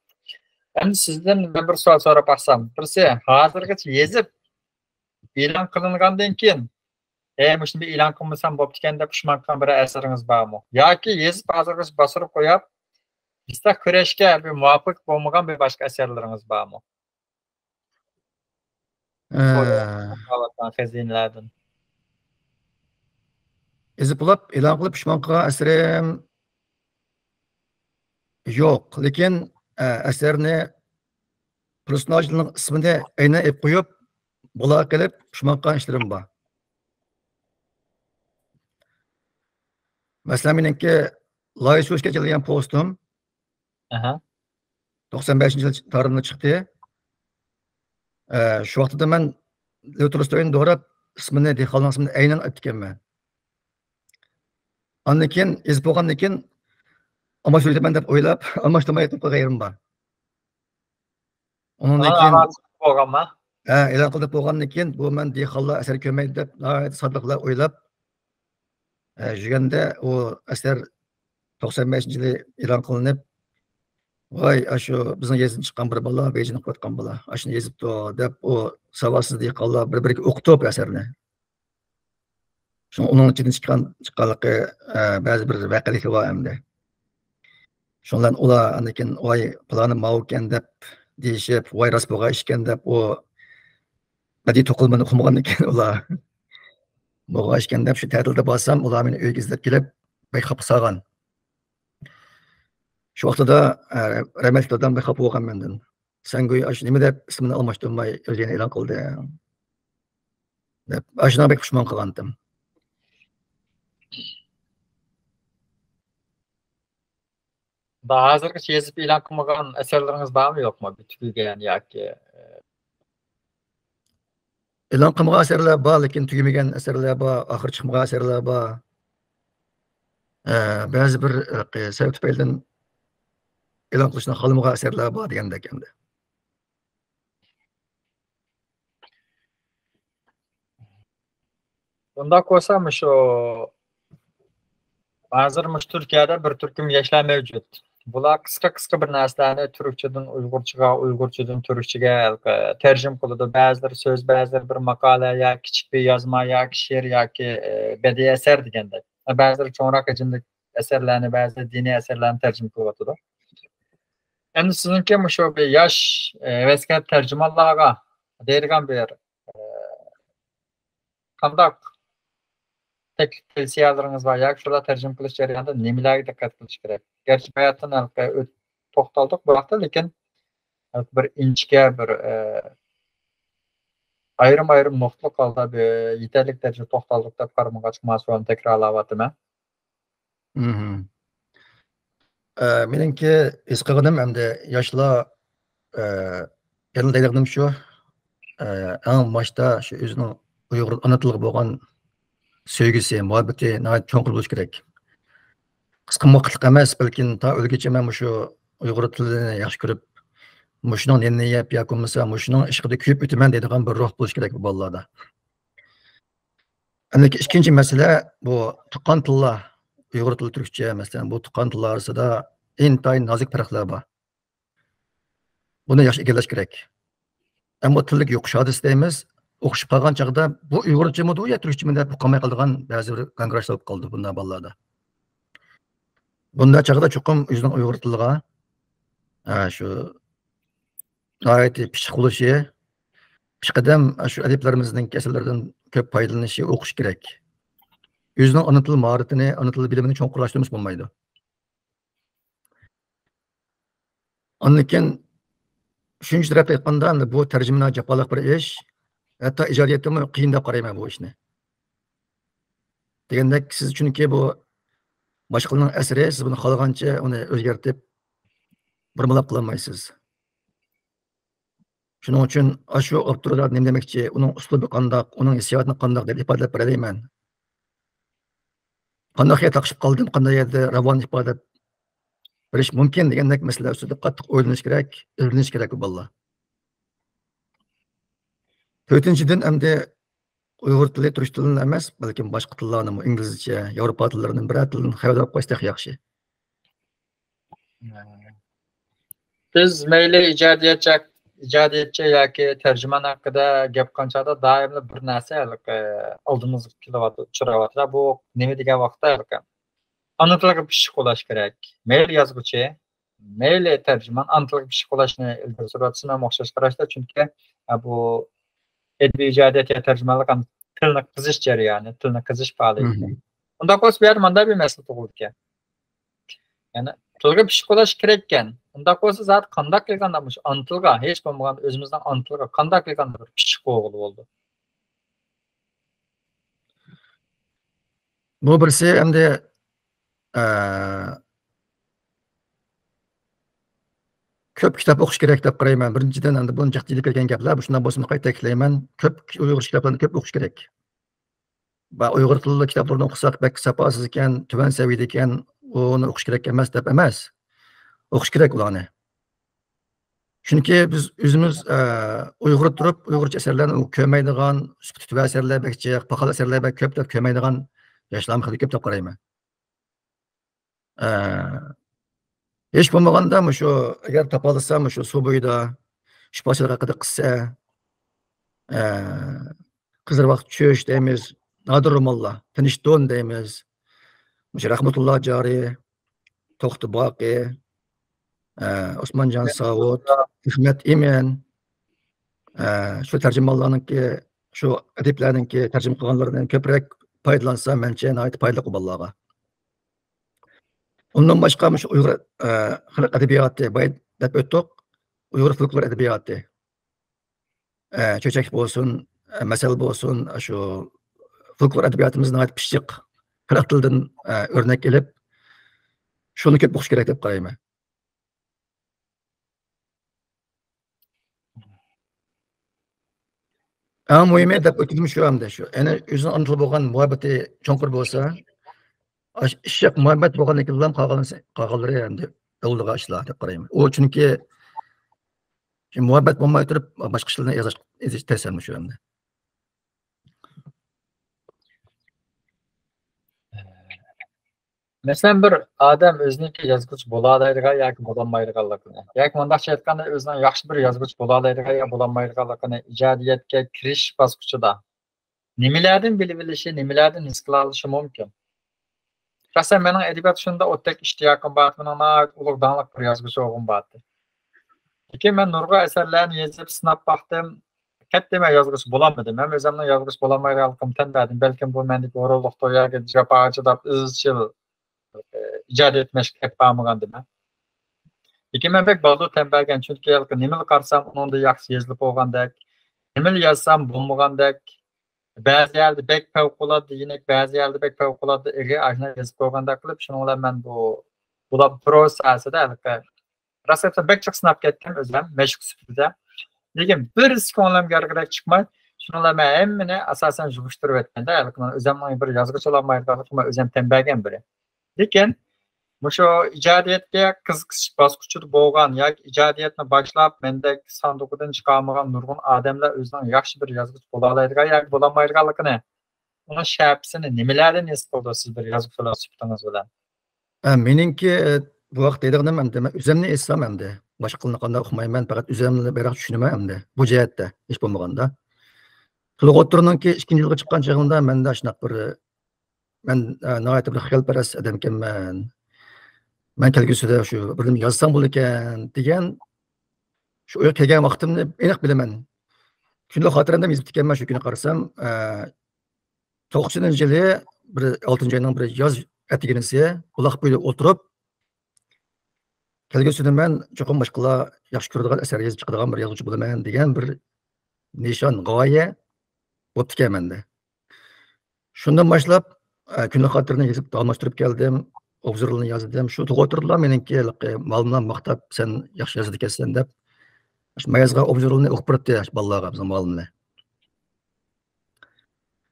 ئەمدى سىزدىن مەن بىر سوئال سوراپ باقسام، بىرسى، ھازىرغىچە يېزىپ ئېلان قىلىنغاندىن كېيىن، ھەي، مۇشۇنى بىر ئېلان قىلمىسام بوپتىكەن دەپ پۇشمان قىلغان بىر ئەسىرىڭىز بارمۇ؟ ياكى يېزىپ ھازىرغىچە باستۇرۇپ قويۇپ، مىسداق كۈرەشكە بىر مۇۋاپىق بولمىغان بىر باشقا ئەسەرلىرىڭىز بارمۇ؟ ئە، خەزىنىلەردىن. يېزىپ بولۇپ ئېلان قىلىپ پۇشمان قىلغان ئەسىرىم يوق. لېكىن، ئە، ئەسەرنى پېرسوناژنىڭ ئىسمىنى ئەينەن ئېلىپ قويۇپ، بولا قېلىپ پۇشمان قىلغان ئىشلىرىم بار. مەسىلەن، مېنىڭكى لايسۇسكە جىللىغان پوۋېستىم ئەھە. توقسان بەشىنچى يىل تارىخىدا چىقتى. ئە، شۇ ۋاقتىدا مەن لېۋ تولستوينى دوراپ، ئىسمىنى، دېھقاننىڭ ئىسمىنى ئەينەن ئېيتىپتىكەنمەن. ئاندىن كېيىن يېزىپ بولغاندىن كېيىن، ئالماشتۇرۇۋېتىمەن دەپ ئويلاپ، ئالماشتۇرماي قويغان يېرىم بار. ئۇنىڭدىن كېيىن بولغانما؟ ھە، ئېلان قىلىپ بولغاندىن كېيىن، بۇ مەن دېھقانلار ئەسەر كۆرمەيدۇ دەپ، ناھايىتى سادىقلا ئويلاپ، ئە، يۈرگەندە ئۇ ئەسەر توقسان بەشىنچى يىلى ئېلان قىلىنىپ، ۋاي، ئاشۇ بىزنىڭ يېزىدىن چىققان بىر بالا، بېيجىڭدا ئوقۇۋاتقان بالا، ئاشۇنى يېزىپتۇ، دەپ ئۇ ساۋاتسىز دېھقانلار بىر-بىرىگە ئوقۇتۇپ ئەسەرنى. شۇڭا ئۇنىڭ ئىچىدىن چىققان، چىققانلىقى، ئە، بەزى بىر ۋەقەلىكلەر بار ئەمدى. شۇنىڭ بىلەن ئۇلار ئاندىن كېيىن، ۋاي، پىلانى ماۋۇكەن دەپ دېيىشىپ، ۋاي، راست بولغان ئىشكەن دەپ، ئۇ بەدىئىي توقۇلمىنى ئۇقمىغاندىن كېيىن ئۇلار بولغان ئىشكەن دەپ، شۇ تەتىلدە بارسام، ئۇلار مېنى ئۆيگە ئىزدەپ كېلىپ، بەك خاپا سالغان. شۇ ۋاقتىدا، ئە، رەھمەتلىك دادام بەك خاپا بولغان مەندىن. سەن گويا ئاشۇ نېمە دەپ ئىسمىنى ئالماشتۇرماي ئۆزىنى ئېلان قىلدىڭ دەپ، ئاشۇنداق بەك پۇشمان قىلغانتىم. ھازىرغىچە يېزىپ ئېلان قىلمىغان ئەسەرلىرىڭىز بارمۇ يوقمۇ؟ بىر تۈگىگەن ياكى، ئە، ئېلان قىلمىغان ئەسەرلەر بار، لېكىن تۈگىمىگەن ئەسەرلەر بار، ئاخىرى چىقمىغان ئەسەرلەر بار. ئە، بەزى بىر، ئە، سەۋەب تۈپەيلىدىن ئېلان قىلىشنى خالىمىغان ئەسەرلەر بار دېگەندەك ئەمدى. بۇنداق بولسا، مۇشۇ ھازىر مۇشۇ تۈركىيەدە بىر تۈركۈم ياشلار مەۋجۇت. بۇلار قىسقا-قىسقا بىر نەرسىلەرنى تۈركچىدىن ئۇيغۇرچىغا، ئۇيغۇرچىدىن تۈركچىگە ھېلىقى تەرجىمە قىلىدۇ. بەزىلىرى سۆز، بەزىلىرى بىر ماقالە يا كىچىك بىر يازما ياكى شېئىر ياكى، ئە، بەدىئىي ئەسەر دېگەندەك. بەزىلىرى چوڭراق ھەجىملىك ئەسەرلەرنى، بەزىلىرى دىنىي ئەسەرلەرنى تەرجىمە قىلىۋاتىدۇ. ئەمدى سىزنىڭكى مۇشۇ بىر ياش، ئە، ھەۋەسكار تەرجىمانلارغا دەيدىغان بىر، ئە، قانداق تەكلىپ تەۋسىيەلىرىڭىز بار ياكى شۇلار تەرجىمە قىلىش جەريانىدا نېمىلەرگە دىققەت قىلىش كېرەك؟ گەرچە باياتىن ھېلىقى ئۆت-، توختالدۇق بۇ ھەقتە، لېكىن ھېلىقى بىر ئىنچىكە بىر، ئە، ئايرىم-ئايرىم نۇقتىلىق ھالدا بىر يېتەرلىك دەرىجىدە توختالدۇق دەپ قارىمىغاچقا، مانا سوئالنى تەكرارلاۋاتىمەن. مھم. ئە، مېنىڭكى ھېس قىلغىنىم ئەمدى ياشلار، ئە، يەنە دەيدىغىنىم شۇ، ئە، ئەڭ باشتا شۇ ئۆزىنىڭ ئۇيغۇر ئانا تىلىغا بولغان سۆيگۈسى، مۇھەببىتى ناھايىتى چوڭقۇر بولۇشى كېرەك. قىسقا ۋاقىتلىق ئەمەس، بەلكىم تا ئۆلگۈچە مەن مۇشۇ ئۇيغۇر تىلىنى ياخشى كۆرۈپ، مۇشۇنىڭ نېنىنى يەپ ياكى بولمىسا مۇشۇنىڭ ئىشقىدا كۆيۈپ ئۆتىمەن دەيدىغان بىر روھ بولۇشى كېرەك بۇ بالىلاردا. ئەمدى ئىككىنچى مەسىلە، بۇ تۇغقان تىللار، ئۇيغۇر تىلى، تۈركچە، مەسىلەن، بۇ تۇغقان تىللار ئارىسىدا ئىنتايىن نازۇك پەرقلەر بار. بۇنى ياخشى ئىگىلەش كېرەك. ئەمما تىللىك يۇقۇش ھادىسە دەيمىز. ئوخشىشىپ قالغان چاغدا بۇ ئۇيغۇرچىمىدۇ يا تۈركچىمۇ دەپ ئۇقالماي قالىدىغان بەزى بىر گاڭگىراش بولۇپ قالىدۇ بۇنداق بالىلاردا. بۇنداق چاغدا چوقۇم ئۆزىنىڭ ئۇيغۇر تىلىغا، ھە، شۇ ناھايىتى پىششىق بولۇشى، پېشقەدەم شۇ ئەدىبلىرىمىزنىڭ ئەسەرلىرىدىن كۆپ پايدىلىنىشى، ئوقۇشى كېرەك. ئۆزىنىڭ ئانا تىل ماھارىتىنى، ئانا تىل بىلىمىنى چوڭقۇرلاشتۇرمىسا بولمايدۇ. ئاندىن كېيىن ئۈچىنچى تەرەپتىن ئېيتقاندا، ئەمدى بۇ تەرجىمە جاپالىق بىر ئىش، ھەتتا ئىجادىيەتتىمۇ قىيىن دەپ قارايمەن بۇ ئىشنى. دېگەندەك، سىز چۈنكى بۇ باشقىلارنىڭ ئەسىرى، سىز بۇنى خالىغانچە ئۇنى ئۆزگەرتىپ، بۇرمىلاپ قىلالمايسىز. شۇنىڭ ئۈچۈن ئاشۇ ئاپتوردا نېمە دېمەكچى، ئۇنىڭ ئۇسلۇبى قانداق، ئۇنىڭ ھېسسىياتىنى قانداق دەپ ئىپادىلەپ بېرەلەيمەن. قانداق يەردە تاقىشىپ قالدىم، قانداق يەردە راۋان ئىپادىلەپ بېرىش مۇمكىن دېگەندەك مەسىلىلەر ئۈستىدە قاتتىق ئويلىنىش كېرەك، ئىزدىنىش كېرەك بۇ بالىلار. تۆتىنچىدىن، ئەمدى ئۇيغۇر تىلى، تۈرك تىلىنى ئەمەس، بەلكىم باشقا تىللارنىمۇ، ئىنگلىزچە، ياۋروپا تىللىرىنىڭ بىرەر تىلىدىن خەۋەردار بولۇپ قالسا تېخى ياخشى. بىز مەيلى ئىجادىيەتچى، ئىجادىيەتچى ياكى تەرجىمان ھەققىدە گەپ قىلغان چاغدا دائىملا بىر نەرسە ھېلىقى ئالدىمىزغا كېلىۋاتىدۇ، ئۇچراۋاتىدۇ. بۇ نېمە دېگەن ۋاقىتتا ھېلىقى ئانا تىلغا پىششىق بولاش كېرەك. مەيلى يازغۇچى، مەيلى تەرجىمان ئانا تىلغا پىششىق بولۇشنى ئىلگىرى سۈرۈۋاتىسىز، مەن ئوخشاش قاراشتا. چۈنكى، ئە، بۇ ئەدەبىي ئىجادىيەت يا تەرجىمانلىق ھەم تىلنى قېزىش جەريانى، تىلنى قېزىش پائالىيىتى. مھم. ئۇنداق بولسا، بۇ يەردە مۇنداق بىر مەسىلە تۇغۇلىدىكەن. يەنى تىلغا پىششىق بولاش كېرەككەن. ئۇنداق بولسا، زادى قانداق قىلغاندا مۇشۇ ئانا تىلغا، ھېچ بولمىغاندا ئۆزىمىزنىڭ ئانا تىلىغا قانداق قىلغاندا بىر پىششىق بولغىلى بولىدۇ؟ بۇ بىرسى ئەمدى، ئە، كۆپ كىتاب ئوقۇش كېرەك دەپ قارايمەن. بىرىنچىدىن، ئەمدى بۇنى جىق جىلىپ كەلگەن گەپلەر، مۇشۇنداق بولسىمۇ قايتا تەكىتلەيمەن، كۆپ ئۇيغۇرچە كىتابلارنى كۆپ ئوقۇش كېرەك. با-، ئۇيغۇر تىللىق كىتابلىرىنى ئوقۇساق بەك ساپاسىز ئىكەن، تۆۋەن سەۋىيەدە ئىكەن، ئۇنى ئوقۇش كېرەك ئەمەس دەپ ئەمەس. ئوقۇش كېرەك ئۇلارنى. چۈنكى بىز ئۆزىمىز، ئە، ئۇيغۇر تۇرۇپ، ئۇيغۇرچە ئەسەرلەرنى كۆرمەيدىغان، سۈپىتى تۆۋەن ئەسەرلەر بەك جىق، پاخال ئەسەرلەر بەك كۆپ دەپ كۆرمەيدىغان ياشلارمۇ خېلى كۆپ دەپ قارايمەن. ئە، ھېچ بولمىغاندا مۇشۇ، ئەگەر تاپالىسا، مۇشۇ سۇ بويىدا ئۈچ پادىشاھ ھەققىدە قىسسە، ئە، قىزىرۋاق چۈش دەيمىز، نادىر رومانلار، تىنچ دون دەيمىز، مۇشۇ رەھمەتۇللا جارى، توختى باقى، ئە، ئوسمانجان ساۋۇت، ئەخمەت ئىمىن، ئە، شۇ تەرجىمانلارنىڭكى، شۇ ئەدىبلەرنىڭكى تەرجىمە قىلغانلىرىدىن كۆپرەك پايدىلانسا، مەنچە ناھايىتى پايدىلىق بۇ بالىلارغا. ئۇندىن باشقا مۇشۇ ئۇيغۇر، ئە، خەلق ئەدەبىياتى بايا دەپ ئۆتتۇق. ئۇيغۇر فولكلور ئەدەبىياتى. ئە، چۆچەك بولسۇن، ئە، مەسەل بولسۇن، شۇ فولكلور ئەدەبىياتىمىز ناھايىتى پىششىق، خەلق تىلىدىن، ئە، ئۆرنەك ئېلىپ، شۇنى كۆپ ئوقۇش كېرەك دەپ قارايمەن. ئەڭ مۇھىمى دەپ ئۆتكىنىم شۇ ئەمدى شۇ. يەنى ئۆزىنىڭ ئانا تىلى بولغان مۇھەببىتى چوڭقۇر بولسا، ئىششىق مۇھەببەت بولغاندىن كېيىنلا قالغان، قالغانلىرى ئەمدى ئالدىغا ئىشلار دەپ قارايمەن. ئۇ چۈنكى مۇھەببەت بولماي تۇرۇپ باشقا ئىشلارنى يازىش، يېزىش تەس ئەمدى شۇ ئەمدى. مەسىلەن، بىر ئادەم ئۆزىنىڭكى يازغۇچى بولالايدىغان ياكى بولالمايدىغانلىقىنى، ياكى مۇنداقچە ئېيتقاندا، ئۆزىنىڭ ياخشى بىر يازغۇچى بولالايدىغان يا بولالمايدىغانلىقىنى، ئىجادىيەتكە كىرىشىش باسقۇچىدا نېمىلەردىن بىلىۋېلىشى، نېمىلەردىن ھېس قىلالىشى مۇمكىن؟ شەخسەن مېنىڭ ئەدەبىيات شۇنداق ئوتتەك ئىشتىياقىم بار، مېنىڭ ناھايىتى ئۇلۇغ داڭلىق بىر يازغۇچى بولغۇم بارتى. لېكىن مەن نۇرغۇن ئەسەرلەرنى يېزىپ سىناپ باقتىم. قەتئىي مەن يازغۇچى بولالمىدىم. مەن ئۆزۈمنىڭ يازغۇچى بولالمايدىغانلىقىمنى تەن بەردىم. بەلكىم بۇ مەندىكى ھۇرۇنلۇقتۇر ياكى جاپاغا چىداپ ئىزچىل، ئە، ئىجادىيەت مەشىق ئېلىپ بارمىغاندىمەن. لېكىن مەن بەك بالدۇر تەن بەرگەن، چۈنكى ھېلىقى نېمىلا قارىسام ئۇنىڭدا ياخشى يېزىلىپ بولغاندەك، نېمىلا يازسام بولمىغاندەك، بەزى يەردە بەك پەۋقۇلئاددە يېنىك، بەزى يەردە بەك پەۋقۇلئاددە ئېغىر، ئاشۇنداق يېزىپ قويغاندەك قىلىپ، شۇنىڭ بىلەن مەن بۇ، بۇلار پروزا ساھەسىدە ھېلىقى راست ئېيتسام، بەك جىق سىناپ كەتكەن ئۆزۈم مەشىق سۈپىتىدە. لېكىن بىرسى كۆڭلۈمگە يارىغۇدەك چىقماي، شۇنىڭ بىلەن مەن ھەممىنى ئاساسەن يىغىشتۇرۇۋەتكەندە، ھېلىقى مەن ئۆزۈمنىڭ بىر يازغۇچى بولالمايدىغانلىقىمنى ئۆزۈم تەن بەرگەن بىرى. لېكىن مۇشۇ ئىجادىيەتكە قىزىقىش باسقۇچىدا بولغان ياكى ئىجادىيەتنى باشلاپ، مەندەك ساندۇقىدىن چىقارمىغان نۇرغۇن ئادەملەر ئۆزىنىڭ ياخشى بىر يازغۇچى بولالايدىغان ياكى بولالمايدىغانلىقىنى، ئۇنىڭ شەپىسىنى نېمىلەردىن ھېس قىلىدۇ سىز بىر يازغۇچىلار سۈپىتىڭىز بىلەن؟ ھە، مېنىڭكى، ئە، بۇ ۋاقىت دەيدىغىنىم ئەمدى مەن ئۆزۈمنى ئېيتسام ئەمدى، باشقىلارنى قانداق ئۇقمايمەن، پەقەت ئۆزۈمنى بەكرەك چۈشىنىمەن ئەمدى. بۇ جەھەتتە ھېچ بولمىغاندا. تولۇق ئوتتۇرىنىڭكى ئىككىنچى يىلغا چىققان چېغىمدا مەندە شۇنداق بىر، مەن، ئە، ناھايىتى بىر خىيالپەرەس ئادەمكەنمەن. مەن كەلگۈسىدە شۇ بىر نېمە يازسام بولىدىكەن دېگەن شۇ ئويغا كەلگەن ۋاقتىمنى ئېنىق بىلىمەن. كۈندىلىك خاتىرەمدە يېزىپتىكەنمەن شۇ كۈنى قارىسام، ئە، توقسىنىنچى يىلى بىر ئالتىنچى ئاينىڭ بىر ياز ئەتىگىنىسى بۇلاق بويىدا ئولتۇرۇپ، كەلگۈسىدە مەن چوقۇم باشقىلار ياخشى كۆرىدىغان ئەسەر يېزىپ چىقىدىغان بىر يازغۇچى بولىمەن دېگەن بىر نىشان، غايە بوپتىكەن مەندە. شۇندىن باشلاپ، ئە، كۈندىلىك خاتىرىنى يېزىپ داۋاملاشتۇرۇپ كەلدىم. ئوبزورلارنى يازدىم. شۇ توغرا ئوتتۇرىدىلا مېنىڭكى ھېلىقى مالىملار ماختاپ، سەن ياخشى يازىدىكەنسەن دەپ، مايازغا ئوبزورلارنى ئوقۇپ بېرىپتۇ ياش بالىلارغا بىزنىڭ مالىملار.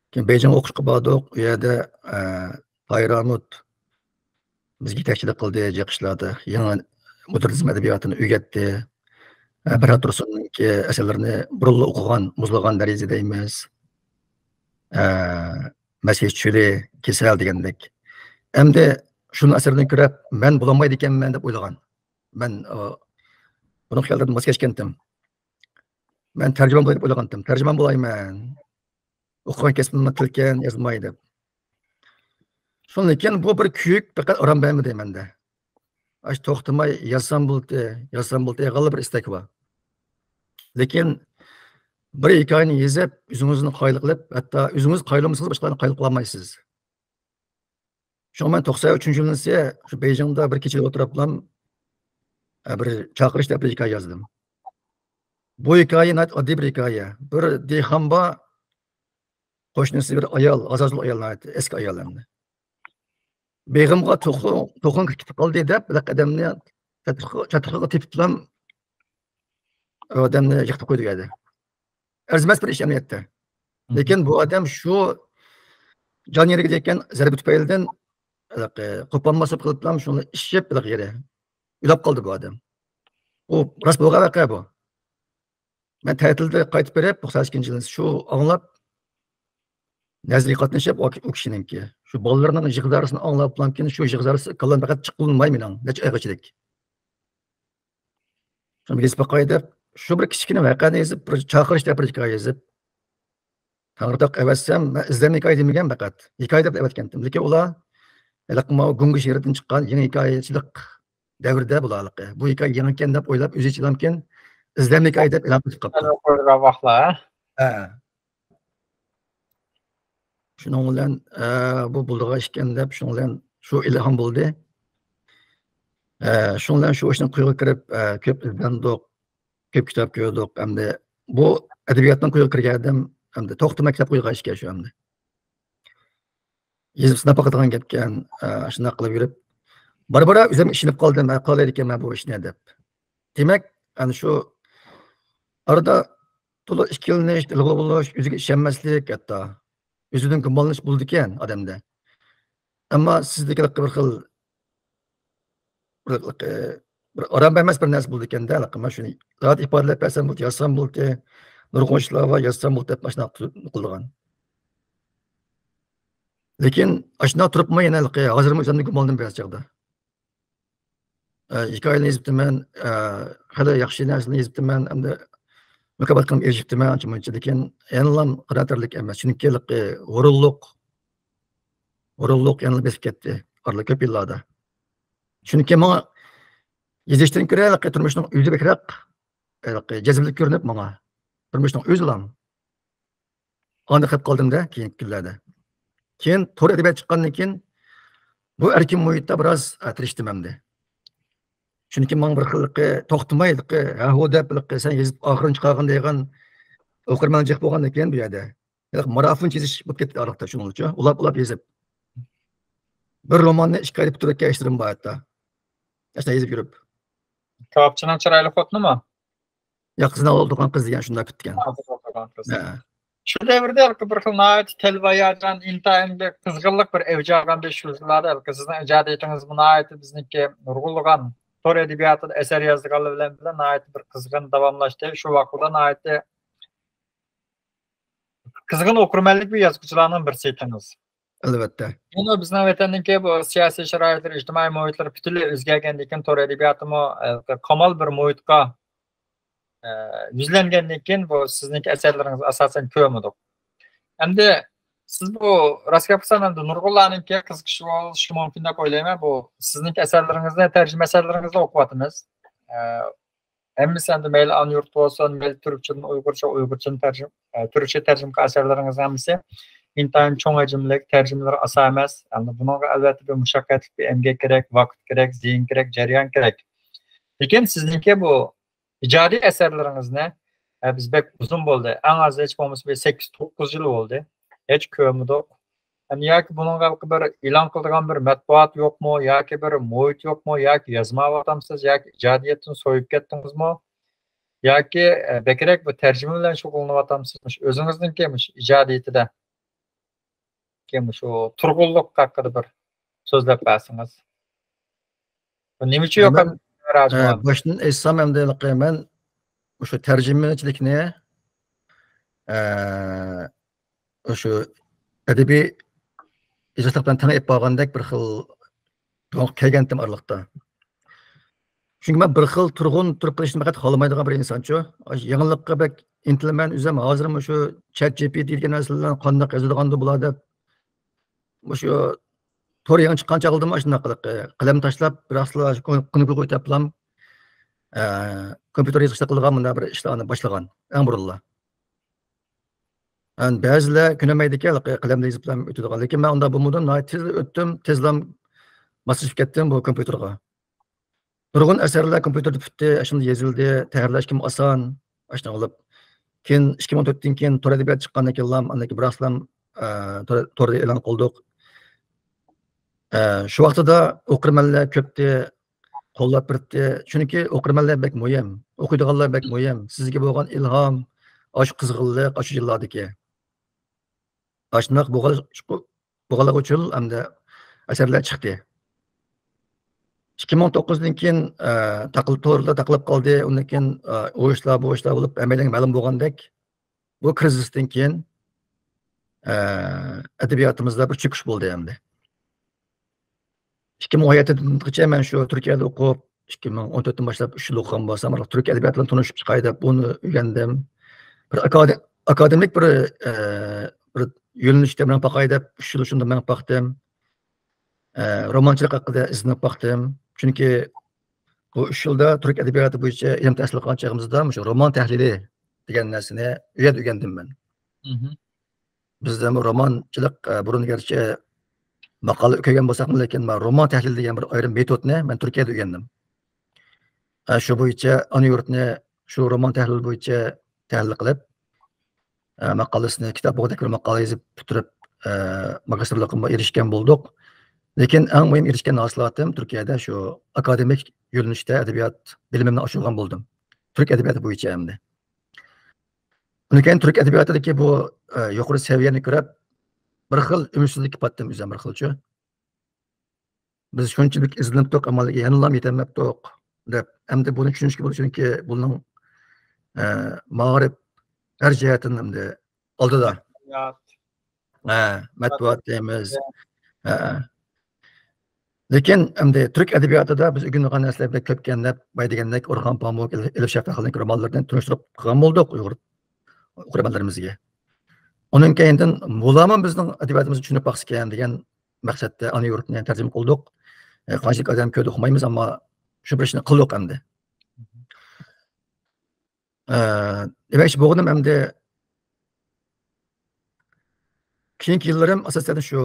كېيىن بېيجىڭغا ئوقۇشقا باردۇق. ئۇ يەردە، ئە، تايرامۇت بىزگە يېتەكچىلىك قىلدى، جىق ئىشلاردا. يېڭى مودېرنىزم ئەدەبىياتىنى ئۆگەتتى. ئە، پەرھات تۇرسۇننىڭكى ئەسەرلىرىنى بۇرۇنلا ئوقۇغان، مۇزلىغان دەرىجىدە دەيمىز. ئە، مەسىھ چۆلى، كېسەل دېگەندەك. ئەمدى شۇنىڭ ئەسىرىنى كۆرۈپ، مەن بولالمايدىكەنمەن دەپ ئويلىغان. مەن، ئۇ، بۇنىڭ خىياللىرىدىن ۋاز كەچكەنتىم. مەن تەرجىمان بولاي دەپ ئويلىغانتىم. تەرجىمان بولايمەن. ئوقۇغان كەسپىم تىلكەن، يازماي دەپ. شۇندىن كېيىن بۇ بىر كۈيۈك پەقەت ئارام بەرمىدى مەندە. ئاشۇ توختىماي يازسام بولدى، يازسام بولدى، غاللا بىر ئىستەك بار. لېكىن بىر ھېكايىنى يېزىپ، ئۆزىڭىزنى قايىل قىلىپ، ھەتتا ئۆزىڭىز قايىل بولمىسىڭىز، باشقىلارنى قايىل قىلالمايسىز. شۇڭا مەن توقسان ئۈچىنچى يىلىسى شۇ بېيجىڭدا بىر كېچىلىك ئولتۇرۇپلام، ئە، بىر چاقىرىش دەپ بىر ھېكايە يازدىم. بۇ ھېكايە ناھايىتى ئاددىي بىر ھېكايە. بىر دېھقان بار، قوشنىسى بىر ئايال، ئازازۇل ئايال، ناھايىتى ئەسكى ئايال ئەمدى. بېغىمغا توخۇ، توخۇڭ كىرىپ كېتىپ قالدى دەپ، بىر ئادەمنى چاتىقى-، چاتىقىغا تېپىپلام، ئۇ ئادەمنى يىقىتىپ قويدى ئەدە. ئەرزىمەس بىر ئىش ئەمەلىيەتتە. لېكىن بۇ ئادەم شۇ جان يېرىگە دېگەن زەربە تۈپەيلىدىن، ھېلىقى، قوپالماسلىق قىلىپلام شۇنى ئىششىپ، ھېلىقى يېرى ئۆلۈپ قالدى بۇ ئادەم. ئۇ راست بولغان ۋەقە بۇ. مەن تەتىلدە قايتىپ بېرىپ، توقسان ئىككىنچى يىلى شۇ ئاڭلاپ، نەزىرىگە قاتنىشىپ، ئۇ، ئۇ كىشىنىڭكى شۇ بالىلىرىنىڭ يىغا زارىسىنى ئاڭلاپلامكىن، شۇ يىغا زارىسى كاللام پەقەت چىققىلى ماي مېنىڭ نەچچە ئايغىچىلىك. شۇنى يېزىپ باقاي دەپ، شۇ بىر كىچىككىنە ۋەقەنى يېزىپ، بىر چاقىرىش دەپ بىر ھېكايە يېزىپ، تەڭرىتاغ ئەۋەتسەم، مەن ئىزدەملىك ھېكايە دېمىگەن پەقەت. ھېكايە دەپ ئەۋەتكەنتىم. لېكىن ئۇلار ھېلىقى ماۋۇ گۇڭگا شېھىرىدىن چىققان يېڭى ھېكايىچىلىك دەۋرىدە بۇلارلىقى. بۇ ھېكايە يېڭىكەن دەپ ئويلاپ، ئۆزى ئېچىلامكىن، ئىزدەملىك ھېكايە دەپ ئېلان قىلىپ قاپتۇ. ھە. شۇنىڭ بىلەن، ئە، بۇ بولىدىغان ئىكەن دەپ، شۇنىڭ بىلەن شۇ ئىلھام بولدى. ئە، شۇنىڭ بىلەن شۇ ئىشنىڭ قويىغا كىرىپ، ئە، كۆپ ئىزدەندۇق، كۆپ كىتاب كۆردۇق. ئەمدى بۇ ئەدەبىياتنىڭ قويىغا كىرگەن ئادەم، ئەمدى توختىماي كىتاب قويغان ئىشكەن شۇ ئەمدى. يېزىپ سىناپ باقىدىغان گەپكەن، ئە، شۇنداق قىلىپ يۈرۈپ، بارا-بارا ئۆزۈم ئىشىنىپ قالدىم، ھە، قىلالايدىكەنمەن بۇ ئىشنى دەپ. دېمەك، ئەنە شۇ ئارىدا تولا ئىككىلىنىش، دىلغا بولۇش، ئۆزىگە ئىشەنمەسلىك ھەتتا. ئۆزىدىن گۇمانلىنىش بولىدىكەن ئادەمدە. ئەمما سىزدىكى بىر خىل، بىر، بىر ئارام بەرمەس بىر نەرسە بولىدىكەن-دە، ھېلىقى مانا شۇنى زادى ئىپادىلەپ بەرسەم بولدى، يازسام بولدى، نۇرغۇن ئىشلار بار، يازسام بولدى دەپ ماشۇنداق قىلىدىغان. لېكىن ئاشۇنداق تۇرۇپمۇ يەنە ھېلىقى ھازىرمۇ ئۆزۈمنى گۇمانلىدىم بەزى چاغدا. ئە، ھېكايىلەرنى يېزىپتىمەن، ئە، خېلى ياخشى نەرسىلەرنى يېزىپتىمەن، ئەمدى مۇكاپاتقىمۇ ئېرىشىپتىمەن ئانچە-مۇنچە، لېكىن يەنىلا قانائەتلىك ئەمەس. چۈنكى ھېلىقى ھۇرۇنلۇق، ھۇرۇنلۇق يەنىلا بېسىپ كەتتى ئارىلىق كۆپ يىللاردا. چۈنكى ماڭا يېزىشتىن كۆرە ھېلىقى تۇرمۇشنىڭ ئۆزى بەكرەك، ھېلىقى جەزمىلىك كۆرۈنۈپ ماڭا. تۇرمۇشنىڭ ئۆزىلا. ئاندىن قېلىپ قالدىم-دە كېيىنكى كۈنلەردە. كېيىن تور ئەدەبىياتى چىققاندىن كېيىن بۇ ئەركىن مۇھىتتا بىراز، ئە، تىرىشتىم ئەمدى. چۈنكى ماڭا بىر خىللىقى توختىمايلىقى، ھە، ھۇ دەپ بىلىقى سەن يېزىپ ئاخىرىنى چىقارغىن دەيدىغان ئوقۇرمەن جىق بولغاندىن كېيىن بۇ يەردە. ھېلىقى مارافون يېزىش بولۇپ كەتتى ئارىلىقتا شۇنىڭ ئۈچۈن. ئۇلاپ، ئۇلاپ يېزىپ. بىر روماننى ئىككى ئايدا پۈتتۈرۈۋەتكەن ئىشلىرىم بار ھەتتا. ئاشۇنداق يېزىپ يۈرۈپ. كاۋاپچىنىڭ چىرايلىق خوتۇنىمۇ؟ يا قىزنى ئالدۇرغان قىز دېگەن شۇنداق پۈتكەن. ئالدۇرغان قىز. ھە. شۇ دەۋردە بىر خىل ناھايىتى تەلۋە ھاياجان، ئىنتايىن بىر قىزغىنلىق بىر ئەۋج ئالغان بەش يىللاردا ھېلىقى سىزنىڭ ئىجادىيىتىڭىزمۇ ناھايىتى بىزنىڭكى نۇرغۇنلىغان تور ئەدەبىياتىدا ئەسەر يازىدىغانلار بىلەن بىللە ناھايىتى بىر قىزغىن داۋاملاشتى. شۇ ۋاقىتتا ناھايىتى قىزغىن ئوقۇرمەنلىك بىر يازغۇچىلارنىڭ بىرسى ئىدىڭىز. ئەلۋەتتە. يەنە بىزنىڭ ۋەتەننىڭكى بۇ سىياسىي شارائىتلىرى، ئىجتىمائىي مۇھىتلىرى پۈتۈنلەي ئۆزگەرگەندىن كېيىن تور ئەدەبىياتىمۇ، ئە، قامال بىر مۇھىتقا، ئە، يۈزلەنگەندىن كېيىن بۇ سىزنىڭكى ئەسەرلىرىڭىزنى ئاساسەن كۆرمىدۇق. ئەمدى سىز بۇ، راست گەپ قىلسام، ئەمدى نۇرغۇنلارنىڭكى قىزىقىشى بولۇشى مۇمكىن دەپ ئويلايمەن. بۇ سىزنىڭكى ئەسەرلىرىڭىزنى، تەرجىمە ئەسەرلىرىڭىزنى ئوقۇۋاتىمىز. ئە، ھەممىسى ئەمدى مەيلى ئانا يۇرت بولسۇن، مەيلى تۈركچىدىن ئۇيغۇرچە، ئۇيغۇرچىدىن تەرجىمە، ئە، تۈركچە تەرجىمە قىلغان ئەسەرلىرىڭىزنىڭ ھەممىسى ئىنتايىن چوڭ ھەجىملىك، تەرجىمىلىرى ئاسان ئەمەس. ئەمدى بۇنىڭغا ئەلۋەتتە بىر مۇشەققەتلىك بىر ئەمگەك كېرەك، ۋاقىت كېرەك، زېھىن كېرەك، جەريان كېرەك. لېكىن سىزنىڭكى بۇ ئىجادىي ئەسەرلىرىڭىزنى، ئە، بىز بەك ئۇزۇن بولدى. ئەڭ ئاز ھېچ بولمىسا بىر سەككىز، توققۇز يىل بولدى. ھېچ كۆرمىدۇق. يەنى ياكى بۇنىڭغا بىر ئېلان قىلىدىغان بىر مەتبۇئات يوقمۇ، ياكى بىر مۇھىت يوقمۇ، ياكى يازمايۋاتامسىز، ياكى ئىجادىيەتتىن سويۇپ كەتتىڭىزمۇ، ياكى، ئە، بەكرەك بۇ تەرجىمە بىلەن شۇغۇللىنىۋاتامسىز؟ مۇشۇ ئۆزىڭىزنىڭكى مۇشۇ ئىجادىيىتىدە، مۇشۇ تۇرغۇنلۇق ھەققىدە بىر سۆزلەپ بەرسىڭىز. نېمە ئۈچۈن يوقكەن؟ مەن، ئە، باشتىن ئېيتسام، ئەمدى مەن مۇشۇ تەرجىمىچىلىكنى، ئە، شۇ ئەدەبىي ئىجادلىق بىلەن تەڭ ئېلىپ بارغاندەك بىر خىل كەلگەنتىم ئارىلىقتا. چۈنكى مەن بىر خىل تۇرغۇن تۇرۇپ قېلىشنى پەقەت خالىمايدىغان بىر ئىنسانچۇ. يېڭىلىققا بەك ئىنتىلىمەن. ئۆزۈم ھازىرمۇ شۇ چات جى پى تى دېگەن نەرسىلەر قانداق يازىدىغاندۇ بۇلار دەپ، مۇشۇ تور يېڭى چىققان چاغدىمۇ ئاشۇنداق قىلىپ، قەلەم تاشلاپ، بىراقلا كۇنۇپكا قويۇپ تاپلام، ئە، كومپيۇتېر يېزىقچىلىق قىلىدىغان مۇنداق بىر ئىشلارنى باشلىغان ئەڭ بۇرۇنلا. ئەن بەزىلەر كۆنەلمەيدىكەن، قەلەمدە يېزىپلا ئۆتىدىغان. لېكىن مەن ئۇنداق بولمىدىم، ناھايىتى تېزلا ئۆتتۈم، تېزلا ماسلىشىپ كەتتىم بۇ كومپيۇتېرغا. نۇرغۇن ئەسەرلەر كومپيۇتېردا پۈتتى، ئاشۇنداق يېزىلدى، تەھرىرلەشكىمۇ ئاسان، ئاشۇنداق بولۇپ. كېيىن ئىككى مىڭ تۆتتىن كېيىن تور ئەدەبىياتى چىققاندىن كېيىنلا، ئاندىن كېيىن بىراقلا، ئە، تور-، توردا ئېلان قىلدۇق. ئە، شۇ ۋاقتىدا ئوقۇرمەنلەر كۆپتى، قوللاپ بېرىپتى. چۈنكى ئوقۇرمەنلەر بەك مۇھىم، ئوقۇيدىغانلار بەك مۇھىم. سىزگە بولغان ئىلھام، ئاشۇ قىزغىنلىق، ئاشۇ يىللاردىكى. ئاشۇنداق بولغان-، بولغانلىقى ئۈچۈن ئەمدى ئەسەرلەر چىقتى. ئىككى مىڭ توققۇزدىن كېيىن، ئە، تاقىل-، توردا تاقىلىپ قالدى. ئۇندىن كېيىن، ئە، ئۇ ئىشلار، بۇ ئىشلار بولۇپ، ھەممەيلەنگە مەلۇم بولغاندەك، بۇ كىرىزىستىن كېيىن، ئە، ئەدەبىياتىمىزدا بىر چۆكۈش بولدى ئەمدى. ئىككى مىڭ ئون يەتتىدىن مەن شۇ تۈركىيەدە ئوقۇپ، ئىككى مىڭ ئون تۆتتىن باشلاپ ئۈچ يىل ئوقۇغان بولسام، تۈرك ئەدەبىياتى بىلەن تونۇشۇپ چىقاي دەپ، بۇنى ئۆگەندىم. بىر ئاكادې-، ئاكادېمىك بىر، ئە، بىر يۆنىلىشتە مېڭىپ باقاي دەپ، ئۈچ يىل شۇنداق مېڭىپ باقتىم. ئە، رومانچىلىق ھەققىدە ئىزدىنىپ باقتىم. چۈنكى بۇ ئۈچ يىلدا تۈرك ئەدەبىياتى بويىچە ئىلىم تەھسىل قىلغان چېغىمىزدا مۇشۇ رومان تەھلىلى دېگەن نەرسىنى ئۇ يەردە ئۆگەندىم مەن. مھم. بىزدە بۇ رومانچىلىق، ئە، بۇرۇن گەرچە ماقالە كۆرگەن بولساقمۇ، لېكىن مانا رومان تەھلىلى دېگەن بىر ئايرىم مېتودنى مەن تۈركىيەدە ئۆگەندىم. ئە، شۇ بويىچە ئانا يۇرتنى شۇ رومان تەھلىلى بويىچە تەھلىل قىلىپ، ئە، ماقالىسىنى، كىتاب بولغۇدەك بىر ماقالە يېزىپ پۈتتۈرۈپ، ئە، ماگىستىرلىقىمغا ئېرىشكەن بولدۇق. لېكىن ئەڭ مۇھىم ئېرىشكەن ھاسىلاتىم تۈركىيەدە شۇ ئاكادېمىك يۆنىلىشتە ئەدەبىيات بىلىمىمنى ئاشۇرغان بولدۇم. تۈرك ئەدەبىياتى بويىچە ئەمدى. ئۇنىڭ كېيىن تۈرك ئەدەبىياتىدىكى بۇ، ئە، يۇقىرى سەۋىيەنى كۆرۈپ، بىر خىل ئۈمىدسىزلىككە پاتتىم ئۆزۈم بىر خىلچە. بىز شۇنچىلىك ئىزدىنىپتۇق، ئەمما يەنىلا يېتەلمەپتۇق دەپ، ئەمدى بۇنى چۈشىنىشكە بولىدۇ، چۈنكى بۇنىڭ، ئە، مائارىپ ھەر جەھەتتىن ئەمدى ئالدىدا. ھە، مەتبۇئات دەيمىز. ھە. لېكىن ئەمدى تۈرك ئەدەبىياتىدا بىز ئۆگىنىدىغان نەرسىلەر بەك كۆپكەن دەپ، بايا دېگەندەك ئورخان پامۇك، ئېلىپ شەپەقىلىنىڭ رومانلىرىدىن تونۇشتۇرۇپ قىلغان بولدۇق ئۇيغۇر ئوقۇرمەنلىرىمىزگە. ئۇنىڭ كەينىدىن بۇلارمۇ بىزنىڭ ئەدەبىياتىمىزنى چۈشىنىپ باقسىكەن دېگەن مەقسەتتە ئانا يۇرتنى تەرجىمە قىلدۇق. ئە، قانچىلىك ئادەم كۆردى ئۇقمايمىز، ئەمما شۇ بىر ئىشنى قىلدۇق ئەمدى. ئە، دېمەكچى بولغىنىم ئەمدى كېيىنكى يىللىرىم ئاساسەن شۇ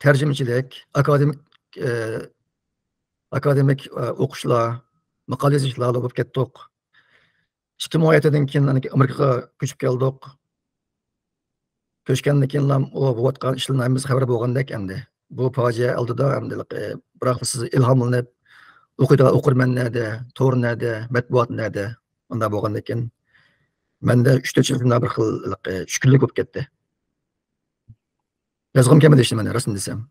تەرجىمىچىلىك، ئاكادېمىك، ئە، ئاكادېمىك، ئە، ئوقۇشلار، ماقالە يېزىشلارلا بولۇپ كەتتۇق. ئىككى مىڭ ئون يەتتىدىن كېيىن ئامېرىكىغا كۆچۈپ كەلدۇق. كۆچكەندىن كېيىنلا ئۇ بولۇۋاتقان ئىشلاردىن ھەممىمىز خەۋەر بولغاندەك ئەمدى. بۇ پاجىئە ئالدىدا ئەمدى، ئە، بىراقلا سىز ئىلھاملىنىپ، ئوقۇيدىغان ئوقۇرمەن نەدە، تور نەدە، مەتبۇئات نەدە؟ ئۇنداق بولغاندىكىن، مەندە ئۈچ تۆت يىل شۇنداق بىر خىل، ئە، چۈشكۈنلۈك بولۇپ كەتتى. يازغۇم كەلمىدى ھېچنېمىنى، راستىنى دېسەم.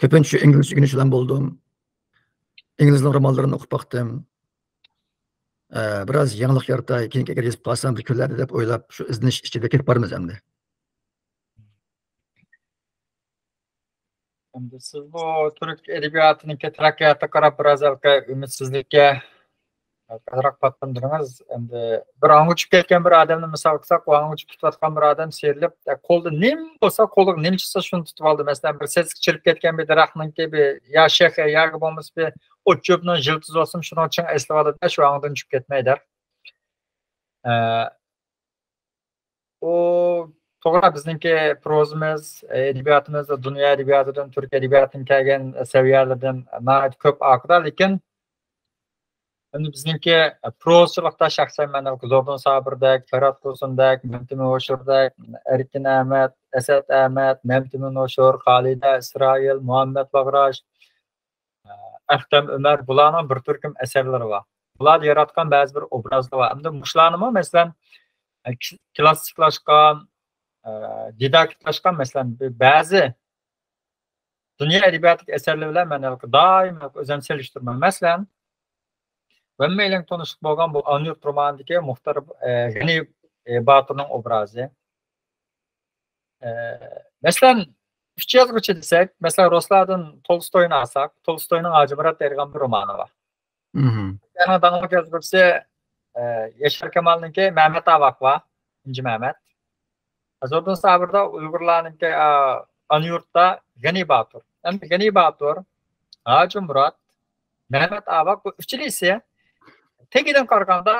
كۆپىنچە شۇ ئىنگلىزچە ئۆگىنىش بىلەن بولدۇم. ئىنگلىزنىڭ رومانلىرىنى ئوقۇپ باقتىم. ئە، بىراز يېڭىلىق يارىتاي، كېيىنكى ئەگەر يېزىپ قالسام بىر كۈنلەردە دەپ ئويلاپ، شۇ ئىزدىنىش ئىچىدە كېتىپ بارىمىز ئەمدى. ئەمدى سىز بۇ تۈرك ئەدەبىياتىنىڭكى تەرەققىياتىغا قاراپ بىراز ھېلىقى ئۈمىدسىزلىككە ئازراق پاتقان تۇرىمىز. ئەمدى بىر ھاڭغا چۈشۈپ كەتكەن بىر ئادەمنى مىسال قىلساق، ئۇ ھاڭغا چۈشۈپ كېتىۋاتقان بىر ئادەم سىيرىلىپ، ئە، قولىدا نېمە بولسا، قولىغا نېمە چىقسا شۇنى تۇتۇپ ئالدى. مەسىلەن، بىر سېسىق چىرىپ كەتكەن بىر دەرەخنىڭكى بىر يا شېخى ياكى بولمىسا بىر ئوت چۆپنىڭ يىلتىزى بولسىمۇ شۇنىڭغا چىڭ ئېسىلىۋالىدۇ، شۇ ھاڭدىن چۈشۈپ كەتمەي دەپ. ئە، ئۇ توغرا، بىزنىڭكى پروزىمىز، ئەدەبىياتىمىز دۇنيا ئەدەبىياتىدىن، تۈرك ئەدەبىياتىدىن كەلگەن سەۋىيەلەردىن ناھايىتى كۆپ ئارقىدا، لېكىن ئەمدى بىزنىڭكى پروزىچىلىقتا شەخسەن مەن زوردۇن سابىردەك، فەرھاد تۇرسۇندەك، مەمتىمىن ھوشۇردەك، ئەركىن ئەمەت، ئەسەت ئەمەت، مەمتىمىن ھوشۇر، خالىدە ئىسرائىل، مۇھەممەد باغراش، ئەختەم ئۆمەر، بۇلارنىڭ بىر تۈركۈم ئەسەرلىرى بار. بۇلاردا ياراتقان بەزى بىر ئوبرازلار بار. ئەمدى مۇشۇلارنىمۇ، مەسىلەن، كلاسسىكلاشقان، ئە، دىداكتىكلاشقان، مەسىلەن، بەزى دۇنيا ئەدەبىياتىدىكى ئەسەرلەر بىلەن مەن ھېلىقى دائىم ئۆزۈمنى سېلىشتۇرىمەن. مەسىلەن، ھەممەيلەن تونۇشلۇق بولغان بۇ ئانىيۇرت رومانىدىكى مۇختار، ئە، غېنى، ئە، باتۇرنىڭ ئوبرازى. ئە، مەسىلەن، ئۈچ يازغۇچى دېسەك، مەسىلەن، رۇسلاردىن تولستوينى ئالساق، تولستوينىڭ ھاجىمۇرات دەيدىغان بىر رومانى بار. مم. ئەڭ داڭلىق يازغۇچىسى، ئە، ياشار كامالنىڭكى مەمەت ئاۋاق بار، ئىنجى مەمەت. زوردۇن سابىردا ئۇيغۇرلارنىڭكى، ئە، ئانىيۇرتتا غېنى باتۇر. ئەمدى غېنى باتۇر، ھاجىمۇرات، مەمەت ئاۋاق، بۇ ئۈچىلىسى تېگىدىن قارىغاندا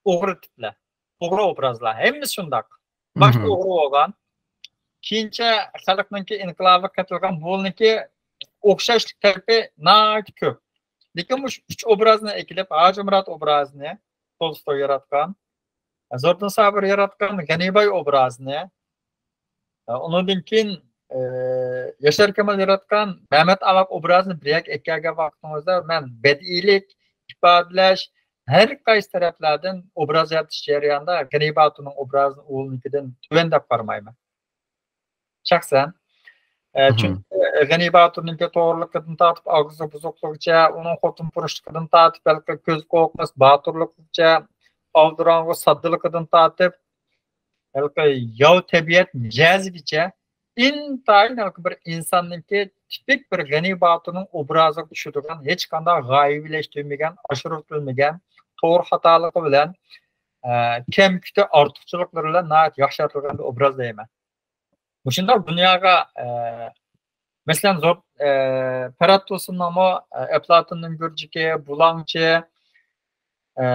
ئوغرى تىپلەر، ئوغرى ئوبرازلار. ھەممىسى شۇنداق. باشتا مم. ئوغرى بولغان. كېيىنچە خەلقنىڭكى ئىنقىلابىغا قېتىلغان، بۇنىڭكى ئوخشاشلىق تەرىپى ناھايىتى كۆپ. لېكىن مۇشۇ ئۈچ ئوبرازنى ئەكېلىپ، ھاجىمۇرات ئوبرازىنى تولستوي ياراتقان، زوردۇن سابىر ياراتقان غېنىباي ئوبرازىنى، ئۇنىڭدىن كېيىن، ئە، ياشار كامال ياراتقان مەمەت ئاۋاق ئوبرازىنى بىر يەرگە ئەكەلگەن ۋاقتىڭىزدا، مەن بەدىئىيلىك، ئىپادىلەش، ھەر قايسى تەرەپلەردىن ئوبراز يارىتىش جەريانىدا غېنى باتۇرنىڭ ئوبرازىنى ئۇنىڭكىدىن تۆۋەن دەپ قارىمايمەن، شەخسەن. ئە، مم. چۈنكى غېنى باتۇرنىڭكى توغرىلىقىدىن تارتىپ ئاغزى بۇزۇقلۇقىچە، ئۇنىڭ خوتۇن پۇرۇشلۇقىدىن تارتىپ ھېلىقى كۆز قورقماس باتۇرلۇقىچە، ئالدىراڭغۇ ساددىلىقىدىن تارتىپ، ھېلىقى ياۋا تەبىئەت مىجەزىگىچە ئىنتايىن ھېلىقى بىر ئىنساننىڭكى تىپىك بىر غېنى باتۇرنىڭ ئوبرازىغا چۈشىدىغان، ھېچقانداق غايىۋىلەشتۈرمىگەن، ئاشۇرۇۋېتىلمىگەن، توغرا خاتالىقى بىلەن، ئە، كەم-كۈتى ئارتۇقچىلىقلىرى بىلەن ناھايىتى ياخشى يارىتىلغان بىر ئوبراز دەيمەن. مۇشۇنداق دۇنياغا، ئە، مەسىلەن، زور، ئە، پەرھات تۇرسۇننىڭمۇ، ئە، ئەپلاتوننىڭ گۈرجىكى، بۇلاڭچى، ئە،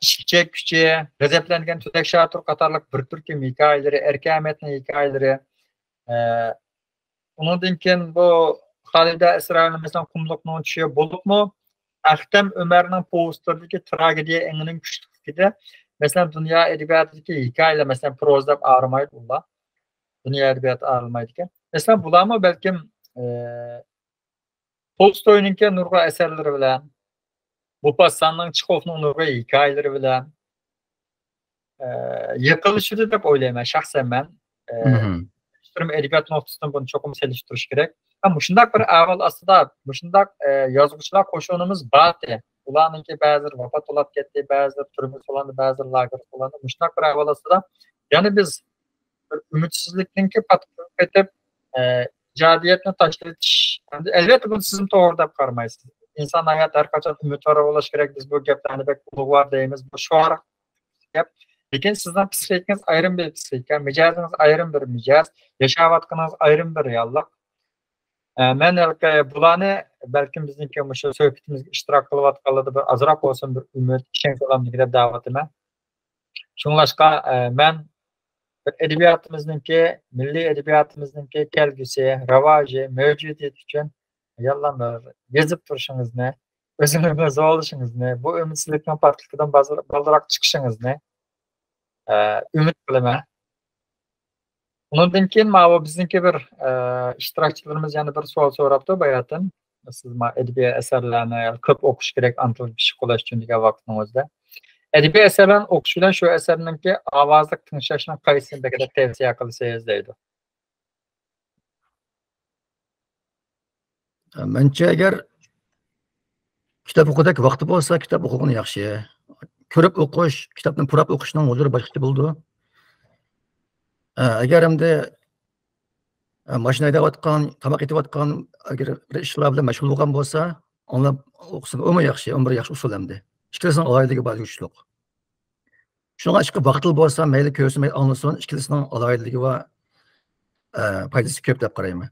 ئىچكى چەككۈچى، غەزەپلەنگەن تۈزەك شاتۇر قاتارلىق بىر تۈركۈم ھېكايىلىرى، ئەركە ئەمەتنىڭ ھېكايىلىرى، ئە، ئۇنىڭدىن كېيىن بۇ خالىدە ئىسرائىلنىڭ، مەسىلەن، قۇملۇقنىڭ چۈشى بولۇپمۇ، ئەختەم ئۆمەرنىڭ پوۋېستلىرىدىكى تراگېدىيە ئېڭىنىڭ كۈچلۈكلۈكىدە، مەسىلەن، دۇنيا ئەدەبىياتىدىكى ھېكايىلەر، مەسىلەن، پروزا دەپ ئايرىمايدۇ ئۇلار. دۇنيا ئەدەبىياتى ئايرىلمايدىكەن. مەسىلەن، بۇلارمۇ بەلكىم، ئە، تولستوينىڭكى نۇرغۇن ئەسەرلىرى بىلەن، موپاسساننىڭ، چېخوفنىڭ نۇرغۇن ھېكايىلىرى بىلەن، ئە، يېقىنلىشىدۇ دەپ ئويلايمەن شەخسەن مەن. ئە، مھم. سېلىشتۇرما ئەدەبىيات نۇقتىسىدىن بۇنى چوقۇم سېلىشتۇرۇش كېرەك. ھەم مۇشۇنداق بىر ئەھۋال ئاستىدا، مۇشۇنداق، ئە، يازغۇچىلار قوشۇنىمىز بار ئىدى. ئۇلارنىڭكى بەزىلىرى ۋاپات بولۇپ كەتتى، بەزىلىرى تۈرمىگە سولاندى، بەزىلىرى لاگېرغا سولاندى. مۇشۇنداق بىر ئەھۋال ئاستىدا يەنە بىز بىر ئۈمىدسىزلىكنىڭكى پاتىقىغا قېتىپ، ئە، ئىجادىيەتنى تاشلىۋېتىش. ئەمدى ئەلۋەتتە بۇنى سىزمۇ توغرا دەپ قارىمايسىز. ئىنسان ھاياتى ھەر قاچان ئۈمىدۋار بولۇش كېرەك. بىز بۇ گەپلەرنى بەك ئۇلۇغۋار دەيمىز. بۇ شوئار گەپ. لېكىن سىزنىڭ پسىخىكىڭىز ئايرىم بىر پسىخىكا، مىجەزىڭىز ئايرىم بىر مىجەز، ياشاۋاتقىنىڭىز ئايرىم بىر رېئاللىق. ئە، مەن ھېلىقى بۇلارنى بەلكىم بىزنىڭكى مۇشۇ سۆھبىتىمىزگە ئىشتىراك قىلىۋاتقانلاردا بىر ئازراق بولسۇن بىر ئۈمىد، ئىشەنچ بولامدىكىن دەپ دەۋاتىمەن. شۇڭلاشقا، ئە، مەن بىر ئەدەبىياتىمىزنىڭكى، مىللىي ئەدەبىياتىمىزنىڭكى كەلگۈسى، راۋاجى، مەۋجۇدىيىتى ئۈچۈن ياللان بىر يېزىپ تۇرۇشىڭىزنى، ئۆزىڭىزنى زورلىشىڭىزنى، بۇ ئۈمىدسىزلىكنىڭ پاتقىقىدىن بازار-، بالدۇرراق چىقىشىڭىزنى، ئە، ئۈمىد قىلىمەن. ئۇنىڭدىن كېيىن ماۋۇ بىزنىڭكى بىر، ئە، ئىشتىراكچىلىرىمىز يەنە بىر سوئال سوراپتۇ باياتىن. سىز ما ئەدەبىي ئەسەرلەرنى كۆپ ئوقۇش كېرەك، ئانا تىلغا پىششىق بولاش ئۈچۈن دېگەن ۋاقتىڭىزدا. ئەدەبىي ئەسەرلەرنى ئوقۇش بىلەن شۇ ئەسەرنىڭكى ئاۋازلىق تىڭشاشنىڭ قايسىسىنى بەكرەك تەۋسىيە قىلىسىز دەيدۇ. مەنچە، ئەگەر كىتاب ئوقۇغۇدەك ۋاقتى بولسا، كىتاب ئوقۇغىنى ياخشى. كۆرۈپ ئوقۇش، كىتابنى پۇراپ ئوقۇشنىڭ ھۇزۇرى باشقىچە بولىدۇ. ئە، ئەگەر ئەمدى، ئە، ماشىنا ھەيدەۋاتقان، تاماق ئېتىۋاتقان، ئەگەر بىر ئىشلار بىلەن مەشغۇل بولغان بولسا، ئاڭلاپ ئوقۇسا ئۇمۇ ياخشى، ئۇمۇ بىر ياخشى ئۇسۇل ئەمدى. ئىككىلىسىنىڭ ئالاھىدىلىكى بار، يۈكچىلىك. شۇڭا ئىشقا ۋاقتىلا بولسا، مەيلى كۆرسە، مەيلى ئاڭلىسۇن، ئىككىلىسىنىڭ ئالاھىدىلىكى ۋە، ئە، پايدىسى كۆپ دەپ قارايمەن.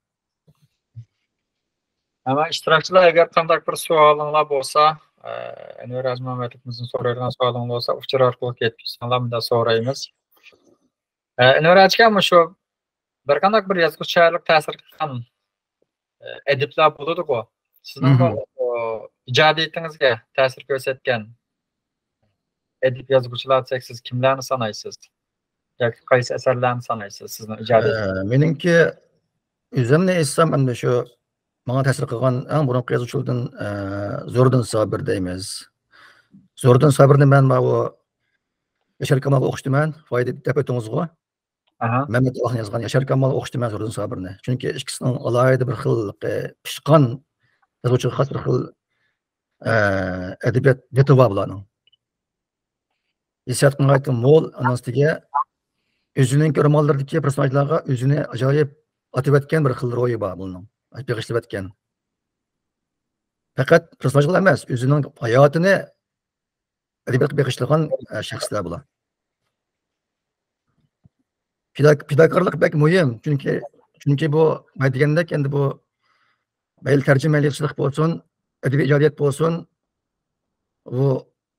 ئەمما ئىشتىراكچىلار، ئەگەر قانداق بىر سوئالىڭلار بولسا، ئە، ئەنۋەر ھاجىمۇھەممەتلىك بىزدىن سورايدىغان سوئالىڭلار بولسا، ئۇچۇر ئارقىلىق يەتكۈزسەڭلار، مۇنداق سورايمىز. ئە، ئەنۋەر ئاچىكا، مۇشۇ بىر قانداق بىر يازغۇچىغا تەسىر قىلغان، ئە، ئەدىبلەر بولىدىغۇ. سىزنىڭ بۇ، مھم. ئۇ، ئىجادىيىتىڭىزگە تەسىر كۆرسەتكەن ئەدىب يازغۇچىلار دېسەك، سىز كىملەرنى سانايسىز؟ ياكى قايسى ئەسەرلەرنى سانايسىز سىزنىڭ ئىجادىيىتىڭىزگە؟ ئە، مېنىڭكى ئۆزۈمنى ئېيتسام، ئەمدى شۇ ماڭا تەسىر قىلغان ئەڭ بۇرۇنقى يازغۇچىلاردىن، ئە، زوردۇن سابىر دەيمىز. زوردۇن سابىرنى مەن ماۋۇ ياشار كامالغا ئوخشىتىمەن، فايدە دەپ ئۆتتىڭىزغۇ. ئاھا. مەمەت ئاخۇننىڭ يازغان ياشار كامالغا ئوخشىتىمەن زوردۇن سابىرنى. چۈنكى ئىككىسىنىڭ ئالاھىدە بىر خىل، ئە، پىشقان، يازغۇچىغا خاس بىر خىل، ئە، ئەدەبىيات دىتى بار بۇلارنىڭ. ھېسسىيات ناھايىتى مول، ئانىڭ ئۈستىگە ئۆزىنىڭكى رومانلىرىدىكى پېرسوناژلارغا ئۆزىنى ئاجايىپ ئاتىۋەتكەن بىر خىل روھى بار بۇنىڭ، بېغىشلىۋەتكەن. پەقەت پېرسوناژغا ئەمەس، ئۆزىنىڭ ھاياتىنى ئەدەبىياتقا بېغىشلىغان، ئە، شەخسلەر بۇلار. پىدا-، پىداكارلىق بەك مۇھىم، چۈنكى، چۈنكى بۇ، مەن دېگەندەك، ئەمدى بۇ مەيلى تەرجىمە، مەيلى يازغۇچىلىق بولسۇن، ئەدەبىي ئىجادىيەت بولسۇن، بۇ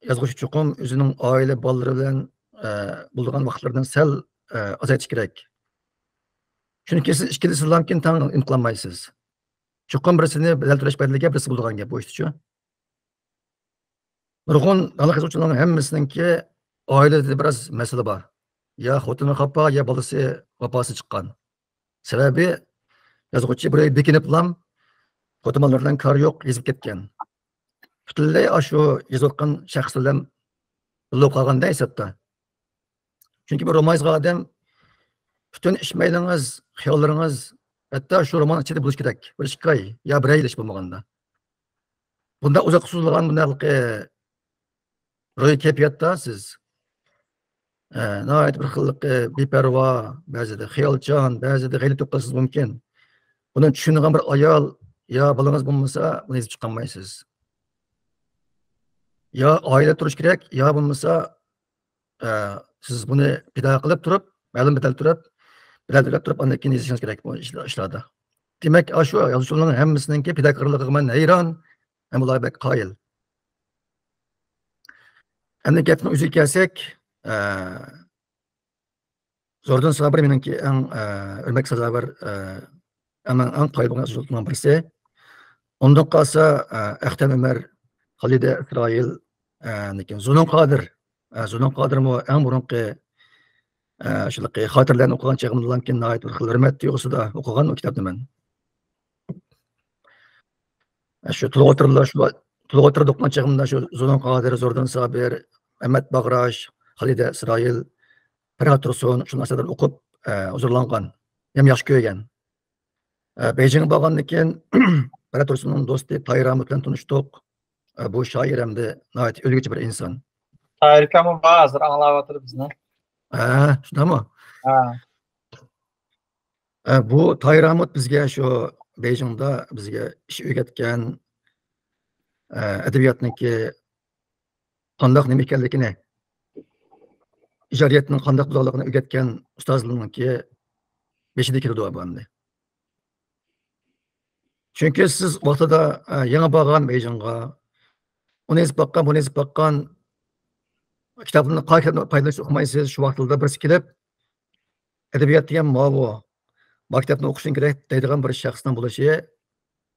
يازغۇچى چوقۇم ئۆزىنىڭ ئائىلە بالىلىرى بىلەن، ئە، بولىدىغان ۋاقىتلىرىنى سەل، ئە، ئازايتىشى كېرەك. چۈنكى سىز ئىككىلىسىدىنلامكىن تەڭ ئۈن قىلالمايسىز. چوقۇم بىرسىنى بەدەل تۆلەش بەدىلىگە بىرسى بولىدىغان گەپ بۇ ئىشتىچۇ. نۇرغۇن داڭلىق يازغۇچىلارنىڭ ھەممىسىنىڭكى ئائىلىدە بىراز مەسىلە بار. يا خوتۇنى خاپا، يا بالىسى ۋاپاسى چىققان. سەۋەبى، يازغۇچى بىر بېكىنىپلام، خوتۇنلار بىلەن كارى يوق، يېزىپ كەتكەن. پۈتۈنلەي ئاشۇ يېزىۋاتقان شەخس بىلەن بىللە بولۇپ قالغاندا ھېسابتا. چۈنكى بىر رومان يازغان ئادەم پۈتۈن ئىش مەيلىڭىز، خىياللىرىڭىز، ھەتتا شۇ رومان ئىچىدە بولۇشى كېرەك. بىر ئىككى ئاي يا بىر يىل ھېچ بولمىغاندا. بۇنداق ئۇزاققا سوزۇلغان بۇنداق، ئە، روھىي كەيپىياتتا سىز، ئە، ناھايىتى بىر خىل، ئە، بىپەرۋا، بەزىدە خىيالچان، بەزىدە غەيرىي بولۇپ قېلىشىڭىز مۇمكىن. بۇنى چۈشىنىدىغان بىر ئايال يا بالىڭىز بولمىسا، بۇنى يېزىپ چىقالمايسىز. يا ئائىلە تۇرۇش كېرەك، يا بولمىسا، ئە، سىز بۇنى پىدا قىلىپ تۇرۇپ، مەلۇم بەدەل تۆلەپ، بەدەل تۆلەپ تۇرۇپ، ئاندىن كېيىن يېزىشىڭىز كېرەك بۇ ئىشلا-، ئىشلاردا. دېمەك، ئاشۇ يازغۇچىلارنىڭ ھەممىسىنىڭكى پىداكارلىقىغا مەن ھەيران، ھەم ئۇلارغا بەك قايىل. ئەمدى گەپنىڭ ئۆزىگە كەلسەك، ئە، زوردۇن سابىر مېنىڭكى ئەڭ، ئە، ھۆرمەتكە سازاۋەر، ئە، ئەڭ، ئەڭ قايىل بولغان يازغۇچىلارنىڭ بىرسى. ئۇندىن قالسا، ئە، ئەختەم ئۆمەر، خالىدە ئىسرائىل، ئە، ئاندىن كېيىن زۇنۇن قادىر. ئە، زۇنۇن قادىرمۇ ئەڭ بۇرۇنقى، ئە، شۇنداق خاتىرىلەرنى ئوقۇغان چېغىمدىن كېيىن ناھايىتى بىر خىل ھۆرمەت تۇيغۇسىدا ئوقۇغان ئۇ كىتابنى مەن. شۇ تولغا ئوتتۇرىلار، شۇ تولغا ئوتتۇرىدا ئوقۇغان چېغىمدا شۇ زۇنۇن قادىر، زوردۇن سابىر، ئەمەت باغراش، خالىدە ئىسرائىل، پەرھات تۇرسۇن، شۇنداق ئەسەرلەرنى ئوقۇپ، ئە، ھۇزۇرلانغان، ھەم ياخشى كۆرگەن. ئە، بېيجىڭغا بارغاندىن كېيىن پەرھات تۇرسۇننىڭ دوستى تاھىر ئامۇت بىلەن تونۇشتۇق. ئە، بۇ شائىر ھەمدە ناھايىتى ئۆزگىچە بىر ئىنسان. تاھىر ئاكاممۇ بار، ھازىر ئاڭلاۋاتىدۇ بىزنى. ھە، شۇنداقمۇ؟ ھە. ئە، بۇ تاھىر ئامۇت بىزگە شۇ بېيجىڭدا بىزگە ئىش ئۆگەتكەن، ئە، ئەدەبىياتنىڭكى قانداق نېمە ئىكەنلىكىنى، ئىجادىيەتنىڭ قانداق بولىدىغانلىقىنى ئۆگەتكەن ئۇستازلىرىنىڭكى بېشىدا كېلىدۇ بۇ ئەمدى. چۈنكى سىز ۋاقتىدا، ئە، يېڭى بارغان بېيجىڭغا، ئۇنى يېزىپ باققان، بۇنى يېزىپ باققان، كىتابنى، قايسى كىتابنى پايدىلىنىشنى ئۇقمايسىز، شۇ ۋاقىتلاردا بىرسى كېلىپ، ئەدەبىيات دېگەن ماۋۇ، ما كىتابنى ئوقۇشۇڭ كېرەك دەيدىغان بىر شەخسنىڭ بولۇشى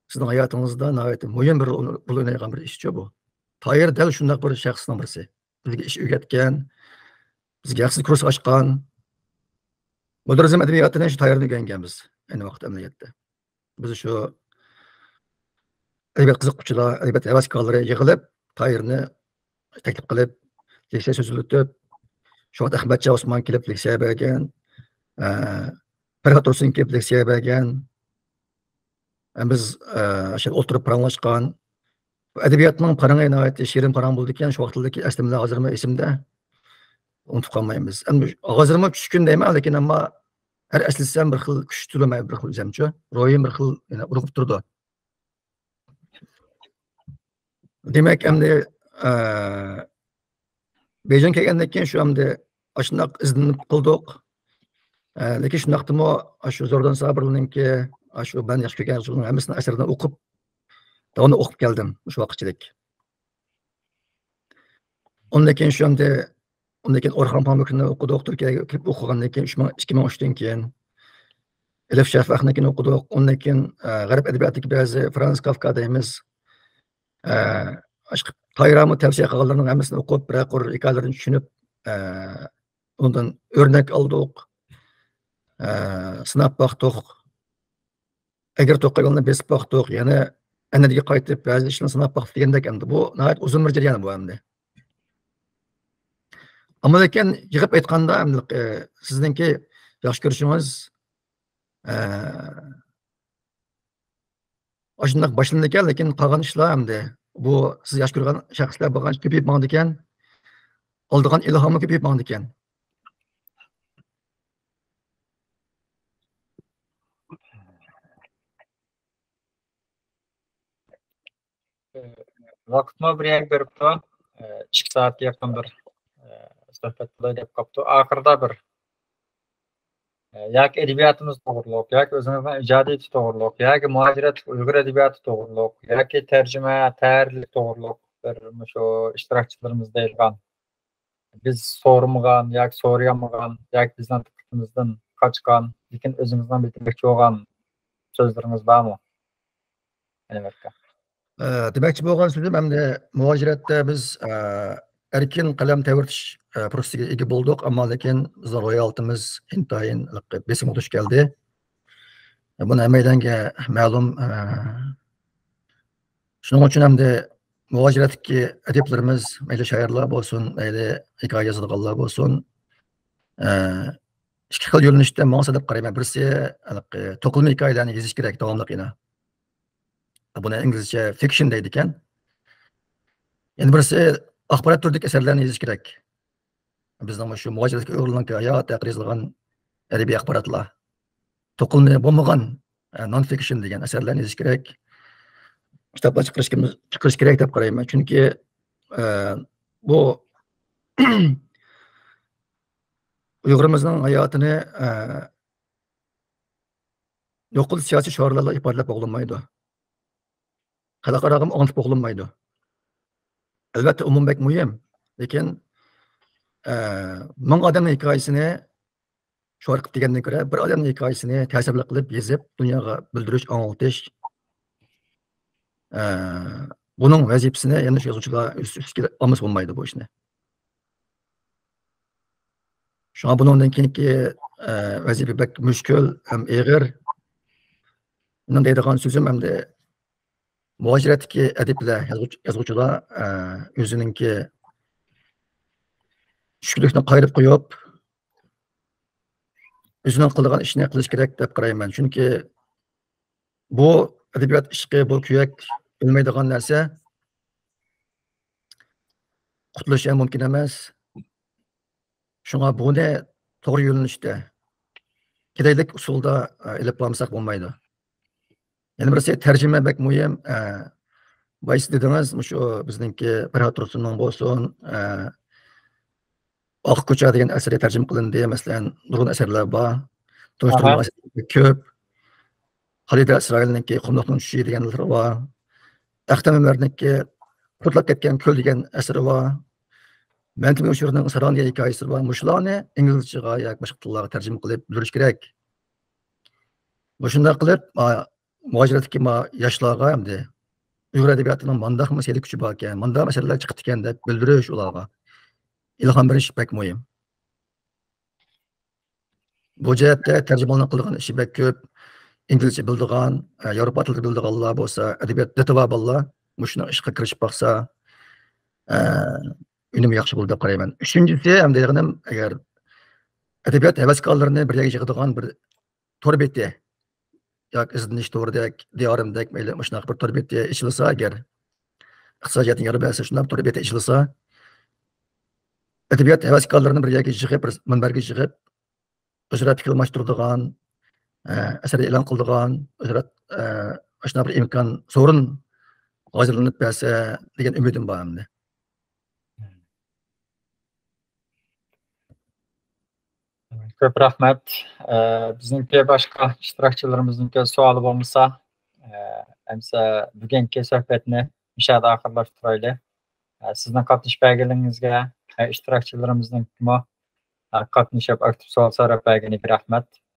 سىزنىڭ ھاياتىڭىزدا ناھايىتى مۇھىم بىر رول، رول ئوينايدىغان بىر ئىشچۇ بۇ. تاھىر دەل شۇنداق بىر شەخسنىڭ بىرسى. بىزگە ئىش ئۆگەتكەن، بىزگە ھەقسىز كۇرس ئاچقان. مودېرنىزم ئەدەبىياتىنى شۇ تاھىردىن ئۆگەنگەنبىز ئەينى ۋاقىتتا ئەمەلىيەتتە. بىز شۇ ئەدەبىيات قىزىققۇچىلار، ئەدەبىيات ھەۋەسكارلىرى يىغىلىپ، تاھىرنى تەكلىپ قىلىپ، لېكسىيە سۆزلىتىپ، شۇ ۋاقىت ئەخمەتجان ئوسمان كېلىپ لېكسىيە بەرگەن، ئە، پەرھات تۇرسۇن كېلىپ لېكسىيە بەرگەن. ئە، بىز، ئە، شۇ ئولتۇرۇپ پاراڭلاشقان. بۇ ئەدەبىياتنىڭ پارىڭى ناھايىتى شېرىن پاراڭ بولىدىكەن، شۇ ۋاقىتلىرىدىكى ئەسلىمىلەر ھازىرمۇ ئېسىمدە. ئۇنتۇپ قالمايمىز. ئەمدى ھازىرمۇ چۈشكۈن دەيمەن، لېكىن ئەمما ھەر ئەسلىسەم بىر خىل كۈچ تۇرىمەن، بىر خىل ئۆزەمچۇ. روھىم بىر خىل يەنە ئۇرغۇپ تۇرىدۇ. دېمەك، ئەمدى، ئە، بېيجىڭ كەلگەندىن كېيىن شۇ ئەمدى ئاشۇنداق ئىزدىنىپ قىلدۇق. ئە، لېكىن شۇنداقتىمۇ ئاشۇ زوردۇن سابىرلىنىڭكى، ئاشۇ مەن ياخشى كۆرگەن يازغۇچىلارنىڭ ھەممىسىنىڭ ئەسىرىنى ئوقۇپ، داۋاملىق ئوقۇپ كەلدىم مۇشۇ ۋاقىتچىلىك. ئۇندىن كېيىن شۇ ئەمدى، ئۇندىن كېيىن ئورخان پامۇكنى ئوقۇدۇق، تۈركىيەگە كېلىپ ئوقۇغاندىن كېيىن، ئۈچ مىڭ، ئىككى مىڭ ئۈچتىن كېيىن. ئېلىف شەفەقنىڭكىنى ئوقۇدۇق. ئۇندىن كېيىن، ئە، غەرب ئەدەبىياتىدىكى بەزى فرانس كافكا دەيمىز. ئە، ئاشۇ تاھىر ئامۇت تەۋسىيە قىلغانلىرىنىڭ ھەممىسىنى ئوقۇپ، بىرەر قۇر ھېكايىلىرىنى چۈشىنىپ، ئە، ئۇنىڭدىن ئۆرنەك ئالدۇق. ئە، سىناپ باقتۇق. ئەگرى توقايلارنى بېسىپ باقتۇق، يەنە ئەنئەنئەگە قايتىپ بەزى ئىشلارنى سىناپ باقتۇق دېگەندەك ئەمدى. بۇ ناھايىتى ئۇزۇن بىر جەريان بۇ ئەمدى. ئەمما لېكىن يىغىپ ئېيتقاندا ئەمدى، ئە، سىزنىڭكى ياخشى كۆرۈشىڭىز، ئە، ئاشۇنداق باشلىنىدىكەن، لېكىن قالغان ئىشلار ئەمدى بۇ سىز ياخشى كۆرگەن شەخسلەر بولغان كۆپىيىپ ماڭىدىكەن، ئالىدىغان ئىلھاممۇ كۆپىيىپ ماڭىدىكەن. ۋاقىتمۇ بىر يەرگە بېرىپتۇ. ئىككى سائەتكە يېقىن بىر سۆھبەت بولاي دەپ قاپتۇ. ئاخىرىدا بىر ياكى ئەدەبىياتىمىز توغرۇلۇق، ياكى ئۆزىڭىزنىڭ ئىجادىيىتى توغرۇلۇق، ياكى مۇھاجىرەتلىك ئۇيغۇر ئەدەبىياتى توغرۇلۇق، ياكى تەرجىمە، تەھرىرلىك توغرۇلۇق بىر مۇشۇ ئىشتىراكچىلىرىمىز دەيدىغان، بىز سورىمىغان ياكى سورىيالمىغان ياكى بىزنىڭ دىققىتىمىزدىن قاچقان، لېكىن ئۆزىڭىزنىڭ بىلدۈرمەكچى بولغان سۆزلىرىڭىز بارمۇ؟ ئەلۋەتتە. ئە، دېمەكچى بولغان سۆزۈم، ئەمدى مۇھاجىرەتتە بىز، ئە، ئەركىن قەلەم تەۋرىتىش، ئە، پۇرسىتىگە ئىگە بولدۇق، ئەمما لېكىن بىزنىڭ روھىي ھالىتىمىز ئىنتايىن بېسىمغا دۇچ كەلدى. بۇنى ھەممەيلەنگە مەلۇم. ئە، شۇنىڭ ئۈچۈن ئەمدى مۇھاجىرەتتىكى ئەدىبلىرىمىز، مەيلى شائىرلار بولسۇن، مەيلى ھېكايە يازىدىغانلار بولسۇن، ئە، ئىككى خىل يۆنىلىشتە ماڭسا دەپ قارايمەن. بىرسى، ھېلىقى توقۇلما ھېكايىلەرنى يېزىش كېرەك داۋاملىق يەنە. بۇنى ئىنگلىزچە فىكشن دەيدىكەن. يەنە بىرسى ئاخبارات تۈرىدىكى ئەسەرلەرنى يېزىش كېرەك. بىزنىڭ مۇشۇ مۇھاجىرەتتىكى ئۇيغۇرلارنىڭكى ھاياتى ھەققىدە يېزىلغان ئەدەبىي ئاخباراتلار. توقۇلما بولمىغان، ئە، نون فىكشن دېگەن ئەسەرلەرنى يېزىش كېرەك. كىتابلار چىقىرىش، چىقىرىش كېرەك دەپ قارايمەن. چۈنكى، ئە، بۇ ئۇيغۇرىمىزنىڭ ھاياتىنى، ئە، نوقۇل سىياسىي شوئارلار بىلەن ئىپادىلەپ بولۇنمايدۇ. خەلقئاراغىمۇ ئاڭلىتىپ بولۇنمايدۇ. ئەلۋەتتە، ئومۇم بەك مۇھىم. لېكىن، ئە، مىڭ ئادەمنىڭ ھېكايىسىنى شوئار قىلىپ دېگەندىن كۆرە، بىر ئادەمنىڭ ھېكايىسىنى تەسىرلىك قىلىپ يېزىپ، دۇنياغا بىلدۈرۈش، ئاڭلىتىش، ئە، بۇنىڭ ۋەزىپىسىنى يەنە شۇ يازغۇچىلار ئۈستىگە ئالمىسا بولمايدۇ بۇ ئىشنى. شۇڭا بۇنىڭدىن كېيىنكى، ئە، ۋەزىپە بەك مۈشكۈل ھەم ئېغىر. مېنىڭ دەيدىغان سۆزۈم ئەمدى مۇھاجىرەتتىكى ئەدىبلەر، يازغۇچ-، يازغۇچىلار، ئە، ئۆزىنىڭكى چۈشكۈنلۈكنى قايرىپ قويۇپ، ئۆزىنىڭ قىلىدىغان ئىشىنى قىلىش كېرەك دەپ قارايمەن. چۈنكى بۇ ئەدەبىيات ئىشقى، بۇ كۆيەك ئۆلمەيدىغان نەرسە، قۇتۇلۇشى ھەم مۇمكىن ئەمەس. شۇڭا بۇنى توغرا يۆنىلىشتە، كېرەكلىك ئۇسۇلدا، ئە، ئېلىپ بارمىساق بولمايدۇ. يەنە بىرسى تەرجىمە بەك مۇھىم. ئە، بايىسى دېدىڭىز، مۇشۇ بىزنىڭكى پەرھات تۇرسۇننىڭ بولسۇن، ئە، ئاق كوچا دېگەن ئەسىرى تەرجىمە قىلىندى. مەسىلەن، نۇرغۇن ئەسەرلەر بار. تونۇشتۇرۇلمىغان ئەسەرلەر كۆپ. خالىدە ئىسرائىلنىڭكى قۇملۇقنىڭ چۈشى دېگەنلىرى بار. ئەختەم ئۆمەرنىڭكى پۇتلاپ كەتكەن كۆل دېگەن ئەسىرى بار. مەنتىمىر ئۇچۇرنىڭ ساراڭ دېگەن ھېكايىسى بار. مۇشۇلارنى ئىنگلىزچىغا ياكى باشقا تىللارغا تەرجىمە قىلىپ بېرىش كېرەك. مۇشۇنداق قىلىپ، ما-، مۇھاجىرەتتىكى ما-، ياشلارغا ئەمدى ئۇيغۇر ئەدەبىياتىنىڭ مانداقمۇ سېھرىي كۈچى باركەن، مانداق ئەسەرلەر چىقىپتىكەن دەپ بىلدۈرۈش ئۇلارغا. ئىلھام بېرىش بەك مۇھىم. بۇ جەھەتتە تەرجىمىھالنىڭ قىلىدىغان ئىشى بەك كۆپ. ئىنگلىزچە بىلىدىغان، ئە، ياۋروپا تىلىدا بىلىدىغانلار بولسا، ئەدەبىيات دىتى بار بالىلار مۇشۇنىڭ ئىشقا كىرىشىپ باقسا، ئە، ئۈنۈمى ياخشى بولىدۇ دەپ قارايمەن. ئۈچىنچىسى، ھەم دېگىنىم، ئەگەر ئەدەبىيات ھەۋەسكارلىرىنى بىر يەرگە يىغىدىغان بىر تور بېتى، ياكى ئىزدىنىش تورىدەك، دىيارىمدەك، مەيلى، مۇشۇنداق بىر تور بېتى ئېچىلسا ئەگەر، ئىقتىسادىيەتنىڭ يار بەرسە، شۇنداق بىر تور بېتى ئېچىلسا، ئەدەبىيات ھەۋەسكارلىرىنى بىر يەرگە يىغىپ، بىر مۇنبەرگە يىغىپ، ئۆزئارا پىكىر ئالماشتۇرىدىغان، ئە، ئەسەر ئېلان قىلىدىغان، ئۆزئارا، ئە، ئاشۇنداق بىر ئىمكان، سورۇن ھازىرلىنىپ بەرسە دېگەن ئۈمىدىم بار ئەمدى. كۆپ رەھمەت. ئە، بىزنىڭكى باشقا ئىشتىراكچىلىرىمىزنىڭكى سوئالى بولمىسا، ئە، ئەمسە بۈگۈنكى سۆھبەتنى مۇشۇ يەردە ئاخىرلاشتۇرايلى. ئە، سىزنىڭ قاتنىشىپ بەرگىنىڭىزگە، ئە، ئىشتىراكچىلىرىمىزنىڭكىمۇ، ئە، قاتنىشىپ ئاكتىپ سوئال سوراپ بەرگىنىگە رەھمەت.